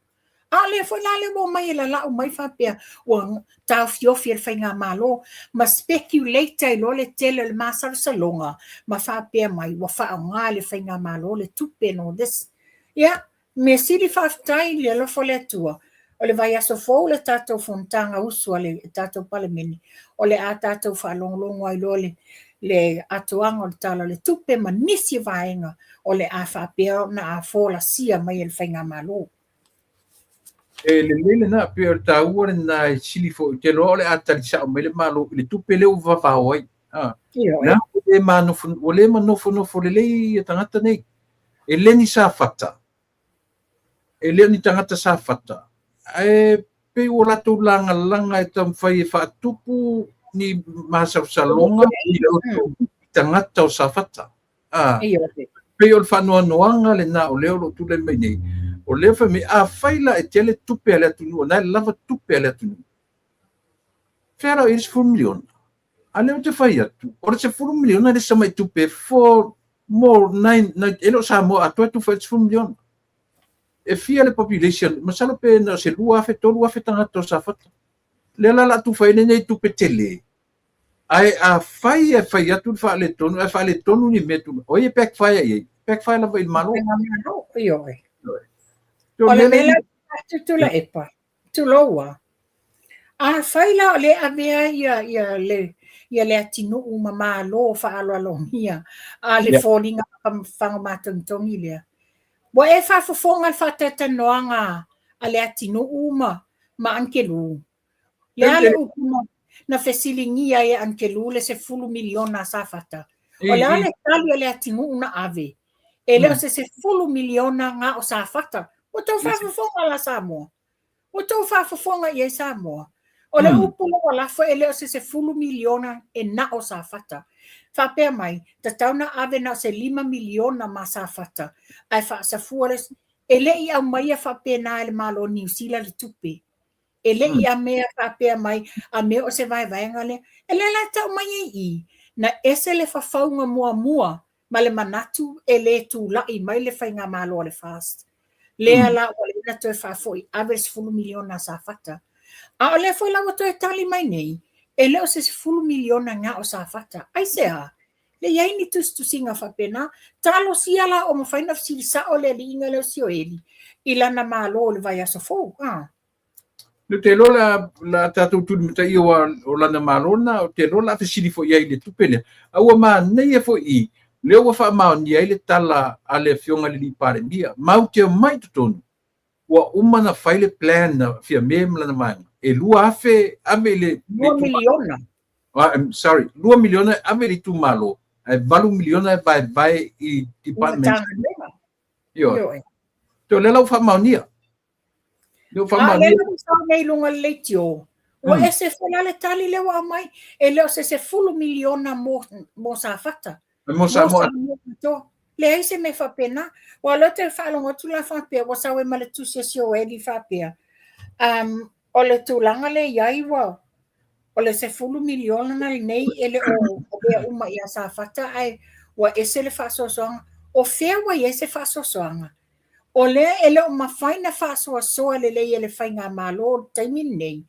A o lea foi la lea ua omai e lalau mai faapea ua taofiofi e le Faigamalo ma speculate ai loa le tele o le masalosaloga ma faapea mai ua faaaoga e le Faigamalo le tupe and all this. Ia, mea sili faafetai i le alofa o le Atua, o le vaiaso fou le tatou fonotaga usu a le tatou Palemene, o le a tatou faalogologo ai loa le le atoaga o le Tala o le Tupe ma nisi vaega o le a faapea ona folasia mai e le Faigamalo. E lelei lena, pei o le taua lena e sili foi, ou te iloa o le a tali sao mai le Malo i le tupe lea ua vavao ai. Na ua le manofonofo lelei ia tagata nei. E le ni Safata, e le o ni tagata Safata, ae pei ua latou lagalaga e taumafai e faatupu ni masalosaloga i loto i tagata o Safata. Pei o le faanoanoaga lena o lea o lo o tulai mai nei, o lea fai mai, afai la e tele tupe a le atunuu, o lena e lava tupe a le atunuu, fea la o i ai le $10 miliona? A lea ou te fai atu, o le $10 miliona e le o se tamai tupe for more nine, nine, e le o Samoa atoa e tufa ai le $10 miliona. E fia le population, masalo pe na o se 2,000, 3,000 tagata o Safata. Lea la o le a tufa ai lenei tupe tele. Ae afai e fai atu le faaletonu, ae faaletonu ni mea tulaga, o ai e backfire i ai? Backfire lava i le Malo. Malo, ioe. O le mea la Tuilaepa, tulou a. Afai la o lea e avea ia, ia, le, ia le atinuu ma malo faaaloalogia a le foliga fagomatogitogi lea, ua e faafofoga i le faatalatalanoaga a le atinuu ma, ma Ankelū? Le a le upu na fesiligia ai e Ankelū le $10 miliona a Safata? O le a le tali a le atinuu na ave? E le o se $10 miliona na o Safata. Ua tou faafofoga la Samoa? Ua tou faafofoga i ai Samoa? O le upu lea ua lafo e le o se $10 miliona e na o Safata. Faapea mai, tatau na ave na o se $5 miliona ma Safata, ae faasafua le... E le i aumaia faapena e le Malo o Niu Sila le tupe. E le i amea faapea mai, a mea o se vaevaega lea. E lea la e tau mai ai i i, na ese le fafauga muamua ma le manatu e le tulai mai le faigamalo a le FAST. Lea la ua leva ona toe faafoi ave le $10 miliona a Safata. A o lea foi la ua toe tali mai nei, e le o se $10 miliona na o Safata. Aisea? Le i ai ni tusitusiga faapena. Talosia la o mafai ona fesili sao le aliiga lea o Sioeli i lana malo i le vaiaso fou. A. Ou te iloa la tatou tulimataia aua o lana malo lena, ou te iloa o le a fesili foi i ai i le tupe lea. A ua manaia foi i lea ua faamaonia ai le tala a le Afioga i le Alii Palemia, matou te omai i totonu, ua uma ona fai le plan a Fiame ma lana vaega, e 2,000 ave i le $2 miliona. Sorry, $2 miliona e ave i le itumalo, ae $8 miliona e vaevae i departments. Ioe. O lea la ua faamaonia. A o lea la ua sau nei i luga o le leitio, Ua ese foi la le tali lea ua aumai, e le o se 10 miliona mo Safata. Mo Samoa. Atoa. Leai se mea faapena. Aua o lea ou te faalogo atu la faapea, ua sau ai ma le tusi a Sioeli faapea, o le tulaga lea e i ai ua, o le 10 miliona lenei e le o avea uma ia Safata ae ua ese le faasoasoaga. O fea ua i ai se faasoasoaga? O lea e le o mafai ona faasoasoa lelei e le Faigamalo i le taimi lenei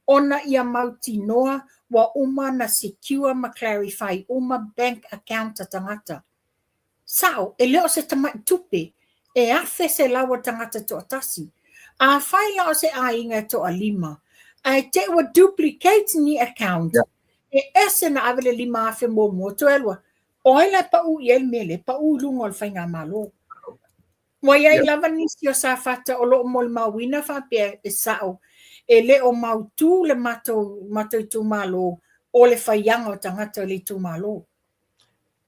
ona ia mautinoa ua uma ona secure ma clarify uma bank account a tagata. Sao, e le o se tamai tupe, e $1,100 a le tagata e toatasi. Afai la o se aiga e toalima, ae te i ua duplicate ni account, e ese ona ave le $5,000 muamua toe alu O ai la e pau i ai le mea lea? E pau i luga o le Faigamalo. Ua i ai lava nisi o Safata o lo o molimauina faapea e sao, e le o mautu le matou matou itumalo o le faiaga o tagata o le itumalo.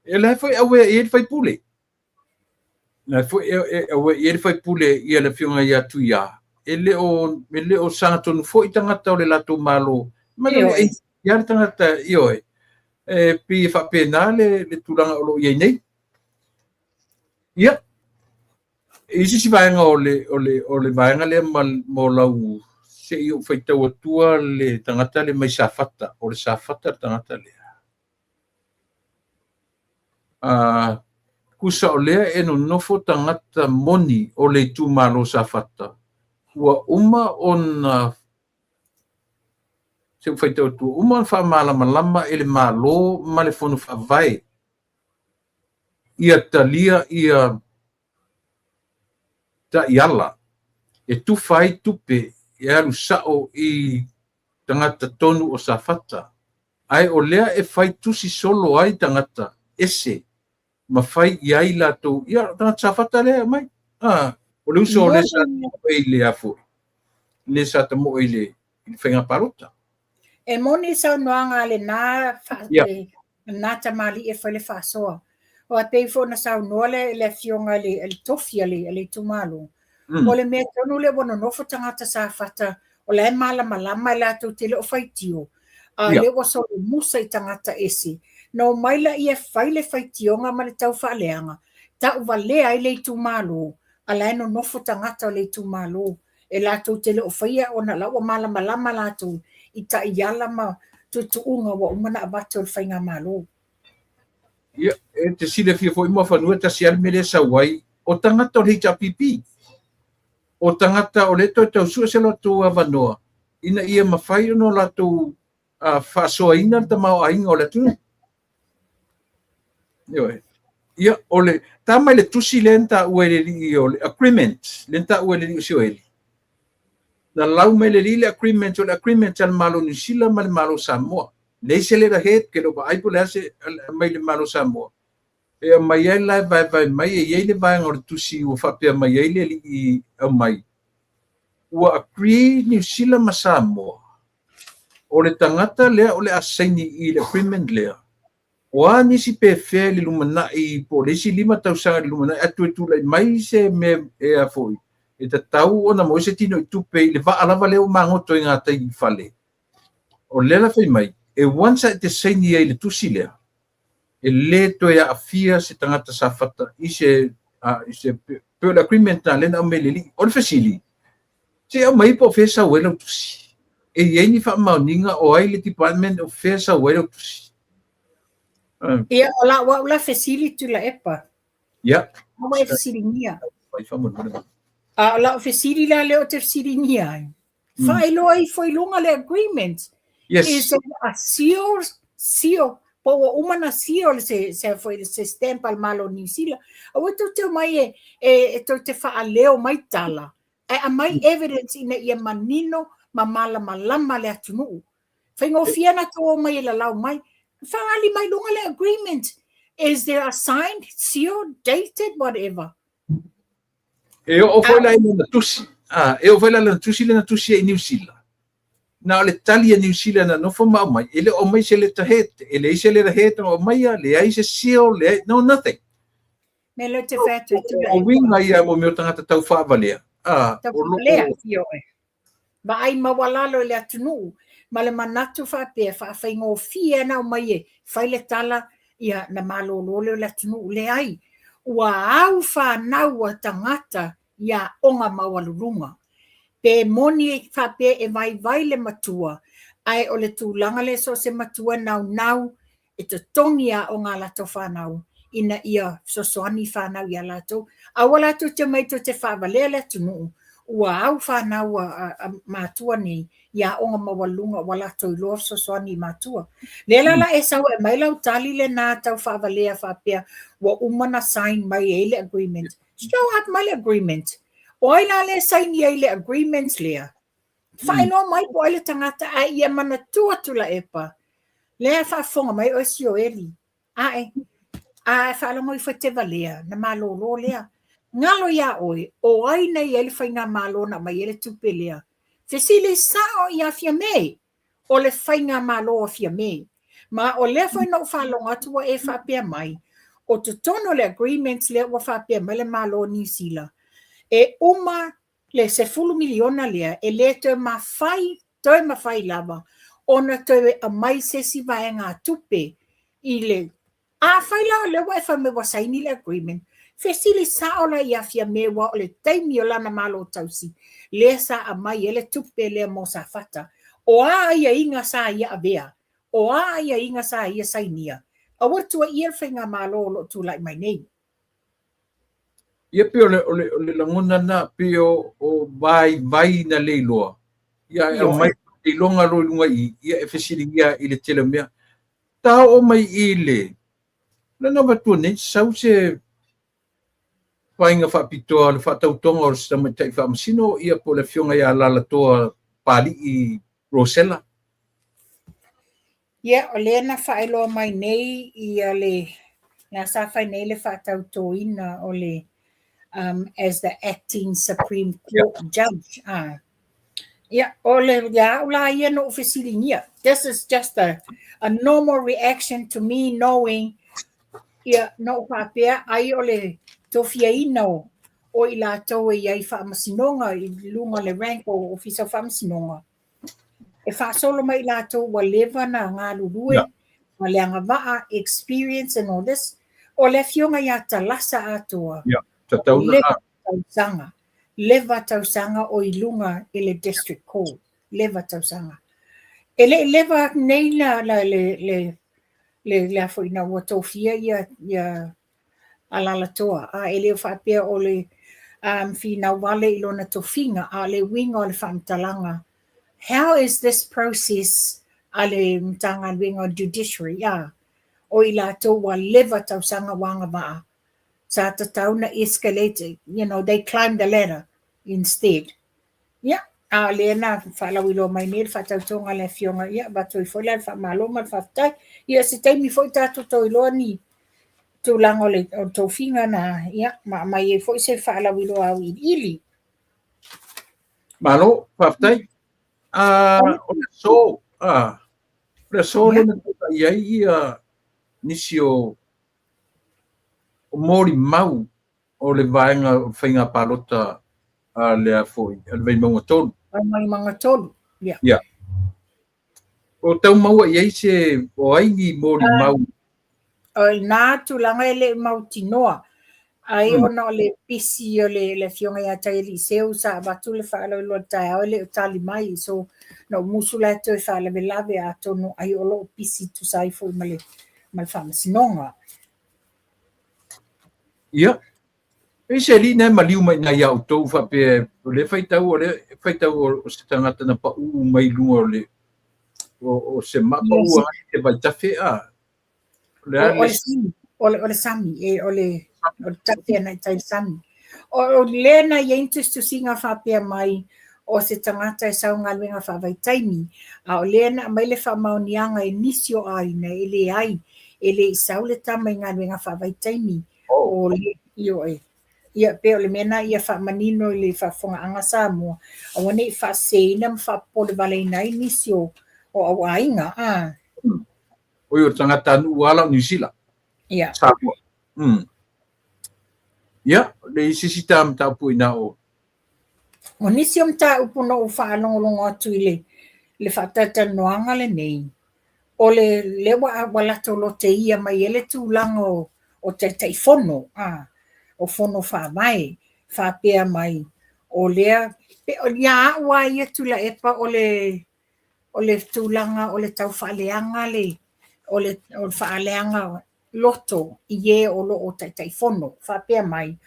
E la foi auea i ai le faipule. La foi e auea i ai le faipule ia le afioga ia Tuia. E le o sagatonu foi tagata o le latou malo. Ma le ia le tagata, ioe, e pei e faapena le tulaga o lo o i ai nei. Ia, i se isi vaega o le vaega lea ma, mo lau se i ou faitau atua le tagata le mai Safata, o le Safata le tagata lea. Tusa o lea e nonofo tagata moni o le itumalo Safata, ua uma ona se u faitau atu, uma ona faamalamalama e le Malo ma le Fono Faavae ia talia ia taiala e tufa ai tupe e alu sao i tagata tonu o Safata, ae o lea e fai tusi solo ai tagata ese ma fai i ai latou ia tagata Safata lea mai. O le uso o le sa i le afo le sa tamoe i le faiga palota. E moni saunoaga a lena lena tamalii e fai le faasoa. Aua pei foi ona saunoa le afioga i le tofi a le itumalo. O le mea tonu lea ua nonofo tagata Safata, o la e malamalama e latou te le o faitio, a o lea ua solomusa i tagata ese. Na omai laia e fai le faitioga ma le taufaaleaga, tauvalea ai le itumalo, a la e nonofo tagata o le itumalo e latou te le o faia ona la ua malamalama latou i taiala ma tuutuuga ua uma ona avatu e le Faigamalo. Ia, e te silafia foi Muafanua, tasi lava le mea lea e sau ai, o tagata o le HRPP. O tagata o lea toe tausua se latou avanoa ina ia mafai ona latou faasoaina le tamaoaiga o le atunuu. Ioe. Ia, o le ta mai le tusi lea na taua e le alii o le agreement, lea na taua e le alii o Sioeli. Na lau mai le alii le agreement, o le agreement a le Malo Niu Sila ma le Malo Samoa. Leai se letterhead, ke le o vaai po o le a se mai le Malo Samoa. E aumai ai la e vaevae mai e i ai le vaega o le tusi ua faapea mai ai le alii aumai. Ua agree Niu Sila ma Samoa. O le tagata lea o le a saini i le agreement lea. O a nisi pe fea i le lumanai po o le isi 5 tausaga i le lumanai ae toe tulai mai se mea e a foi e tatau ona maua se tino i tupe i le vaa lava lea ua magoto i gatai i fale. O lea la fai mai, e once a e te saini ai i le tusi lea, e le toe aafia se tagata Safata i se pe o le agreement na lea na aumai le alii. O le fesili, se aumai po o fea sau ai lau tusi. E i ai ni faamaoniga o ai le department o fea sau ai lau tusi. Ia, o lau au la fesili Tuilaepa. Aua e fesiligia. Fai faamolemole. A o lau fesili la lea ou te fesiligia ai. Faailoa ifo i luga le agreement. Is it a seal, po ua uma na seal se foi se stamp a le Malo o Niu Sila. Aua tou te omai e tou te faaleo mai tala, ae aumai evidence ina ia manino ma malamalama le atunuu. Faigofie na tou omai e lalau mai. Faaali mai luga le agreement. Is there a signed, sealed, dated, whatever? E oo foi la i lana tusi. E oo foi la i lana tusi lea na tusi ai i Niu Sila. Na o le tali a Niu Sila na nofo ma aumai, e le o aumai se letterhead, e leai se letterhead na aumaia, leai se seal, leai, no nothing. Me lea ou te fai atu e Tuilaepa. O uiga ia mo mea o tagata taufaavalea ma le manatu faapea e faafaigofie ana aumai e fai le tala ia na malolo lea o le atunuu. Leai, ua au fanau a tagata i aoga maualuluga. Pe moni faapea e vaivai le matua, ae o le tulaga lea so o se matua e naunau e totogi aoga a latou fanau ina ia fesoasoani fanau ia latou. Aua latou te omai tou te faavalea le atunuu, ua au fanau a matua nei i aoga maualuluga ua latou iloa fesoasoani i matua. Lea la la e sau e aumai lau tali lena tau faavalea faapea ua uma na sign mai e i le agreement. Show up mai le agreement. O ai la lea saini ai le agreement lea? Faailoa mai po o ai le tagata ae ia manatua Tuilaepa. Lea e faafofoga mai oe Sioeli. Ae, a e faalogo ifo e te valea, na malolo lea. Galo iā oe, o ai na i ai le faigamalo na aumai ai le tupe lea? Fesili sao ia Fiame, o le faigamalo a Fiame. Ma o lea foi na ou faalogo atu ua e faapea mai, o totonu o le agreement lea ua faapea mai le Malo o Niu Sila, e uma le 10 miliona lea, e le toe mafai, toe mafai lava ona toe aumai se isi vaegatupe i le Afai la o lea ua e fai mai ua saini le agreement, fesili sao la ia Fiame aua o le taimi o lana Malo tausi lea sa aumai ai le tupe lea mo Safata. O a aiaiga sa ia avea? O a aiaiga sa ia sainia? Aua le tuuaia le faigamalo o lo o tulai mai nei. Ia pei o le, o le, o le lagona lena, pei o, o vaivai na le iloa. Ia e aumai le iloga loa i luga i i, ia e fesiligia i le tele o mea. Ta oo mai i le, lea na avatua nei, sau se faiga faapitoa o le faatautoga o se tamaitai faamasino, ia po o le afioga ia Alalatoa Papalii Rosella. Ia, o lea na faailoa mai nei ia le, la sa fai nei le faatautoina o le as the acting Supreme Court Judge. Ah. Ia, o le ia au la ia na ou fesiligia. This is just a normal reaction to me knowing ia na ou faapea ai o le tofiaina o o i latou e i ai faamasinoga i luga o le rank o Ofisa o Faamasinoga. E faasolo mai i latou ua leva na galulue ma le agavaa, experience and all this. O le afioga ia Talasa atoa, leva tausaga, leva tausaga o i luga i le District Court, leva tausaga. E le i leva nei la le le le le a foi ina ua tofia ia ia Alalatoa, a e le o faapea o le um, finau wale i lona tofiga, a o le uiga o le faamatalaga, how is this process a le Matagaluega o Judiciary, a, o i latou ua leva tausaga ua agavaa, sa tatau na escalate, you know, they climb the ladder instead. Ia, a o lea na faalauiloa mai nei le faatautoga a le Afioga, ia, avatu ai foi la le faamalo ma le faafetai. Ia, se taimi foi tatou toe iloa ni tulaga o le o le tofiga na, ia, ma aumai ai foi se faalauiloa auiliili. Malo, faafetai. Ah, o le aso, ah, o le aso lea na tulai ai ia nisi o o molimau o le vaega o le faiga palota a le foi, a le Vaimauga 3. Vaimauga 3, ia. Ia. O tau maua i ai se, o ai ni molimau? O lena tulaga e le i mautinoa, ai ona o le pisi o le, le afioga ia Taialii Seu sa avatu le faalauiloa i le taeao e le o tali mai, so na ou musu la e toe faalavelave atonu ai o lo o pisi tusa ai foi ma le, ma le faamasinoga. Ia, e se alii na e maliu mai iina ia outou faapea o lea faitau o lea faitau o se tagata na pauu mai luga o le o se maa pauu agai i se vaitafe a o le a le o le o le sami e o le o le tafe ana i tai le sami. O lea na i ai ni tusitusiga faapea mai o se tagata e sau galuega faavaitaimi, a o lea na aumai le faamaoniaga e nisi o aiga e leai, e le i sau le tama i galuega faavaitaimi. O le, ioe. Ia, pei o le mea lena ia faamanino i le faafofogaaga Samoa, aua ne i faaseseina ma faapopolevaleina ai nisi o o au aiga. A. Oi, o le tagatanuu lava la o Niu Sila. Ia. Samoa. Ia, le isi isi ta mataupu i na o O nisi o mataupu na ou faalogologo atu i le le faatalatalanoaga lenei, o le lea ua ua latou loteia mai ai le tulaga o o Taitaifono, a, o Fono Faavae, faapea mai, o lea, ia au lava ia Tuilaepa o le o le tulaga o le tau faaleaga le o le o le faaleaga loto i e o lo o Taitaifono, faapea mai,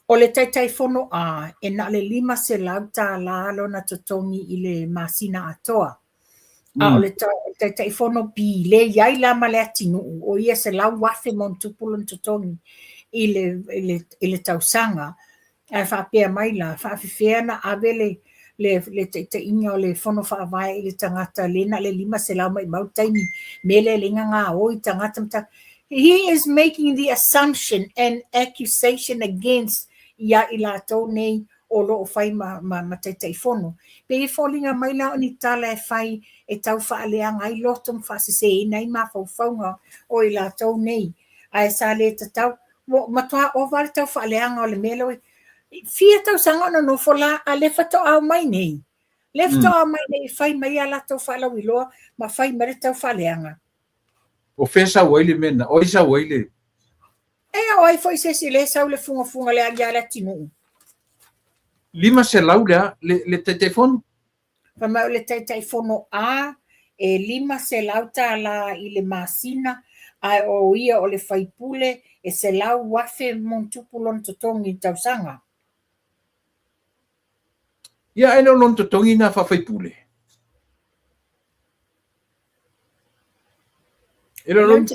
o le Taitaifono A, e na o le $500 lona totogi i le masina atoa. A o le Taitaifono B, lea e i ai la ma Leatinuu, o ia e $100,000+ lona totogi i le, i le, i le tausaga. Ae faapea mai la, faafefea ona ave le, le, le taitaiga o le Fono Faavae i le tagata lea na o le 500 maumau le taimi, mea lea e ala ai ona gaoi tagata ma ta... He is making the assumption and accusation against ia i latou nei o lo o fai ma, ma, ma Taitaifono. Pei e foliga mai la o ni tala e fai e tau faaleaga ai loto ma faaseseina ai mafaufauga o i latou nei. Ae sa le tatau, ua matua ova le tau faaleaga o le mea lea. Fia tausaga o nonofo la, a lea faatoa omai nei. Lea faatoa omai nei e fai mai a latou faalauiloa ma fai mai le tau faaleaga. O fea sau ai le mea lena? O ai sau ai le... E o ai foi se isi lea sau le fugafuga le ia Leatinuu. 500 le a? Le, le Taitaifono? Fai mai o le Taitaifono A e $500 i le masina, ae o ia o le faipule e $100,000+ lona totogi i le tausaga. Ia, ae le o lona totogi lena faa-faipule? E le o lona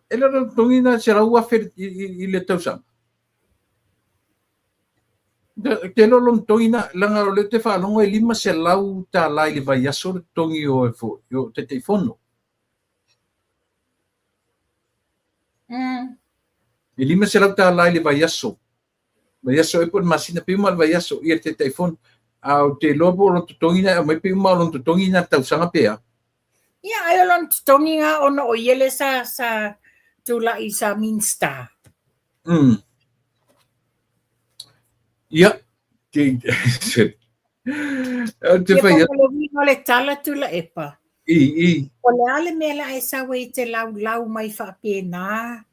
E le o lona totogi lena $100,000 i le tausaga. Te le o lona totogi lena, leaga o lea ou te faalogo e $500 i le vaiaso le totogi o e foi, o Taitaifono. E $500 i le vaiaso. Vaiaso ea po o le masina, pei uma lava o le vaiaso ia le Taitaifono. A ou te iloa po o lona totogi lena e aumai pei uma lava o lona totogi lena i le tausaga pe a. Ia, ai o lona totogi lena ona o ia lea sa, sa tulai sa Minista. Ia, te, te Ia, fai po o le uiga o le tala Tuilaepa. I, i. O le a le mea la e sau ai e te laulau mai faapena?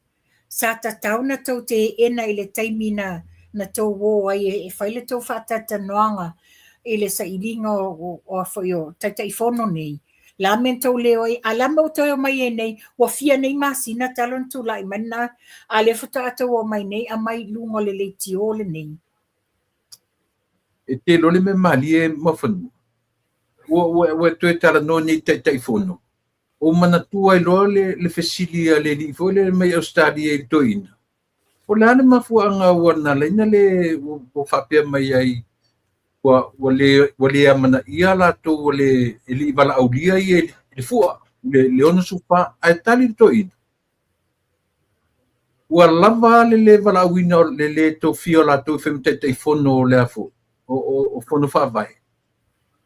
Sa tatau na tou teena i le taimi na na tou o ai e fai le tou faatalatalanoaga i le sailiga o o a foi o Taitaifono nei. Le a mea na tou le o ai? A o le a mea ua toe omai ai nei? Ua fia nei masina talu ona tulai mai lena, a o lea faatoa tou omai nei aumai i luga o le leitio lenei. E te iloa le mea malie Muafanua? Ua, ua, ua toe talanoa nei i Taitaifono. Ou manatua ai loa le, le fesili a le alii foi lea mai Ausetalia i le toeaina. O le a le mafuaaga ua na ala ai ona le, ua faapea mai ai ua, ua le, ua le amanaia latou ua le, e le i valaaulia ia i le fua, le, le 64, ae tali le toeaina, ua lava le le valaauina, le le tofia o latou e fai ma Taitaifono o le a foi, o, o, o Fono Faavae.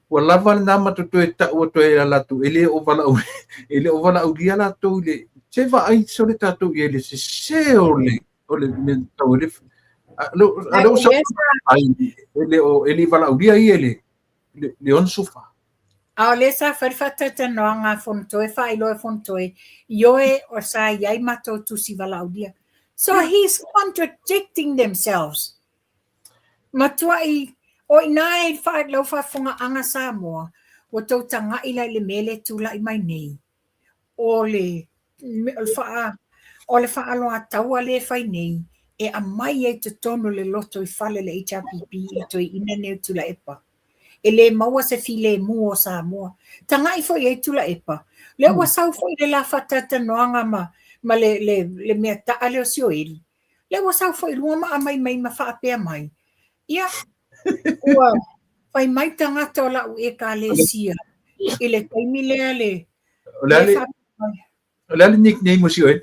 Ua lava lena ma toe tau atu ai ia latou, e le o valaau, e le o valaaulia latou i le, se vaai sole tatou i ai i le sese o le, o le mea tau le, a lea ua sau, ai, e le o, e le i valaaulia ia i le, le, le 64. A o lea sa fai le faatalatalanoaga a Fonotoe, faailoa e Fonotoe, ioe o sa i ai matou tusi valaaulia. So he's contradicting themselves. Matuai, o i ina e i lau faafofogaaga Samoa, ua tou taga'i la i le mea lea e tulai mai nei, o le, o le faaaloataua lea e fai nei, e aumai ai i totonu o le lotoifale o le HRPP i toeaiina nei o Tuilaepa. E le maua se filemu o Samoa. Taga'i foi i ai Tuilaepa, lea ua sau foi le la faatalatalanoaga ma, ma le, le, le mea ta'a lea o Sioeli, Lea ua sau foi i luga ma aumai mai ma faapea mai, ia, ua fai mai tagata o la'u Ekalesia i le taimi lea le O le a le, o le a le nickname o Sioeli?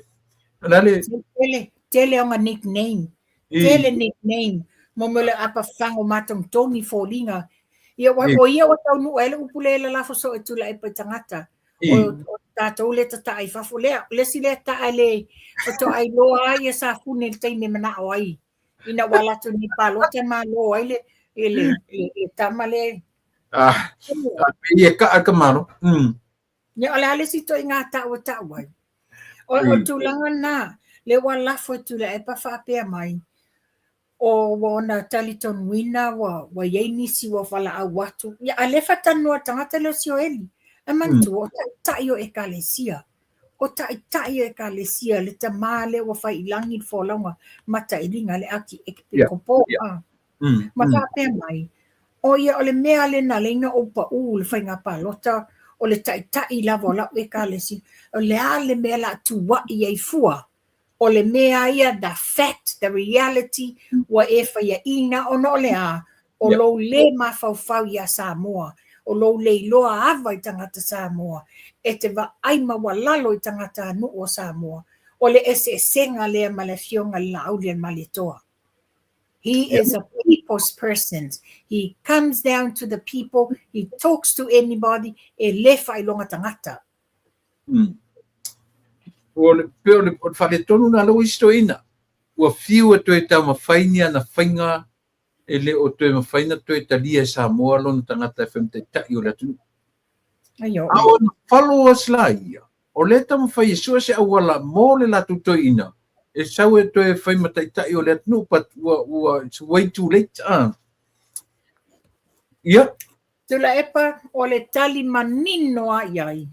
O le a le... Tele, tele ona nickname. Tele nickname. Mo mea o le apafaga o matogitogi foliga. Ia, ua, o ia ua taunuu ai le upu lea e lalafo soo e Tuilaepa i tagata. O tatou lea tataa i fafo lea. O le isi lea taa le faatoa iloa ai ia Safune i le taimi e manao ai. Ina ua alu atu nei palota malo ai le i le, i le tama le. Ah, ah, e ka ka malo. Ia, o le a le isi ituaiga ta'u e ta'u ai? O o le tulaga lena, lea ua lafo e Tuilaepa faapea mai, o ua ona talitonuina ua ua i ai nisi ua valaau atu, ia a o lea e faatalanoa e le tagata lea o Sioeli. Ae manatua, o taitai o Ekalesia, o taitai o Ekalesia, le tamā lea ua fai i lagi le folauga matailiga, le Akiepikopo, a. Ma faapea mai, O ia, o le mea lea na ala ai ona ou paʻū i le faiga palota, o le taitai lava o lau Ekalesia, o le a le mea o le a tuaʻi ai fua? O le mea ia, the fact, the reality, ua e faiaʻina ona o le a? O lou lē mafaufau iā Samoa, o lou le iloa ava i tagata Samoa, e te vaai maualalo i tagatanuu o Samoa. O le eseesega lea ma le Afioga i le Laaulialemalietoa. He is a people's person. He comes down to the people, he talks to anybody, e le faailoga tagata. O le, pe o le, o le faaletonu lena lea ua isi toeaina. Ua fiu e toe taumafai ni ana faiga e le o toe mafai ona toe talia e Samoa lona tagata e fai ma taitai o le atunuu. A o ona followers la ia, o lea e taumafai e sue se auala mo le latou toeaina e sau e toe fai ma taitai o le atunuu, but ua, ua, it's way too late. Ah. Ia. Tuilaepa, o le tali manino a i ai,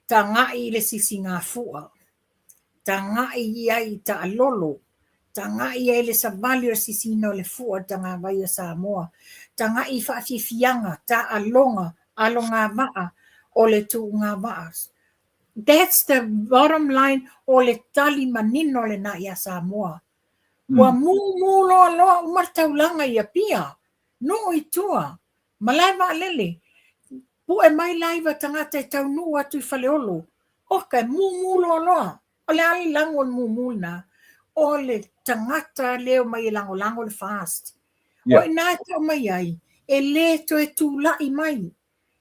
taga'i i le sisigafua, taga'i i ai i taalolo, taga'i i ai i le savali o le sisiina o le fua o le tagavai o Samoa, taga'i i faafiafiaga, taaloga, alogavaa o le tuugavaa. That's the bottom line o le tali manino lena iā Samoa. Ua mumu loaloa uma le taulaga i Apia, nuu i tua, malae vaalele, Pu'e mai laiva tagata e taunuu atu i Faleolo. Oka, e mumu loaloa. O le a le lago o le mumu lena? O le tagata lea e omai e lagolago le FAST. O i ina e tau mai ai, e lē toe tula'i mai.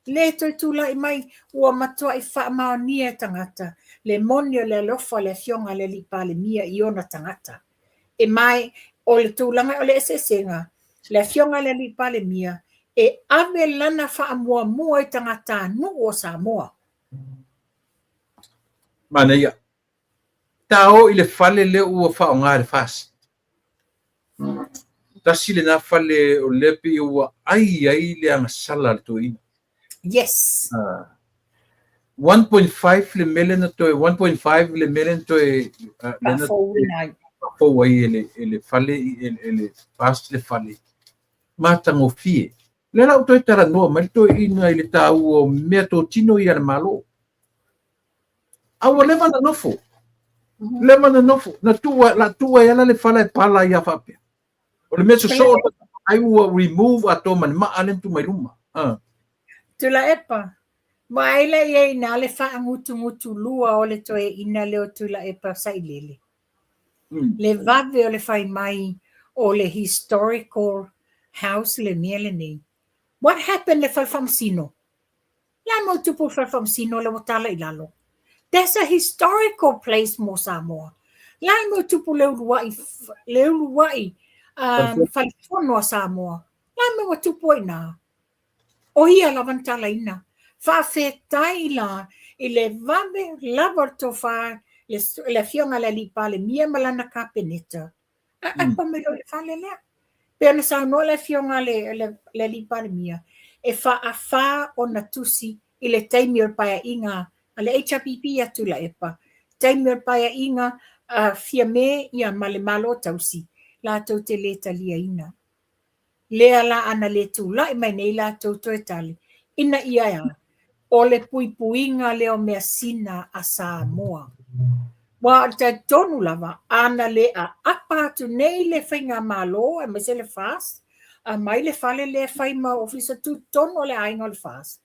Lē toe tula'i mai, ua matua'i faamaonia e tagata le moni o le alofa o le Afioga a le Alii Palemia i ona tagata. E mae, o le tulaga o le eseesega, le Afioga i le Alii Palemia e ave lana faamuamua i tagatanuu o Samoa. Manaia. Ta o i le fale lea ua faaaoga e le FAST. Tasi lena fale o lea pei ua ai ai le agasala a le toeaina. Yes. 1.5 le mea lea na toe 1.5 le mea lea na toe faafouina ai. Faafou ai e le e le fale e le FAST le fale. Matagofie. Lea la ua toe talanoa mai le toeaina i le taua o meatotino ia a le Malo. A ua leva ona nofo. Leva ona nofo. Na tuu la tuu ai ala le fala e pala ia faapea. O le mea sosoo ai ua remove atoa ma le maa lea na tuu mai luma. Ah. Tuilaepa, vaai la i ai i ina le faagutugutulua o le toeaina lea o Tuilaepa Sailele. Le vave o le fai mai o le historical house le mea lenei. What happened le fale faamasino? Le a mau tupu le fale faamasino lea ua tala i lalo? That's a historical place mo Samoa. Le a mau tupu le uluai, le uluai fale fono a Samoa? Le a mea ua tupu ai i ina? O ia lava na talaina. Faafetai la i le vave lava o le tofa le Afioga i le Alii Palemia ma lana Kapeneta. Aapa mai loa i le fale lea. Pei ona saunoa le Afioga i le Alii Palemia, e faafa ona tusi i le taimi o le paeaiga a le HRPP ia Tuilaepa, taimi o le paeaiga a Fiame ia ma le Malo Tausi, latou te le taliaina. Lea la ana le tulai mai nei latou toe tali, ina ia e a? O le puipuiga lea o measina a Samoa. Aua o le talitonu lava, ana le aapa atu nei le faigamalo aemaise le FAST, aumai le fale lea e fai ma ofisa tutotonu o le aiga o le FAST,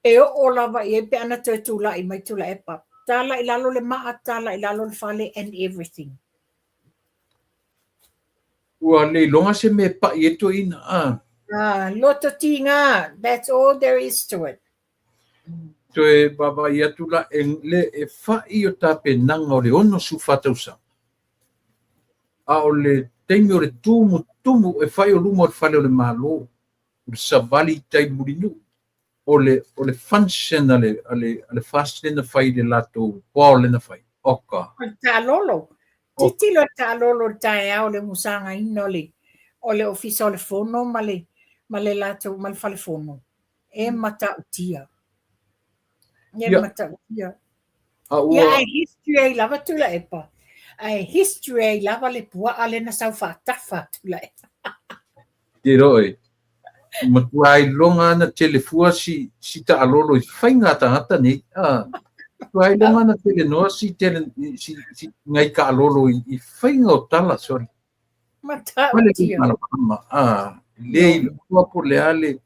e oo lava i ai pe ana toe tulai mai Tuilaepa, tala i lalo le maa, tala i lalo le fale and everything. Ua le iloga se mea e paʻi ai toeaina, a. Ah, loto tiga, that's all there is to it. Toe vaavaai atu la, e, le, e fa'i o tapenaga o le 64 tausaga. A o le taimi o le tumutumu e fai o luma o le fale o le Malo, o le savali i tai Mulinuu, o le, o le function a le, a le, a le FAST lea na fai i le latou ball lea na fai. Oka. O le taalolo. Tilotilo le taalolo i le taeao le musagaina o le, o le Ofisa o le Fono ma le, ma le latou, ma le Fale Fono. E matautia. E matautia. A ua... Ia, ae history ai lava Tuilaepa. Ae history ai lava le puaa lea na sau faatafa a Tuilaepa. Te iloa oe, matua iloga ana tele fua si, si taalolo i faiga a tagata nei. Ah, matua iloga ana tele noa si tele, si, si ngai kaalolo i, i faiga o tala, sorry. Matautia. Ah, le iloa po le a le...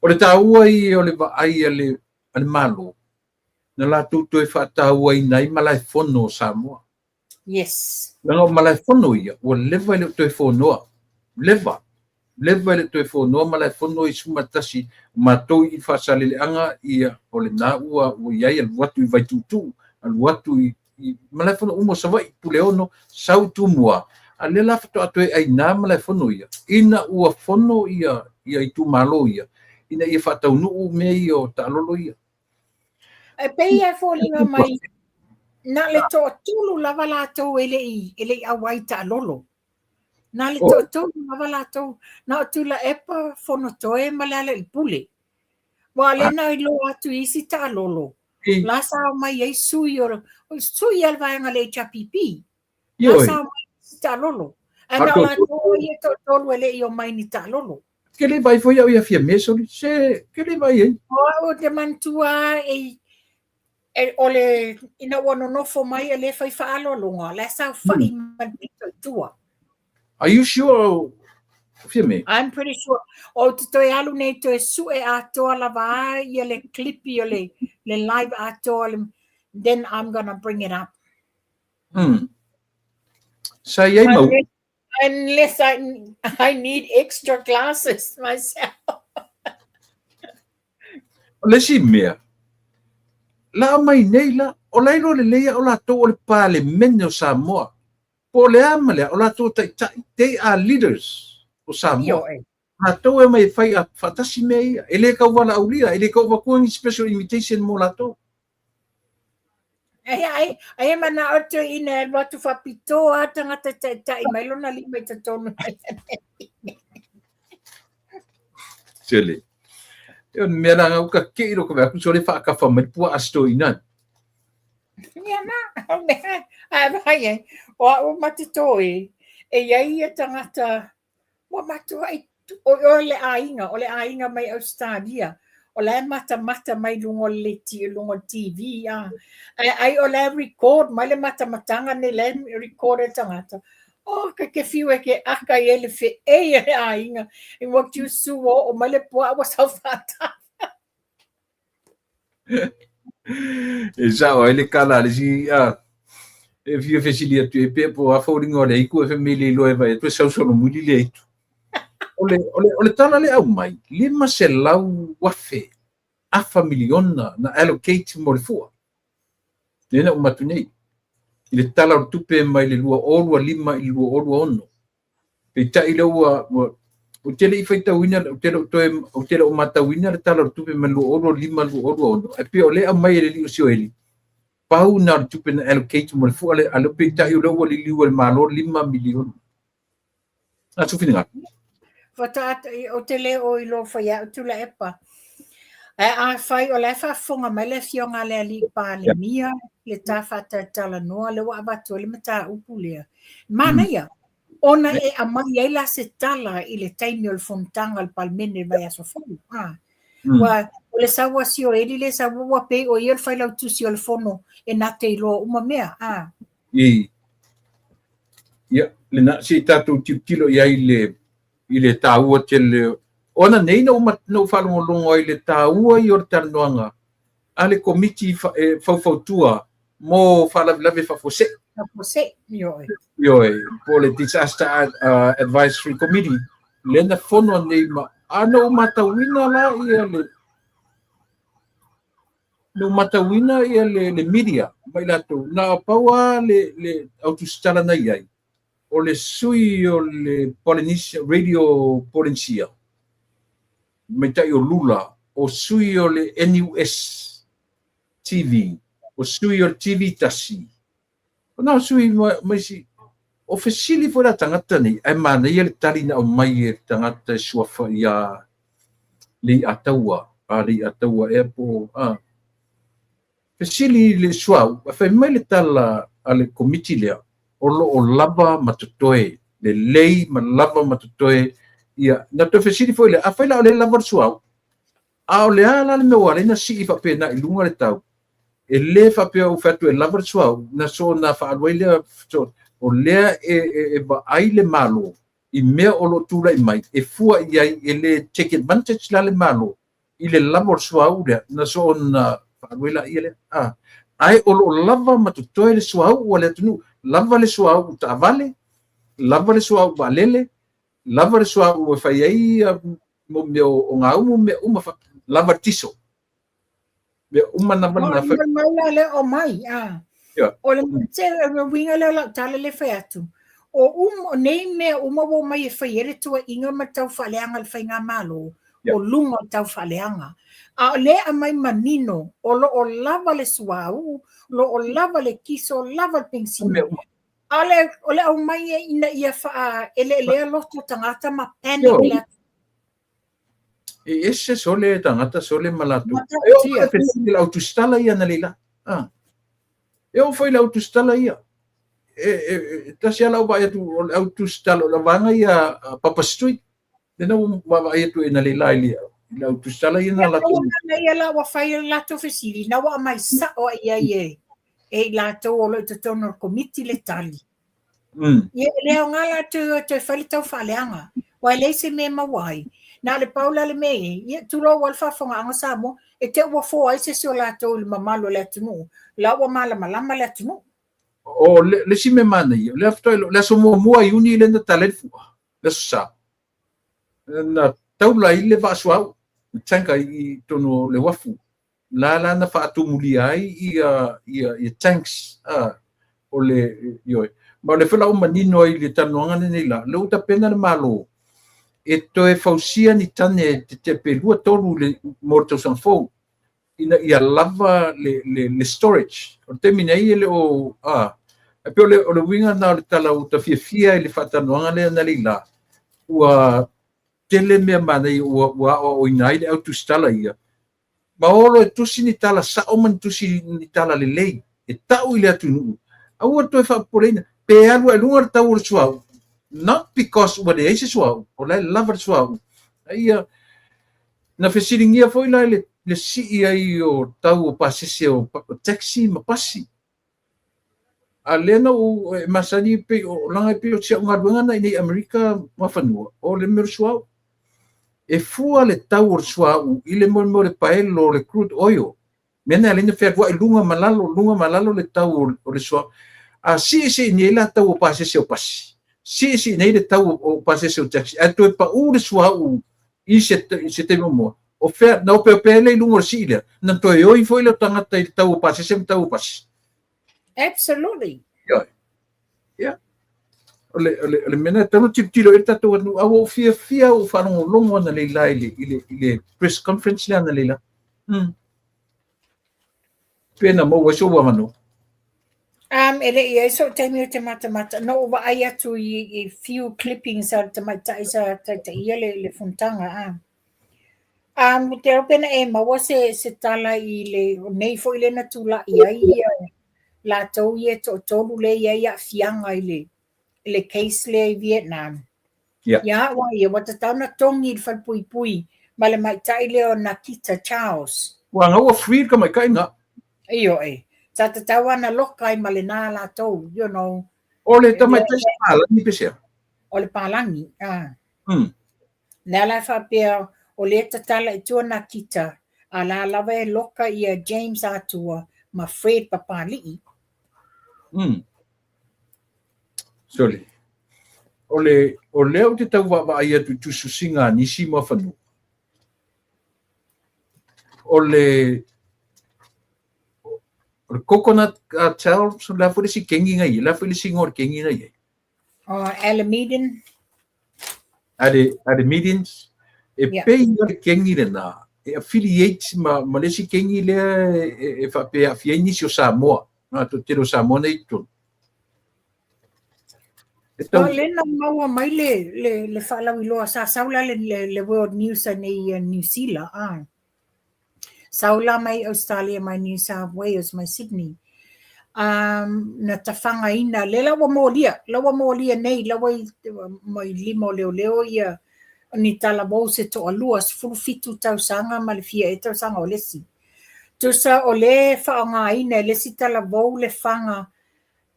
O le taua ia o le vaai a le, a le Malo, na latou toe faatauaina ai malaefono o Samoa. Yes. Leaga o malaefono ia, ua leva e le o toe fonoa. Leva. Leva e le o toe fonoa malaefono i 11 o matou i Faasaleleaga, ia, o lena ua, ua i ai, alu atu i Vaituutuu, alu atu i, i malaefono uma o Savaii, Puleono, sau i Tumua, a lea la faatoa toe aina malaefono ia, ina ua fono ia, ia itumalo ia, ina ia faataunuu mea ia o taalolo ia. E pei e foliga mai na le toatolu lava latou e le i e le i auai taalolo. Na le toatolu lava latou, na o Tuilaepa, Fonotoe ma Lealailepule. Ua le na iloa atu i isi taalolo, la sa omai ai sui o sui a le vaega le HRPP. La sa omai isi taalolo. Ae na o latou ia toatolu e le i omai ni taalolo. Ke le vaai foi au ia Fiame, soli. Se, ke le vaai ai. O au ou te manatua e, e, o le, ina ua nonofo mai e le fai faaaloaloga, la e saofai ma le pito i tua. Are you sure, Fiame? I'm pretty sure. Ou te toe alu nei toe sue atoa lava a ia le clipi o le, le live atoa, le, then I'm gonna bring it up. Sa i ai mau. Unless I need extra glasses myself. O le isi mea, la mai nei la, o la iloa lelei o latou o le Palemene o Samoa. Po o le a ma le a, o latou taitai, they are leaders o Samoa. Latou e mai e fai a faatasi mea ia. E le tau valaaulia, e le tau avatua ni special invitation mo latou. Ai, ai, ai e manao te ina e alu atu faapitoa a tagata taitai mai lona lima i totonu. Sele. E o mea la ngau ka ke iro ka aku sole whaakafa mai pua asto ina. Ia na, o mea, ai vai ai, o au mate toi, e iai ia tagata Ua matuai, o, o le aiga, o le aiga mai Ausetalia, o la e matamata mai luga o le, luga o le TV, a. Ae ai o la e record mai le matamataga nei, la e record e le tagata. Oh, ka ke fiu e ke aka i ai le feʻei a le aiga. I ua tiu sua oo mai le puaa ua sau faatafa. E sao ai le kala a le isi a e fia fesili atu e pea po a foliga o le aitu e fai mai le iloa e vaai atu e sau solomuli le aitu. O le, o le, o le tala le au mai, 500,000 afa miliona na allocate mo le fua. Lea na uma atu nei. I le tala o le tupe mai le 2025 i le 2026. Peitai lea ua, ua, ou te le i faitauina, ou te le o toe, ou te le o matauina le Tala o le Tupe mai le 2025 2026, ae pei o lea e aumai e le alii o Sioeli, pau na o le tupe na allocate mo le fua lea, a lea peitai o lea ua liliu e le Malo $5 miliona. A sou finagalo. Faatoa, ou te le o iloa fai au Tuilaepa. Ae afai o la e faafofoga mai le afioga a le alii Palemia, le ta faatalatalanoa lea ua avatu ai le mataupu lea. Manaia, ona e aumai ai la se tala i le taimi o le fonotaga a le Palemene i le vaiaso fou. Ah. Ua, o le sau a Sioeli le sau ua pei o ia le failautusi o le fono e na te iloa uma mea. Ah. I, ia, lena, se i tatou tilotilo i ai le, i le taua tele. O ananei na ou faalogologo ai i le taua ia o le talanoaga a le Komiti e faufautua mo faalavelave faafuasei. Faafuasei, ioe. Ioe, po o le Disaster Advisory Committee, lea na fono nei ma, a na ou matauina la ia le, na ou matauina ia le, le media ma i latou, na pau lava le, le autusitala na i ai, O le sui o le Polynesia, Radio Polynesia, tamaitai o Lula, o sui o le NUS TV, o sui o le TV tasi, o na sui ma isi, o fesili foi la tagata nei, ae manaia le tali na aumai e le tagata e suafa ia Leiataua, a Leiataua ea po o, a. Fesili i le suauu, ae fai mai le tala a le Komiti lea, o lo o lava ma totoe, lelei ma lava ma totoe ia. Na toe fesili foi lea, afai la o lea e lava le suauu, a o le a la le mea ua ala ai ona sii faapena i luga le tau? E le faapea ua fai atu e lava le suauu, na soona faaalu ai lea, o lea e vaai le Malo i mea o lo o tulai mai e fua i ai, e le take advantage la le Malo i le lava o le suauu lea, na soona faaalu ai laia lea. A, ae o lo o lava ma totoe le suauu a le atunuu, lava le suauu taavale, lava le suauu vaalele, lava le suauu e fai ai mo mea o gaumu, mea uma, lava le tiso. Mea uma na wale na whai. Mai la le o mai, a. O le te uiga lea o lau tala le fai atu. O um, o nei mea uma ua omai e fai ai le tuuaiga ma le taufaaleaga i le faigamalo, o luga o le taufaaleaga. A o lea e aumai manino, o lo o lava le suauu, o lo o lava le kiso, lava le penisini. A o le, o le aumai e ina ia faaeleelea loto o tagata ma panic le atunuu. E ese sole tagata sole ma latou. E oo foi fesili i le au tusitala ia analeila. A. E oo foi i le au tusitala ia. E, e, e tasi lava lau vaai atu o le au tusitala o le vaega ia a Papa Street. Lena ua vaavaai atu e analeila i le i le au tusitala ia na latou. Ia, ia la ua fai le latou fesili, na ua aumai sao ai i ai e e i latou o lo o i totonu o le komiti le tali. Ia, e le aoga latou e toe fai le taufaaleaga, aua e leai se mea e maua ai. Na o le pau la le mea e i ai, ia tulou lava le faafofogaaga a Samoa, e te i ua fua ai se isi o latou i le mamalu o le atunuu, la ua malamalama le atunuu. O le isi mea manaia, o lea faatoa iloa, o le aso muamua Iuni lea na tala ai le fua, le aso Sa, na taula ai le vaa suauu, le tanker i totonu o le uafu. La la na faatumulia ai ia ia ia tanks a o le ioe. Ma o lea foi la ua manino ai i le talanoaga lenei la, lea ua tapena le Malo e toe fausia ni tane tetee pe 2 3 le mo le tausaga fou ina ia lava le le le storage. O le taimi nei e le o a e pei o le o le uiga lena o le tala ua ta fiafia i le faatalanoaga lea analeila ua tele mea manaia ua ua aoaoina ai le au tusitala ia Ma olo e tusi ni tala sao ma ni tusi ni tala lelei e tau i le atunuu, aua le toe faapopoleina pe alu ae luga le tau o le suauu, not because ua leai se suauu, o la e lava le suauu. A ia, na fesiligia foi la i le, le sii ai o tau o pasese o taxi ma pasi. A lea na ou e masani pei o leaga e pei o si au galuega na i nei Amerika Muafanua, o le mea o le suauu. E fua le tau o le suauu i le mea o le paelo o le crude oil. Mea na e ala ai ona fealuai luga ma lalo, luga ma lalo le tau o le suauu. A siisii nei la tau o pasese o pasi, siisii nei le tau o pasese o taxi, ae toe pau le suauu i se, i se taimi muamua, o fea, na opeopea ai lea i luga o le sii lea, na toe oi foi lea o tagata i le tau o pasese ma tau o pasi. Absolutely. Ioe. Ia. O le, o le, o le mea lena e tatau ona tilotilo i ai le tatou atunuu. A ua ou fiafia ou faalogologo analeila i le, i le, i le press conference lea analeila. Pe na maua ai sou avanoa. E le i ai so'u taimi ou te matamata, na ou vaai atu i, i few clippings a le tamaitai sa taitaia le, le fonotaga, a. Ou te iloa pe na e maua se, se tala i le, o nei foi lea na tulai ai ia latou ia e toatolu lea e i ai aafiaga i le, i le case lea i Vietnam. Yeah. Ia ua ia, ua tatau na togi i le falepuipui ma le maitai lea o Nakita Charles. Ua na ua free le tamaitai na. Ioe. Sa tatau lava na loka ai ma lena latou, you know. O le tamaitai sa palagi pe sea? O le palagi, a. Lea la e faapea, o lea e tatala i tua Nakita, a la lava e loka ia James Atua ma Fred Papali'i. Sorry. O le, o lea ou te tau vaavaai atu i tusitusiga a nisi muafanua. O le, o le coconut cartel, o le a foi le isi kengi na i ai, o le a foi le isi igoa o le kengi na i ai. Oh, Alamedin. Ale, Alamedians. E yeah. pei le kengi lena, e affiliate ma, ma le isi kengi lea e, e, e faapea aafia ai nisi o Samoa. Nā, to tele o Samoa nei i totonu. E tau... le na maua mai le, le, le faalauiloa sa sau la le, le, le World News nei i New Zealand. Ah. Sau la mai Australia mai New South Wales mai Sydney. Um, na tafagaina, le la ua molia, la ua molia nei, la ua i, mai lima o leoleo ia ni talavou se toalua, 17 tausaga ma le fia ea tausaga o le isi. Tusa o le faaaogaina e le isi talavou le faga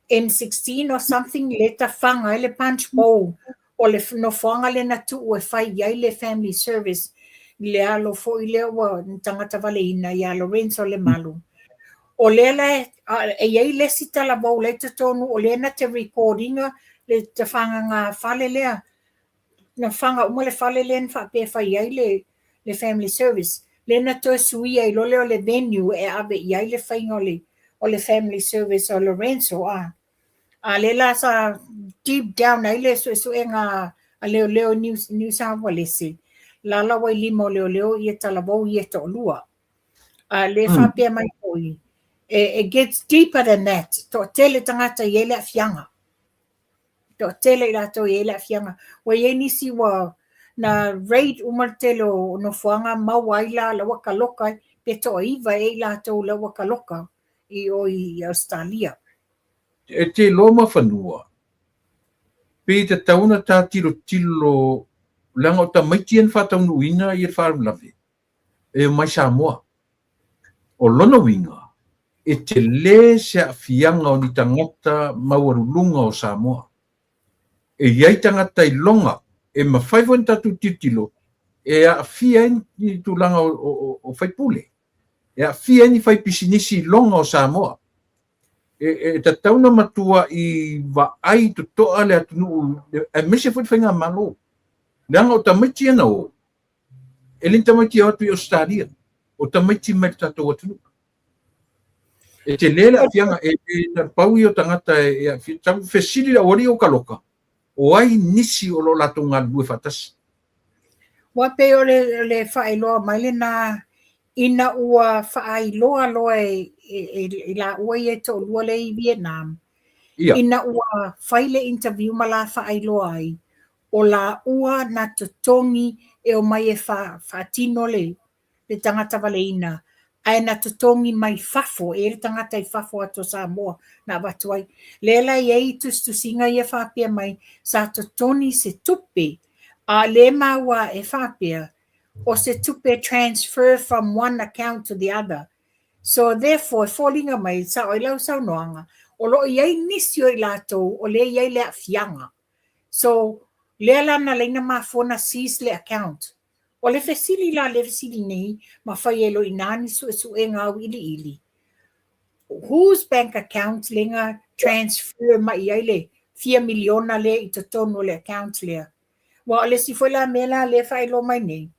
M16 or something le tafaga ai le punch bowl o le nofoaga lea na tuu e fai i ai le family service i le alo foi lea ua tagata valeina ia Lorenzo Lemalu. O lea la e i ai le isi talavou la e i totonu o lea na te record ina le tafaga fale lea na faga uma le fale lea na faapea e fai ai le le family service, lea na toe suia ai loa lea o le venue e ave i ai le faiga o le o le family service o Lorenzo a. A lea la sa deep down ai le suesuega a leoleo i New, New South Wales, la la ua i lima o leoleo ia talavou ia e toalua. A lea faapea mai foi, e, it gets deeper than that, toatele tagata e i ai le aafiaga. Toatele i latou e i ai le aafiaga. Ua i ai nisi ua na raid uma le tele o nofoaga maua ai la la ua kaloka ai, pe toaiva ea i latou la ua kaloka i o i Ausetalia. E te iloa mafanua, pe tatau ona ta tilotilo leaga o tamaiti ia na faataunuuina ia le faalavelave e omai Samoa. O lona uiga, e tele se aafiaga o ni tagata maualuluga o Samoa. E i ai tagata iloga e mafai foi ona tatou tilotilo e aafia ai ni tulaga o, o, o faipule, e aafia ai ni faipisinisi iloga o Samoa. E, e tatau ona matuai vaai totoa le atunuu, aemaise foi le faigamalo. Leaga o tamaiti ia na o, E le ni tamaiti e o atu i Ausetalia, o tamaiti mai le tatou atunuu. E tele le aafiaga, e le na pau ia o tagata e aafia. Tau fesili le aualii o Kaloka, o ai nisi o lo o latou galulue faatasi? Ua pei o le, le faailoa mai lena ina ua faailoa loa e, e, e, i laua ia e toalua lea i Vietnam, Ia. ina ua fai le interview ma la faailoa ai, o laua na totogi e omai e faatino le le tagata valeina, ae na totogi mai fafo, e i ai le tagata i fafo atu o Samoa na avatu ai. Lea la e i ai tusitusiga ia faapea mai, sa totogi se tupe, a o lea e maua e faapea, o se tupe transfer from one account to the other. So therefore, e foliga mai, sao ai lau saunoaga, o lo o i ai nisi o i latou o lea e i ai le aafiaga. So, lea la na laina mafua na seize le account. O le fesili la lea fesili nei ma fai ai loa i ina ni suesuega auiliili, whose bank account lea na transfer mai i ai le fia miliona lea i totonu o le account lea? Aua o le isi foi la mea la lea e faailoa mai nei,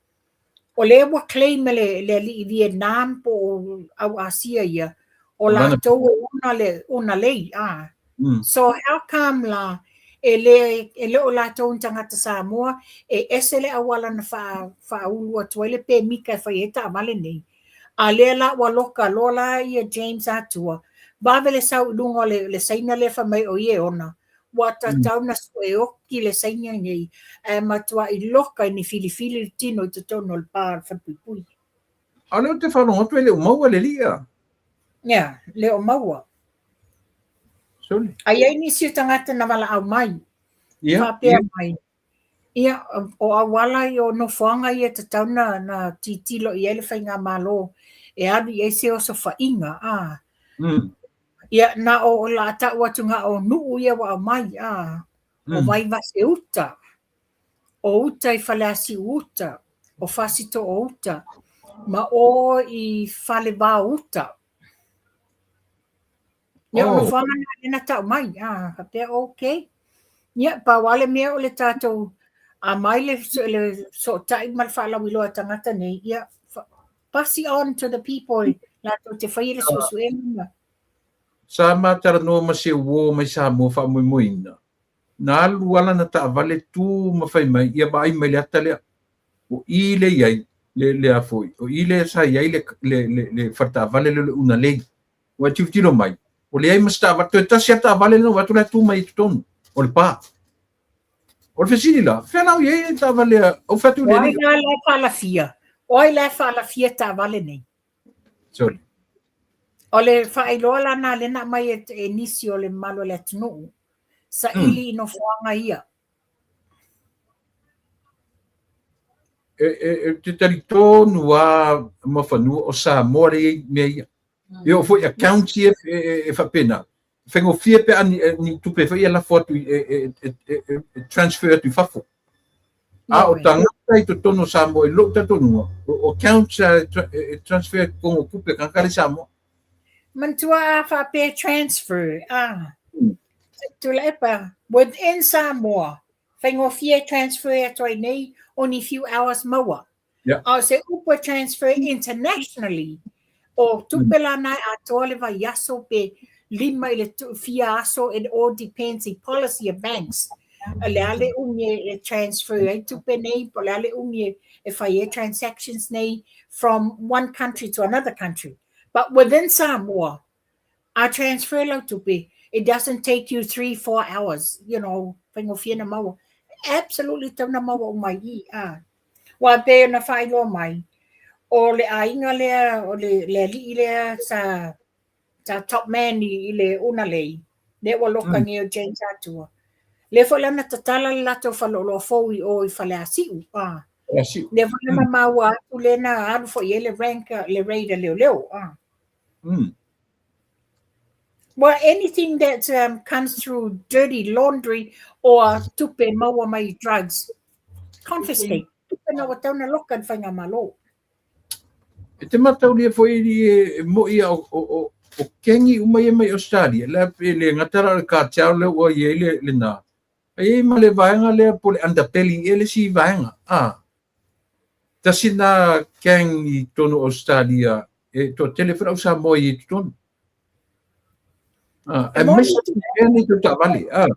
O lea ua claim e le, le alii Vietnam po o au Asia ia, o latou e ona le ona lei. Ah. So how come la e le, e le o latou ni tagata Samoa e ese le auala na wha, whaaulu atu ai le pemika e fai ai taavale nei. A lea la ua loka loa la ia James Atua, vave le sau i luga o le, le saina lea fai mai o ia e ona. Ua tatau na sueoki le saina nei, ae matuai loka i ni filifili le tino i totonu o le pa o le falepuipui. A o lea ou te faalogo atu e le o maua le alii a? Ia, le o maua. Sole. A i ai nisi o tagata na valaau mai, Ia, faapea ia. mai, ia, o auala ia, o nofoaga ia e tatau na, na tilotilo i ai le faigamalo e alu i ai se osofaiga, a. Ia, na o la tau atu na o nuu ia ua aumai, a, o Vaivase uta, o uta i Faleasiu uta, o Fasitoo uta, ma o i Falevao uta. Ia, o nofoaga na lea na tau mai, a, faapea, okay. Ia, pau lava le mea o le tatou aumai le, le sootai ma le faalauiloa a tagata nei, ia, pass it on to the people latou te faia le suesuega. Sa ma talanoa ma se uo mai Samoa faamoemoeina. Na alu lava lana taavale tu ma fai mai, ia vaai mai le ata lea. O i lea i ai, le, le a foi, o i lea sa i ai le, le, le, le faletaavale lea o le Unalei. Ua e tilotilo mai, ua leai ma se taavale, toe tasi lava le taavale lea na ou vaai atu la e tu mai i totonu o le pa. O le fesili la, fea la o i ai le taavale a, ou fai atu i le O ai la la e faalafia? O ai la e faalafia taavale nei? Sorry. O le faailoa la na lea na aumai e, e nisi o le mamalu o le atunuu, saili i nofoaga ia. E, e, e te talitonu lava Muafanua o Samoa lea e i ai mea ia. E oo foi accounts ia e, e, e faapena. Faigofie pe a ni, ni tupe foi ia lafo atu i, e, e, e, e, e transfer atu i fafo. A o tagata i totonu o Samoa i lou talitonuga, o accounts e, e transfer totonu o tupe tagata le Samoa. Manatua a faapea transfer, ah. Tuilaepa, within Samoa, faigofie transfer atu ai nei, only few hours maua. Yeah. A o se upu e transfer internationally, o tupe la na e atoa le vaiaso pe lima i le fia aso, it all depends i policy of banks. O le a le umi e transfer ai tupe nei, po o le a le umi e fai ai transactions nei from one country to another country. But within Samoa, a transfer lau tupe, it doesn't take you 3, 4 hours, you know, faigofie na maua. Absolutely tau na maua uma i i, ah. Aua e pei ona faailoa mai, o le aiga lea, o le, le aliʻi lea sa, sa top man i, i le Unalei, lea ua loka nei o James Atua. Lea foi la na tatala le latou faleoloa fou i o i Faleasiu. Ah. Faleasiu. Lea foi la na maua atu lea na alu foi i ai le rank, le raid a leoleo. Ah. Well, anything that comes through dirty laundry or tupe maua mai i drugs, confiscate. Tupe na ua tau na loka i le faigamalo. E te mataulia foi i e mo'i a o, o, o, o kengi uma ia mai Australia, la e le gata la o le cartel lea ua i ai le, lena. Ai ai ma le vaega lea po o le underbelly ea le isi vaega. Ah. Tasi na gang i totonu o Australia e toatele foi le au Samoa i ai i totonu. Ah, aemaise mea nei tau taavale. Ah.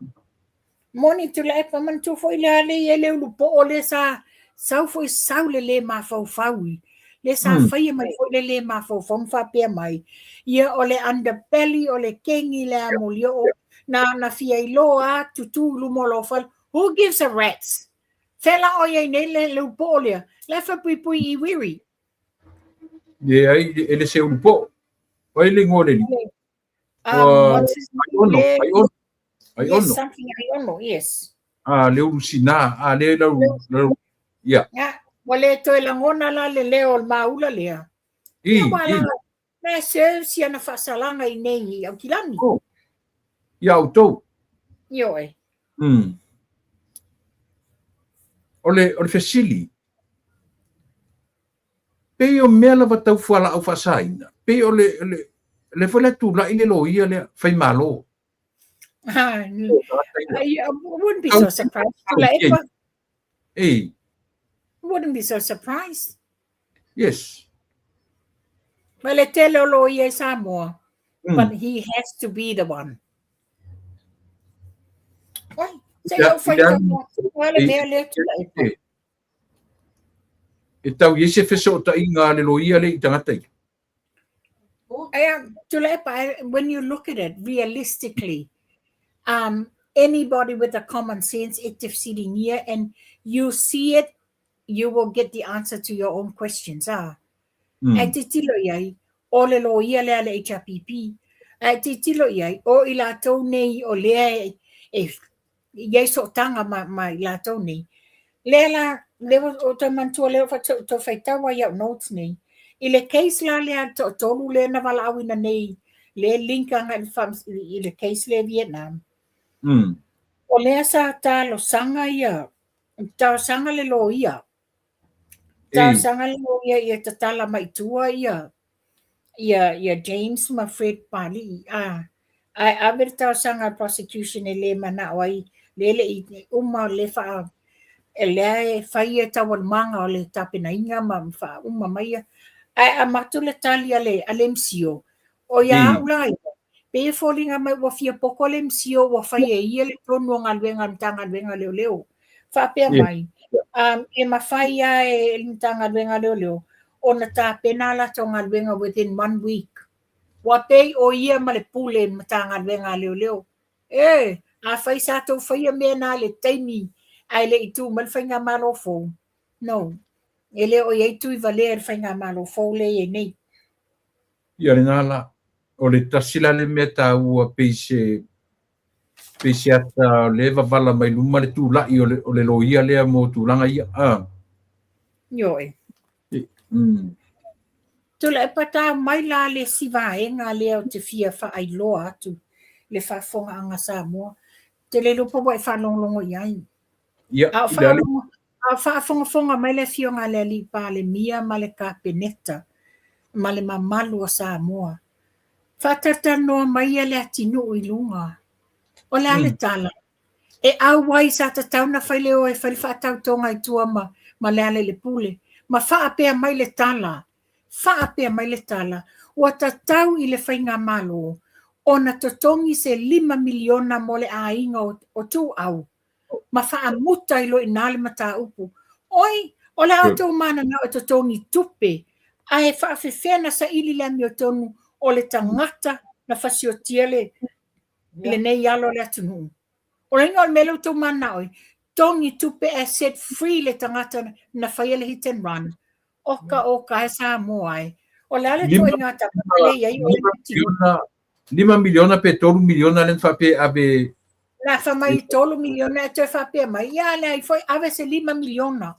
Moni Tuilaepa, manatua foi le a le i ai le ulupo'o lea sa sau foi sau le lē mafaufau i lea sa faia mai foi le lē mafaufau ma faapea mai ia o le underbelly o le kengi le a molioo na na fia iloa a tutū i luma o lou fale who gives a rat's fea la o i ai nei le, le ulupo'o lea la e faapuipui i Wiri. Leai, e le se ulupo'o. O ai le igoa o le alii? What's his name? Aiono, Aiono. Aiono. Yes, something Aiono, yes. Ah, le ulu sina, ah, le lau, lau, ia. Yeah. Ua le toe lagona la le leo o le maula lea. I, Ia, ua i. la, na serve si ana faasalaga i nei i Aukilani. Oh. Ia outou. Ioe. O le, o le fesili, Pei o mea lava tau fualaau faasaina, pei o le, le, le foi lea tulai le loia lea, fai malo. I wouldn't be so surprised. Tuilaepa. Ei. Wouldn't be so surprised. Yes. Ma le tele o loia i Samoa, but he has to be the one. Oi, se i au whai tau le mea lea Tuilaepa. E tau i ai se fesootaiga a le loia lea i tagata ia. Tuilaepa, when you look at it realistically, anybody with a common sense e te fesiligia and you see it, you will get the answer to your own questions. Ah. Ae titilo i ai, o le loia lea a le HRPP. Ae titilo i ai, o i latou nei o lea e, e i ai sootaga ma, ma i latou nei. Lea la, lea ua ou toe manatua lea ua toe faitau ai au notes nei. I le case la lea le toatolu lea na valaauina nei, lea link agai i le case lea Vietnam. O lea sa talosaga ia, talosaga le loia. Talosaga le loia ia tatala mai tua ia ia ia James ma Fred Papali'i, a, ae ave le talosaga a le prosecution e le mana'o ai, lea e le i uma le faa, lea e fai ia taualumaga o le tapenaina ma faauma mai ia, ae avatu le tali a le, a le MCIL, o ia au la ia, Pei e foliga mai ua fia poko le MCO ua fai e ia le tonu o galuega a le Matagaluega o Leoleo. Faapea mai, e mafai lava e le Matagaluega o Leoleo ona tapena a latou galuega within one week. Ua pei o ia ma le pule i le Matagaluega a Leoleo. E, afai sa tou faia mea na i le taimi ae le i tu mai le faigamalo fou, no, e le o i ai Tuivalea i le faigamalo fou lea e i ai nei. Ia lena la, o le tasi la le mea taua pei se pei se ata o lea e wavala mai luma le tula'i o le, o le loia lea mo tulaga ia. Ah. Ioe. Tuilaepa tau mai la le isi vaega lea ou te fia faailoa atu i le faafofogaaga Samoa. Ou te le iloa po ua e faalogologo i ai. Ia, A o a o faafogafoga mai le Afioga a le Alii Palemia ma le Kapeneta ma le mamalu o Samoa, faatalatalanoa maia le atinuu i luga. O le a le tala? E auai sa tatau ona fai le o e fai le faatautoga i tua ma, ma Lealailepule. Ma faapea mai le tala, faapea mai le tala, ua tatau i le Faigamalo ona totogi se $5 miliona mo le aiga o, o Tuuau ma faamuta ai loa i ina le mataupu. Oi, o le a outou mananao e totogi tupe, ae faafefea na saili le amiotonu o le tagata na fasiotia le, lenei alo o le atunuu. O le iga o le mea lea ua outou mananao ai, togi tupe ae set free le tagata na faia le hit and run. Oka oka e Samoa e. O le a le ituaiga tagata lea e i ai oe le atunuu? $5 miliona pe $3 miliona lea na faapea e ave. Na fai mai $3 miliona e toe faapea mai, ia leai foi ave se $5 miliona.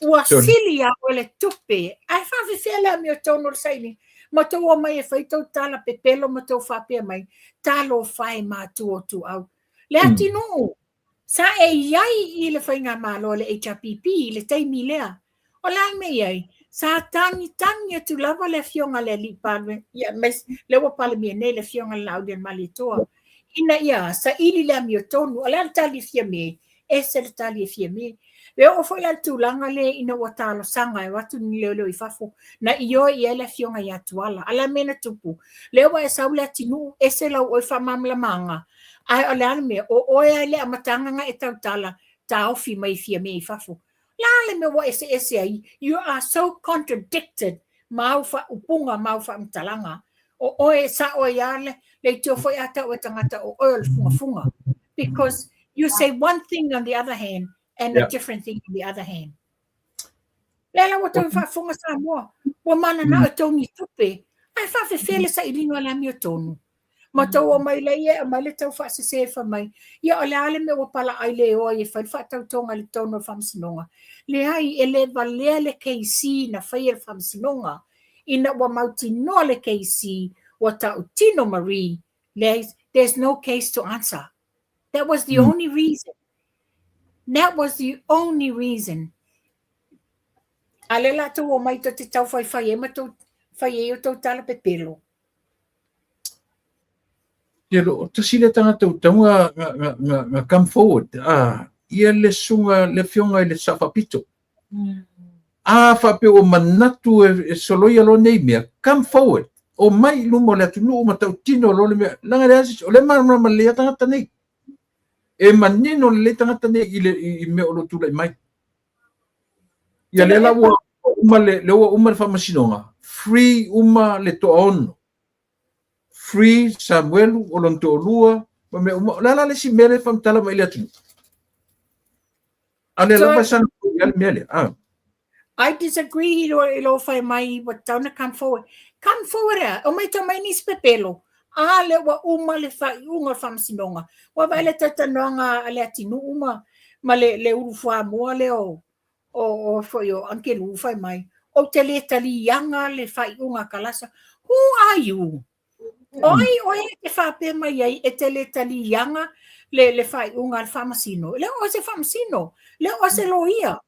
Ua sili ia oe le tupe, ae faafefea le amiotonu o le sailiga? Ma tou omai e fai tou tala pepelo ma tou faapea mai, talofa e matua o Tuuau. Le atinuu, Sa e i ai i le faigamalo a le HRPP i le taimi lea. O le a le mea i ai? Sa tagitagi atu lava le afioga a le alii Palemia, ia, lea ua Palemia nei le afioga i le Laaulialemalietoa, ina ia saili le amiotonu. O le a le tali a Fiame? Ese le tali a Fiame. E oo foi la i le tulaga lea ina ua talosaga e o atu ni leoleo i fafo, na ioe i ai le afioga ia Tuala. A o le a le mea na tupu? Lea ua e sau Leatinuu, ese lau oe faamalamalamaga, Ae o le a le mea? O oe lava i le amataga na e tautala, taofi mai Fiame i fafo. O le a le mea ua eseese ai? You are so contradicted ma au faaupuga ma au faamatalaga. O oe e sao ai lava le leitio foi a tau e tagata o oe o le fugafuga. Because you say one thing on the other hand and a different thing on the other hand. Lea la ua tou faafofoga Samoa, ua mananao e togi tupe, ae faafefea le sailiga o le amiotonu. Ma tou omai lea e aumai le tau faasese fai mai, ia o le a le mea ua palaai le o ai e fai le faatautoga i le totonu o le faamasinoga. Leai, e le valea le KC na faia e le faamasinoga. Ina ua mautinoa le KC ua tautino Marie, leai, there's no case to answer. That was the only reason. That was the only reason. A lea la tou omai tou te tau faifai ai ma tou fai ai o tou tala pepelo. Ia lo tasi le tagata ua tatau na, na, na come forward. Ah, ia le susuga le afioga i le Sao Faapito. A faapea ua manatu e, e soloia loa nei mea, come forward. Omai i luma o le atunuu ma tautino loa le mea. Leaga e leai se isi, o lea e malamalama lelei lava tagata nei. E manino lelei tagata nei i, le, i, i mea o lo o tulai mai. Ia lea la ua uma le, lea ua uma le faamasinoga, free uma le toaono. Free Samuelu, o lona toalua, ma mea uma. O le a la le isi mea lea e faamatala mai i le atunuu? A lea lava e saga i ai le mea lea. Ah. I disagree i lo, i lo fai mai ua tatau na come forward. Come forward ea, omai tau mai nisi pepelo. A lea ua uma le faaiuga o le faamasinoga. Ua vaai le talatalanoaga a Leatinuu ma, ma le, le ulu fuamoa lea o, o, o foi o Ankelou fai mai, ou te le taliaga le faaiuga a Kalasa. Who are you? O ai oe e te faapea mai ai e te le taliaga le, le faaiuga a le faamasino? Le o se faamasino, le o se loia.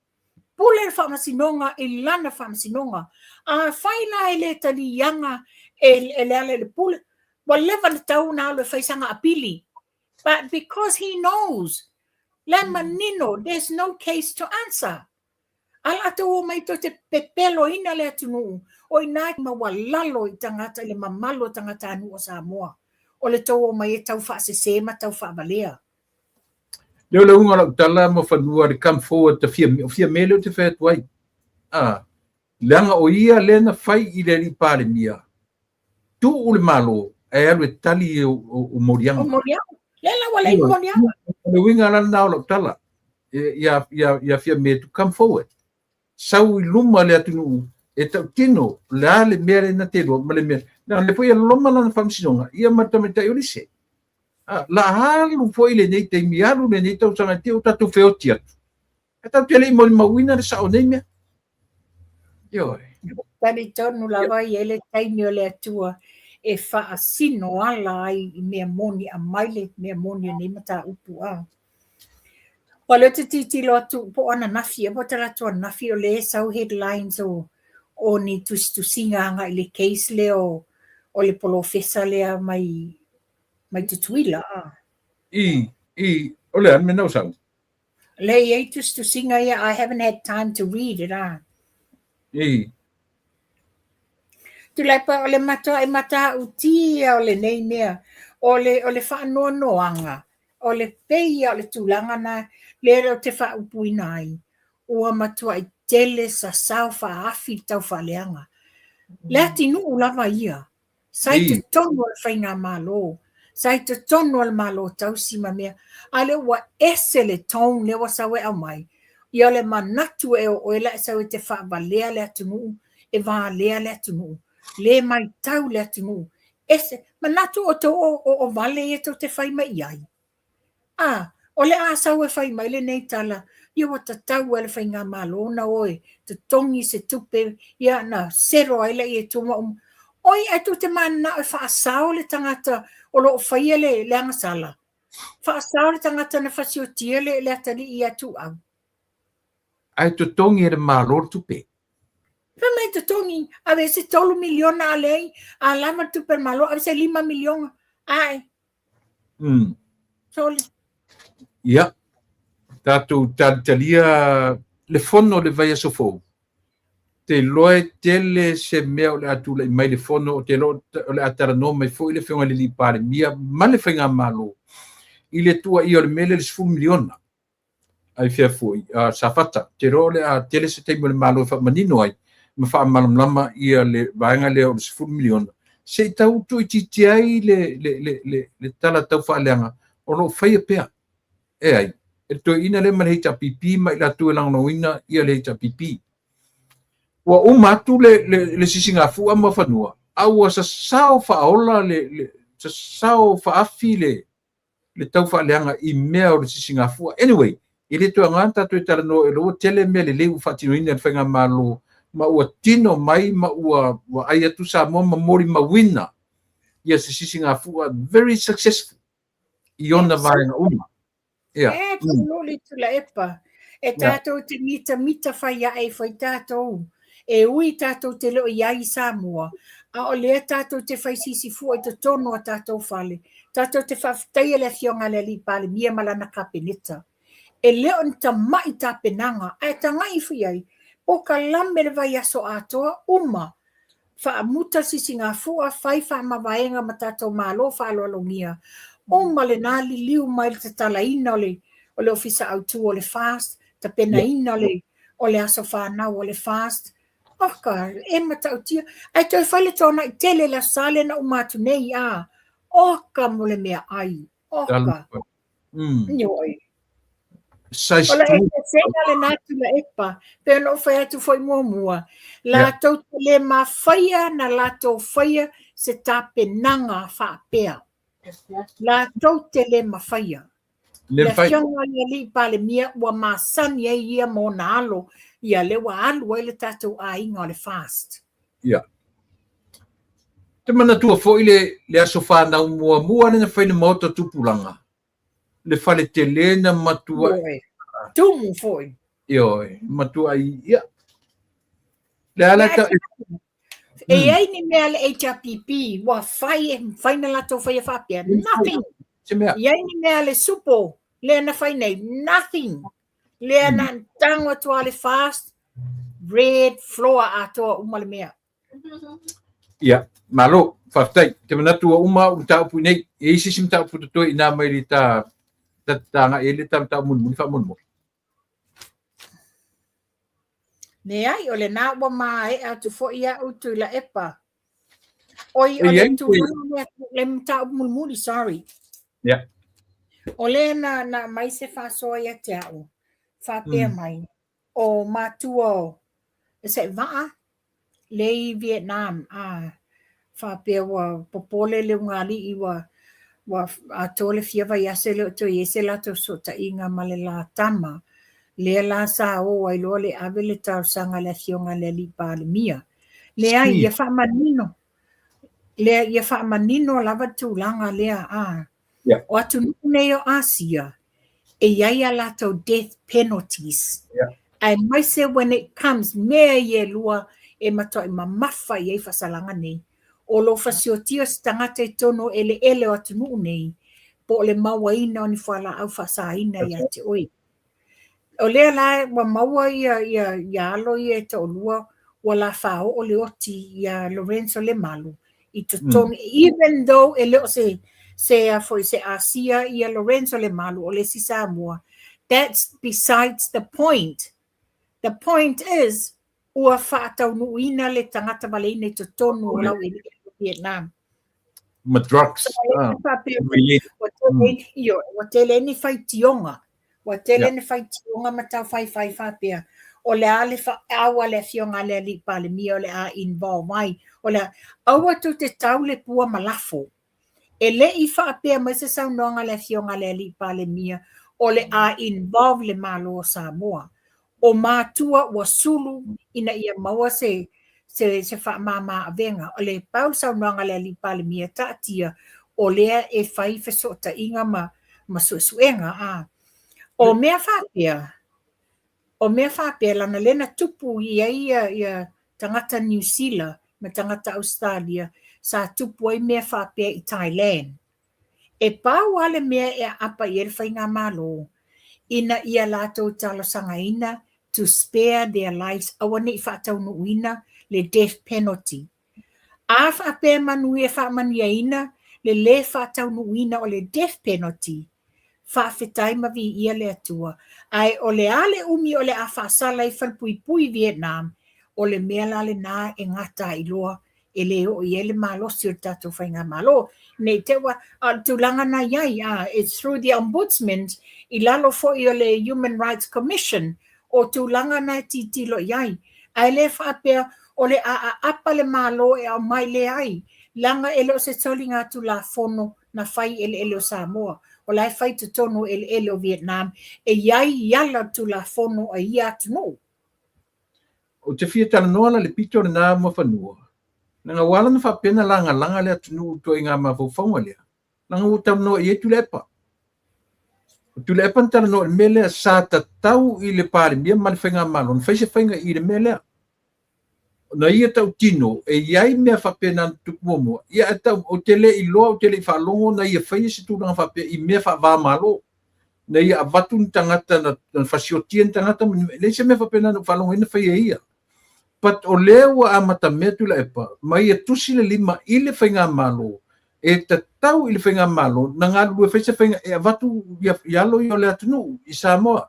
Pule le faamasinoga i lana faamasinoga. Afai la e le taliaga e, e Lealailepule, ua leva ona tatau ona alu e fai sana apili. But because he knows, le manino, there's no case to answer. A latou omai tou te pepeloina le atunuu, o i ina e maualalo i tagata i le mamalu o tagatanuu o Samoa. o le tou omai e tau faasese ma tau faavalea. Lea o le uiga o lau tala Muafanua le come forward ta Fiame, o Fiame lea ou te fai atu ai. A, leaga o ia lea na fai i le alii Palemia, tuu le Malo ae alu e tali i ou moliaga. O moliaga. Lea la ua leai ni moliaga. O le uiga la lena o lau tala ia Fiame to come forward. Sau i luma le atunuu e tautino o le a le mea lea na te iloa ma le mea. Leaga o lea foi e loma lana faamasinoga ia ma le tamaitai o Lise. A, la alu foi lenei taimi, alu lenei tausaga e te i ua tatou feoti atu. Ae tatou te le i molimauina le sao o nei mea. Ioe. Talitonu lava e i ai le taimi o le Atua e faasino ala ai i mea moni, aumai le mea moni o nei mataupu. A. O lea ou te tilotilo atu po o ananafi ea po o talaatu ananafi o lea e sau headlines o o ni tusitusiga agai i le case lea o o le polofesa lea mai mai Tutuila a. I, i, o le a le mea na ua sau? Lea e i ai tusitusiga ia, I haven't had time to read it a. I. Tuilaepa, o le matuai matautia o lenei mea, o le o le faanoanoaga, o le pei o le tulaga na lea ou te faaupuina ai, ua matuai tele sasao faaafi le taufaaleaga. Le atinuu lava ia, sa i totonu o le faigamalo, sa i totonu o le Malo tausi ma mea, a lea ua ese le tone lea ua sau e aumai, ia o le manatu ea o oe la e sau e te faavalea le atunuu, e valea le atunuu, le maitau le atunuu, ese, manatu outou o o vale ia tou te fai mai i ai. A, o le a sau e fai mai lenei tala, ia ua tatau e le faigamalo ona o e totogi se tupe, ia na sero ai laia i tua ma uma. Oi, ae tou te mananao e faasao le tagata o lo o faia le le agasala? Faasao le tagata na fasiotia le le atalii ia Tuuau? Ae totogi e le Malo le tupe. Fai mai totogi, ave se 3 miliona a leai, a lava le tupe a le Malo, ave se 5 miliona. Ae. Sole. Ia, tatou talitalia le fono o le vaiaso fou. Te iloa e tele se mea o le a tulai mai le fono, ou te iloa o le a talanoa mai foi le Afioga i le Alii Palemia ma le Faigamalo i le tuuaia o le mea lea i le 10 miliona. Ai fea foi, Safata, ou te iloa o le a tele se taimi o le Malo e faamanino ai ma faamalamalama ia le vaega lea o le 10 miliona, se i tau tuuitiitia ai le, le, le, le, le tala tau faaleaga o lo o faia pea e ai, e le toeaina lea ma le HRPP ma i latou e lagolagoina ia le HRPP. Ua uma atu le, le, le sisigafua ma fanua, a ua sasao faaola le, le sasao faafi le, le tau faaleaga i mea o le sisigafua. Anyway, e le toe aoga ona tatou e talanoa o lea ua tele mea lelei ua faatinoina e le Faigamalo ma ua tino mai ma ua vaai atu Samoa ma molimauina ia se sisigafua very successful i ona vaega uma. Ia. E absolutely Tuilaepa. E tātou te mitamita fai ae ifo ai tātou. E ui tātou te le o i ai i Samoa, a o lea tātou te fai sisifua i totonu o tātou fale. Tātou te faafetaia le Afioga a le Alii Palemia ma lana Kapeneta. E le o ni tama'i tapenaga, ae tagai ifo i ai, pokalame le vaiaso atoa, uma faamuta le sisigafua, fai faamavaega ma tatou Malo faaaloalogia, uma lena liliu mai le tatalaina o le o le Ofisa Autu o le FAST, tapenaina o le o le aso fanau o le FAST. Oka, e matautia. Ae toe fai le tuanai tele le Aso Sa lea na uma atu nei, a. Oka mo le meaai. Oka. Ioe. Size O le eseesega lena Tuilaepa, pei ona ou fai atu foi muamua, latou te le mafaia na latou faia se tapenaga faapea. Latou te le mafaia. Le Le Afioga i le Alii Palemia ua masani ai ia ma ona alo, ia lea ua alu ai le tatou aiga o le FAST. Ia. Te manatua foi le, le aso fanau muamua lea na fai le Maota Tupulaga, le fale tele na matuai. Tumu foi. Ioe, matuai, ia. Le ala ta... E i ai ni mea le HRPP ua fai e mafai na latou faia faapea. Nothing. Se mea. E i ai ni mea le SUPO lea na fai nei. Nothing. Lea na tango atu a le FAST, red floor atoa uma le mea. Ia, malo, faafetai. Ou te manatu ua uma au mataupu i nei. E i ai se isi mataupu totoe i ina mai le ta ta ta agai ai le ta mataupu mulimuli faamolemole. Leai, o lena ua maea atu foi au Tuilaepa. Oi, o le tulaga lea, le mataupu mulimuli, sorry. Yeah. O lea na, na aumai se faasoa ia te au, faapea mai, o matua o Seivaa lea i Vietnam, a faapea ua popole le ulugalii ua ua atoa le fia vaiaso e le o toe i ai se latou fesootaiga ma le la tama, lea la sa o ai loa le ave le talosaga a le afioga i le alii Palemia. Leai, ia faamanino, lea ia faamanino lava le tulaga lea, a. Yeah. O atunuu nei o Asia, e i ai a latou death penalties. Yeah. Aemaise when it comes, mea ia e lua e matuai mamafa i ai faasalaga nei. O lo o fasiotia se tagata i totonu o eleele o atunuu nei, po o le mauaina o ni fualaau faasaina ia te oe. O lea la ua maua ia, ia, ia alo ia e toalua, ua la faaoo le oti ia Lorenzo Lemalu i totonu, even though e le o se, se a foi, se Asia ia Lorenzo Lemalu, o le isi Samoa, that's besides the point. The point is, ua faataunuuina le tagata valeina i totonu o laueleele o Vietnam. Ma drugs. Ua tele ai ni faitioga. Ua tele ni faitioga ma taufaifai faapea, o le a le feau a le afioga a le alii Palemia o le a involve ai. O le a, aua tou te tau le pua ma lafo. E le i faapea mai se saunoaga a le Afioga a le Alii Palemia o le a involve le Malo o Samoa. O matua ua sulu ina ia maua se se se faamama avega. O le pau le saunoaga a le Alii Palemia taatia o lea e fai fesootaiga ma ma suesuega a. O mea faapea, O mea faapea, leaga lea na tupu i ai ia, ia tagata Niu Sila ma tagata Ausetalia, sa tupu ai mea faapea i Thailand. E pau lava le mea e aapa i ai le faigamalo, ina ia latou talosagaina to spare their lives, aua ne i faataunuuina le death penalty. A faapea e manuia faamanuiaina le lē faataunuuina o le death penalty, faafetai ma viia le Atua. Ae o le a le umi o le a faasala ai falepuipui i Vietnam, o le mea la lena e gata ai loa e le oo i ai le malosi o le tatou faigamalo. Ne i te i ua, a o le tulaga na i ai, a, it's through the Ombudsman i lalo foi o le Human Rights Commission O tulaga na e tilotilo i ai, ae le faapea o le a aapa le Malo e aumai leai, leaga e le o se soligatulafono na fai i eleele o Samoa, o la e fai i totonu o eleele o Vietnam, e i ai i ala o le tulafono a ia atunuu. Ou te fia talanoa la i le pito lena Muafanua, leaga ua ala ona faapea ona lagalaga le atunuu i ituaiga mafaufauga lea, Leaga ua talanoa i ai Tuilaepa. O Tuilaepa na talanoa i le mea lea, sa tatau i le Palemia ma le Faigamalo na fai se faiga i le mea lea. Na ia tautino e i ai mea faapena na tutupu muamua, ia ae tau, ou te le iloa, ou te le i faalogo na ia faia se tulaga faapea i mea faava-o-Malo. Na ia avatu ni tagata, na, na fasiotia ni tagata, e leai se mea faapena na ou faalogo ai na faia e ia. But o lea ua amatamea Tuilaepa ma ia tusi le lima i le Faigamalo e tatau i le Faigamalo na galulue fai se faiga e avatu i alo ia o le atunuu i Samoa.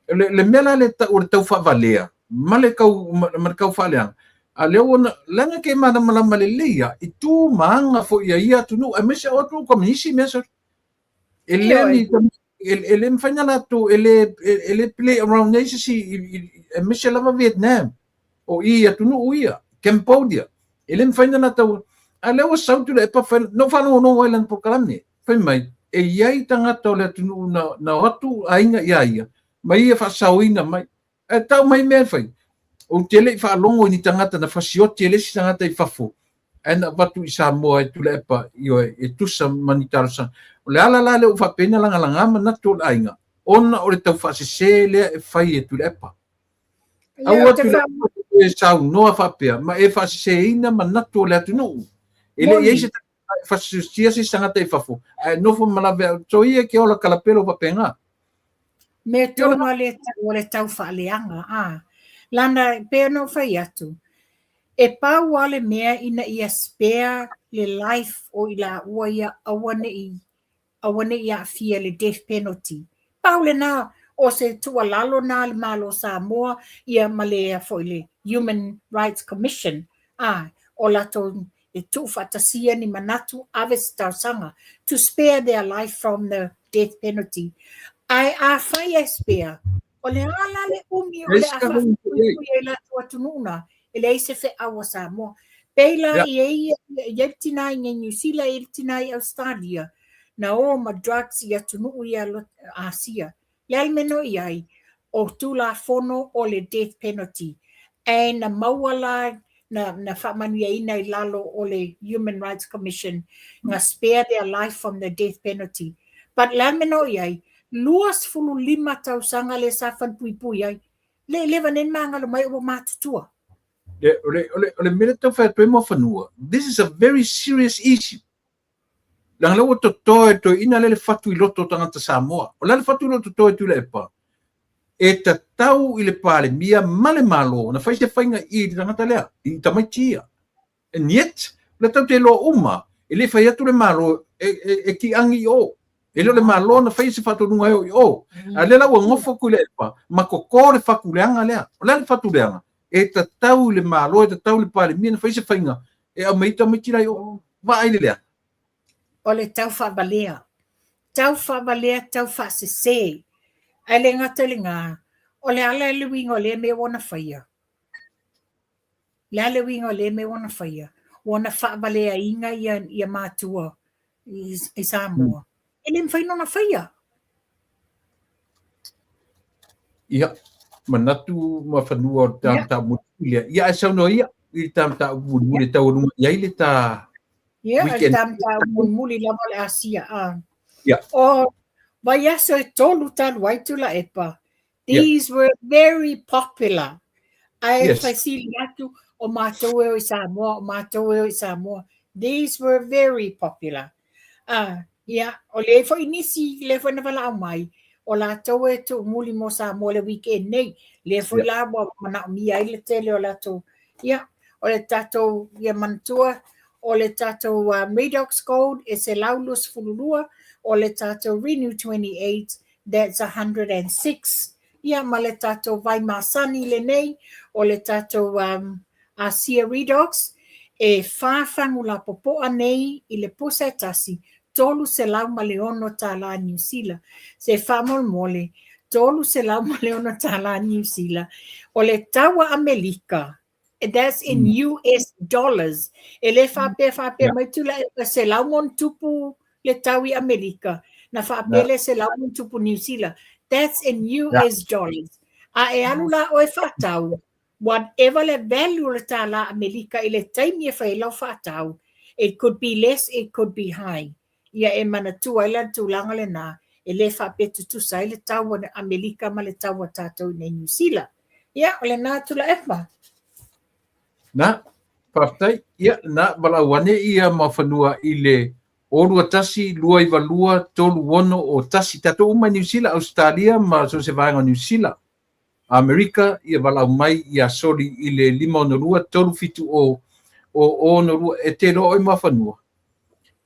Le, le mea la le tau o le tau faavalea ma le tau, ma, ma le tau faaleaga, a lea ua na, leaga ke malamalama lelei a i tu ma aga foi a ia atunuu, aemaise o atunuu komunisi mea sori. E le ni e le mafai na latou e le e le play around nei se isi aemaise lava Vietnam o i atunuu ia Cambodia e le mafai na latou a lea ua sau Tuilaepa fai na ou faalogologo ai lana polokalame fai mai e i ai tagata o le atunuu na na o atu aiga ia ia ma ia faasaoina mai Ae tau mai mea e fai. Ou te le i faalogo i ni tagata na fasioti e le isi tagata i fafo, ae na avatu i Samoa e Tuilaepa, ioe, e tusa ma ni talosaga. O le ala la lea ua faapea ai ona lagalaga manatu o le aiga, ona o le taufaasese lea e fai e Tuilaepa. Aua Tuilaepa e saunoa faapea ma e faaseseina manatu o le atunuu. E le i ai se tagata e fasiotia se isi tagata i fafo, ae nofo ma laveai. Soia e ke ola kalapelo faapena. Mea tonu a le tau o le tau faaleaga, a. Lana, e pei ona ou fai atu, E pau lava le mea ina ia spare le life o i laua ia aua ne i aua ne i aafia i le death penalty. Pau lena o se tuualalo na a le Malo o Samoa ia ma le foi le Human Rights Commission a o latou e tuufaatasia ni manatu ave se talosaga to spare their life from the death penalty. Ae afai e spare, o le a la le umi o le a faapuipui ai latou atunuu na, e leai se feau a Samoa. Pei la i ai i ai le tina i Niu Sila, i ai le tina i Ausetalia, na o ma drugs i atunuu ia Asia. Le a le mea na o i ai, o Tulafono o le death penalty. Ae na maua la na faamanuiaina i lalo o le Human Rights Commission na spare their life from the death penalty. But le a le mea na o i ai, 25 tausaga lea sa falepuipui ai. Le leva nei ona magalo mai ua matutua. O le mea lea e taumafai atu ai Muafanua, this is a very serious issue. Leaga lea ua toto e toeaina lea le fatu i loto o tagata Samoa. O le a le fatu i loto toto e Tuilaepa? E tatau i le Palemia ma le Malo ona fai se faiga i le tagata lea, i tamaiti ia. And yet, o lea tatou te iloa uma, e le fai atu le Malo e kiagi i o. E le o le Malo na faia se faatonuga e o i o. A lea la ua nofo Tuilaepa ma toto le fatu leaga lea. O le a le fatu leaga? E tatau i le Malo, e tatau i le Palemia na fai se faiga e aumai ai tamaiti la i o. Vaai le leaga. O le tau faavalea. Tau faavalea, tau faasese. Ae le gata i lena, o le a la le uiga o lea mea ua na faia? Le a le uiga o lea mea ua na faia? Ua na faavaleaina ia matua i Samoa. E le mafai ona faia. Ia, manatu Muafanua o le ta mataupu mulimuli lea. Ia, ae saunoa ia i le ta mataupu mulimuli e taualuga i ai le ta Ia, o le ta mataupu mulimuli lava o le Asia. Ia. O vaiaso e 3 talu ai Tuilaepa, these were very popular. Ae fesili atu, o matou e o i Samoa, o matou e o i Samoa. These were very popular. Ia, o lea foi nisi, lea foi na valaau mai, o latou e tuumuli mo Samoa le weekend nei. Lea foi la ua manaomia ai le tele o latou. Ia, o le tatou, ia manatua, o le tatou Redox Gold e 122, o le tatou Renew 28, that's 106. Ia, ma le tatou vai masani lenei, o le tatou Asia Redox, e 4 fagu lapopoa nei i le pusa e tasi, $306 Niu Sila. Se faamolemole, $306 Niu Sila. O le tau a Amerika, that's in US dollars. E le faapea faapea mai Tuilaepa 100+ le tau i Amerika, na faapea le 100+ Niu Sila. That's in US dollars. A e alu la oe faatau, whatever le value o le tālā Amerika i le taimi e fai ai lau faatau, it could be less, it could be high. Ia e manatua ai la le tulaga lena, e le faapea tutusa ai le tau a Amerika ma le tau a tatou i nei Niu Sila. Ia, o lena Tuilaepa. Na, faafetai. Ia, na, valaau ane ia Muafanua i le 0 21 292 36 01. Tatou uma i Niu Sila, Ausetalia ma so o se vaega o Niu Sila. Amerika, ia valaau mai ia Soli i le 562 370 o 062. E te iloa oe Muafanua,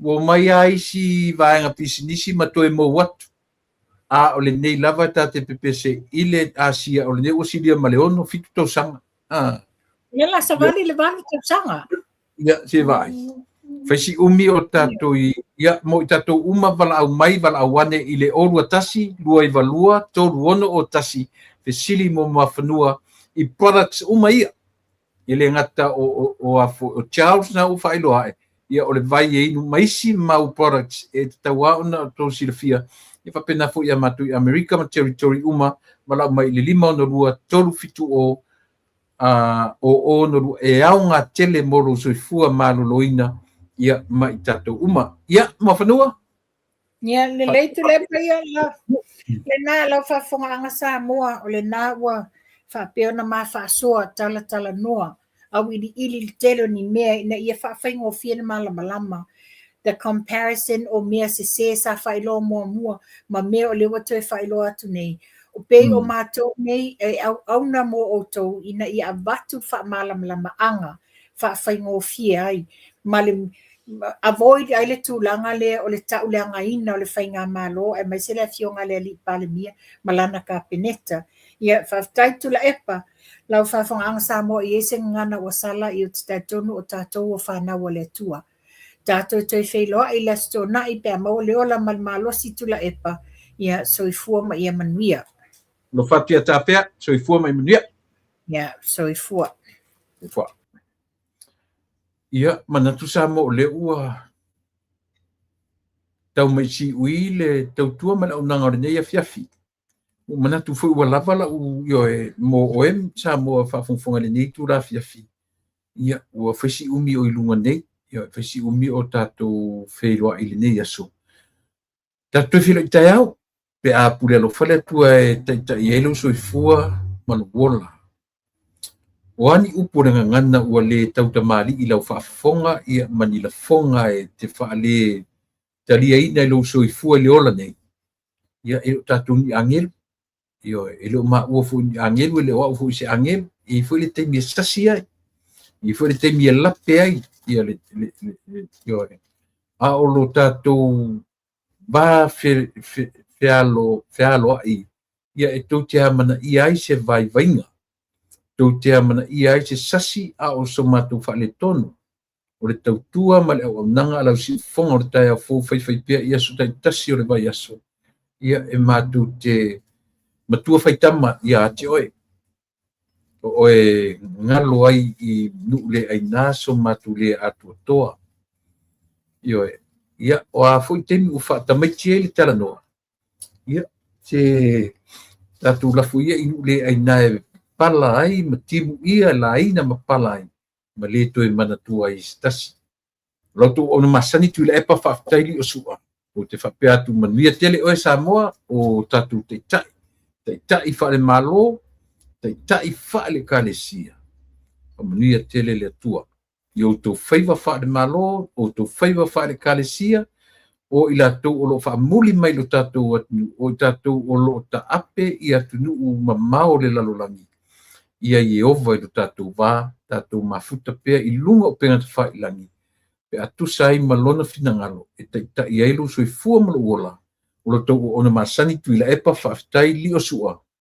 ua omai lava isi vaega pisinisi ma toe mou atu. A o lenei lava ta te pepese i le Asia, o lenei ua silia ma le 6, 7 tausaga. Ia la savali le 8 tausaga. Ia, se vaai. Fai si umi o tatou i, ia, mo i tatou uma valaau mai, valaau ane i le 021 292 36 01, fesili mo Muafanua i products uma ia. E le gata o Charles na ua faailoa ae, ia o le vai e inu ma isi mau products e tatau lava ona outou silafia. Ia faapena foi ia matou i Amerika ma territory uma, valaau mai i le 562 370 o 062 e aoga tele mo lou soifua maloloina ia ma i tatou uma. Ia, Muafanua? Ia, lelei Tuilaepa ia la. Lena lau faafofogaaga Samoa, o lena ua faapea ona ma faasoa talatalanoa auiliili le tele o ni mea ina ia faafaigofie le malamalama. The comparison o mea sesē sa faailoa muamua ma mea o lea ua toe faailoa atu nei. O pei o matou nei e auauna mo outou ina ia avatu faamalamalamaga. faafaigofie ai ma le avoid ai le tulaga lea o le tauleagaina o le faigamalo aemaise le afioga i le Alii Palemia ma lana Kapeneta. Ia, faafetai Tuilaepa, lau faafofogaaga Samoa e i ai se gagana ua sala, ia ou te talitonu o tatou o fanau a le Atua. Tatou toe feiloai i le Aso Toonai pe a maua le ola ma le malosi Tuilaepa, ia soifua ma ia manuia. Alofa atu ia Tafea, soifua ma ia manuia. Ia, soifua. Soifua. Ia, manatu Samoa o lea ua tau mai siui le tautua ma le auaunaga o lenei afiafi. Ua manatu foi ua lava lau ioe mo oe Samoa faafogafoga i lenei itula afiafi. Ia, ua fai si umi o i luga nei, ioe, fai si umi o tatou feiloai i lenei aso. Tatou toe feiloai taeao, pe a pule alofa le Atua e taitai ai lou soifua ma lou ola. O a ni upu o le gagana ua le tautamalii i lau faafofoga ia ma ni lafoga e te faale taliaina i lou soifua i le ola nei, ia e le o tatou ni agelu, ioe, e le o maua foi ni agelu, e le o au foi se agelu. E i ai foi le taimi e sasi ai, e i ai foi le taimi e lape ai, ia le, le, le, le, ioe. A o lo tatou va fe, fe, fealo, fealoai, ia e tou te amanaia ai se vaivaiga, tou te amanaia ai se sasi a o so matou faaletonu. O le tautua ma le auaunaga a lau siufofoga o le taeao fou faifaipea i aso taitasi o le vaiaso, ia e matou te matua faitama ia te oe, o oe galo ai i nuu le aina so matou le atoatoa. Ioe, ia, o a foi taimi ua faatamaiti ai le talanoa, ia, se tatou lafo ia i nuu le aina e pala ai ma timuia, laina ma pala ai, ma le toe manatua ai se tasi. O la outou auauna masani Tuilaepa, faafetai Liosua. Ou te faapea atu manuia tele oe Samoa, o tatou taitai, taitai faale-Malo, taitai faale-Ekalesia. Faamanuia tele le Atua i outou faiva faale-Malo, outou faiva faale-Ekalesia, o i latou o lo o faamuli mai i lo tatou atunuu, o i tatou o lo o taape i atunuu mamao o le lalolagi, ia Ieova i lo tatou va, tatou mafuta pea i luga o upega tafailagi, pe a tusa ai ma Lona finagalo e taitai ai lou soifua ma lou ola, o lo outou auauna masani Tuilaepa, faafetai Liosua.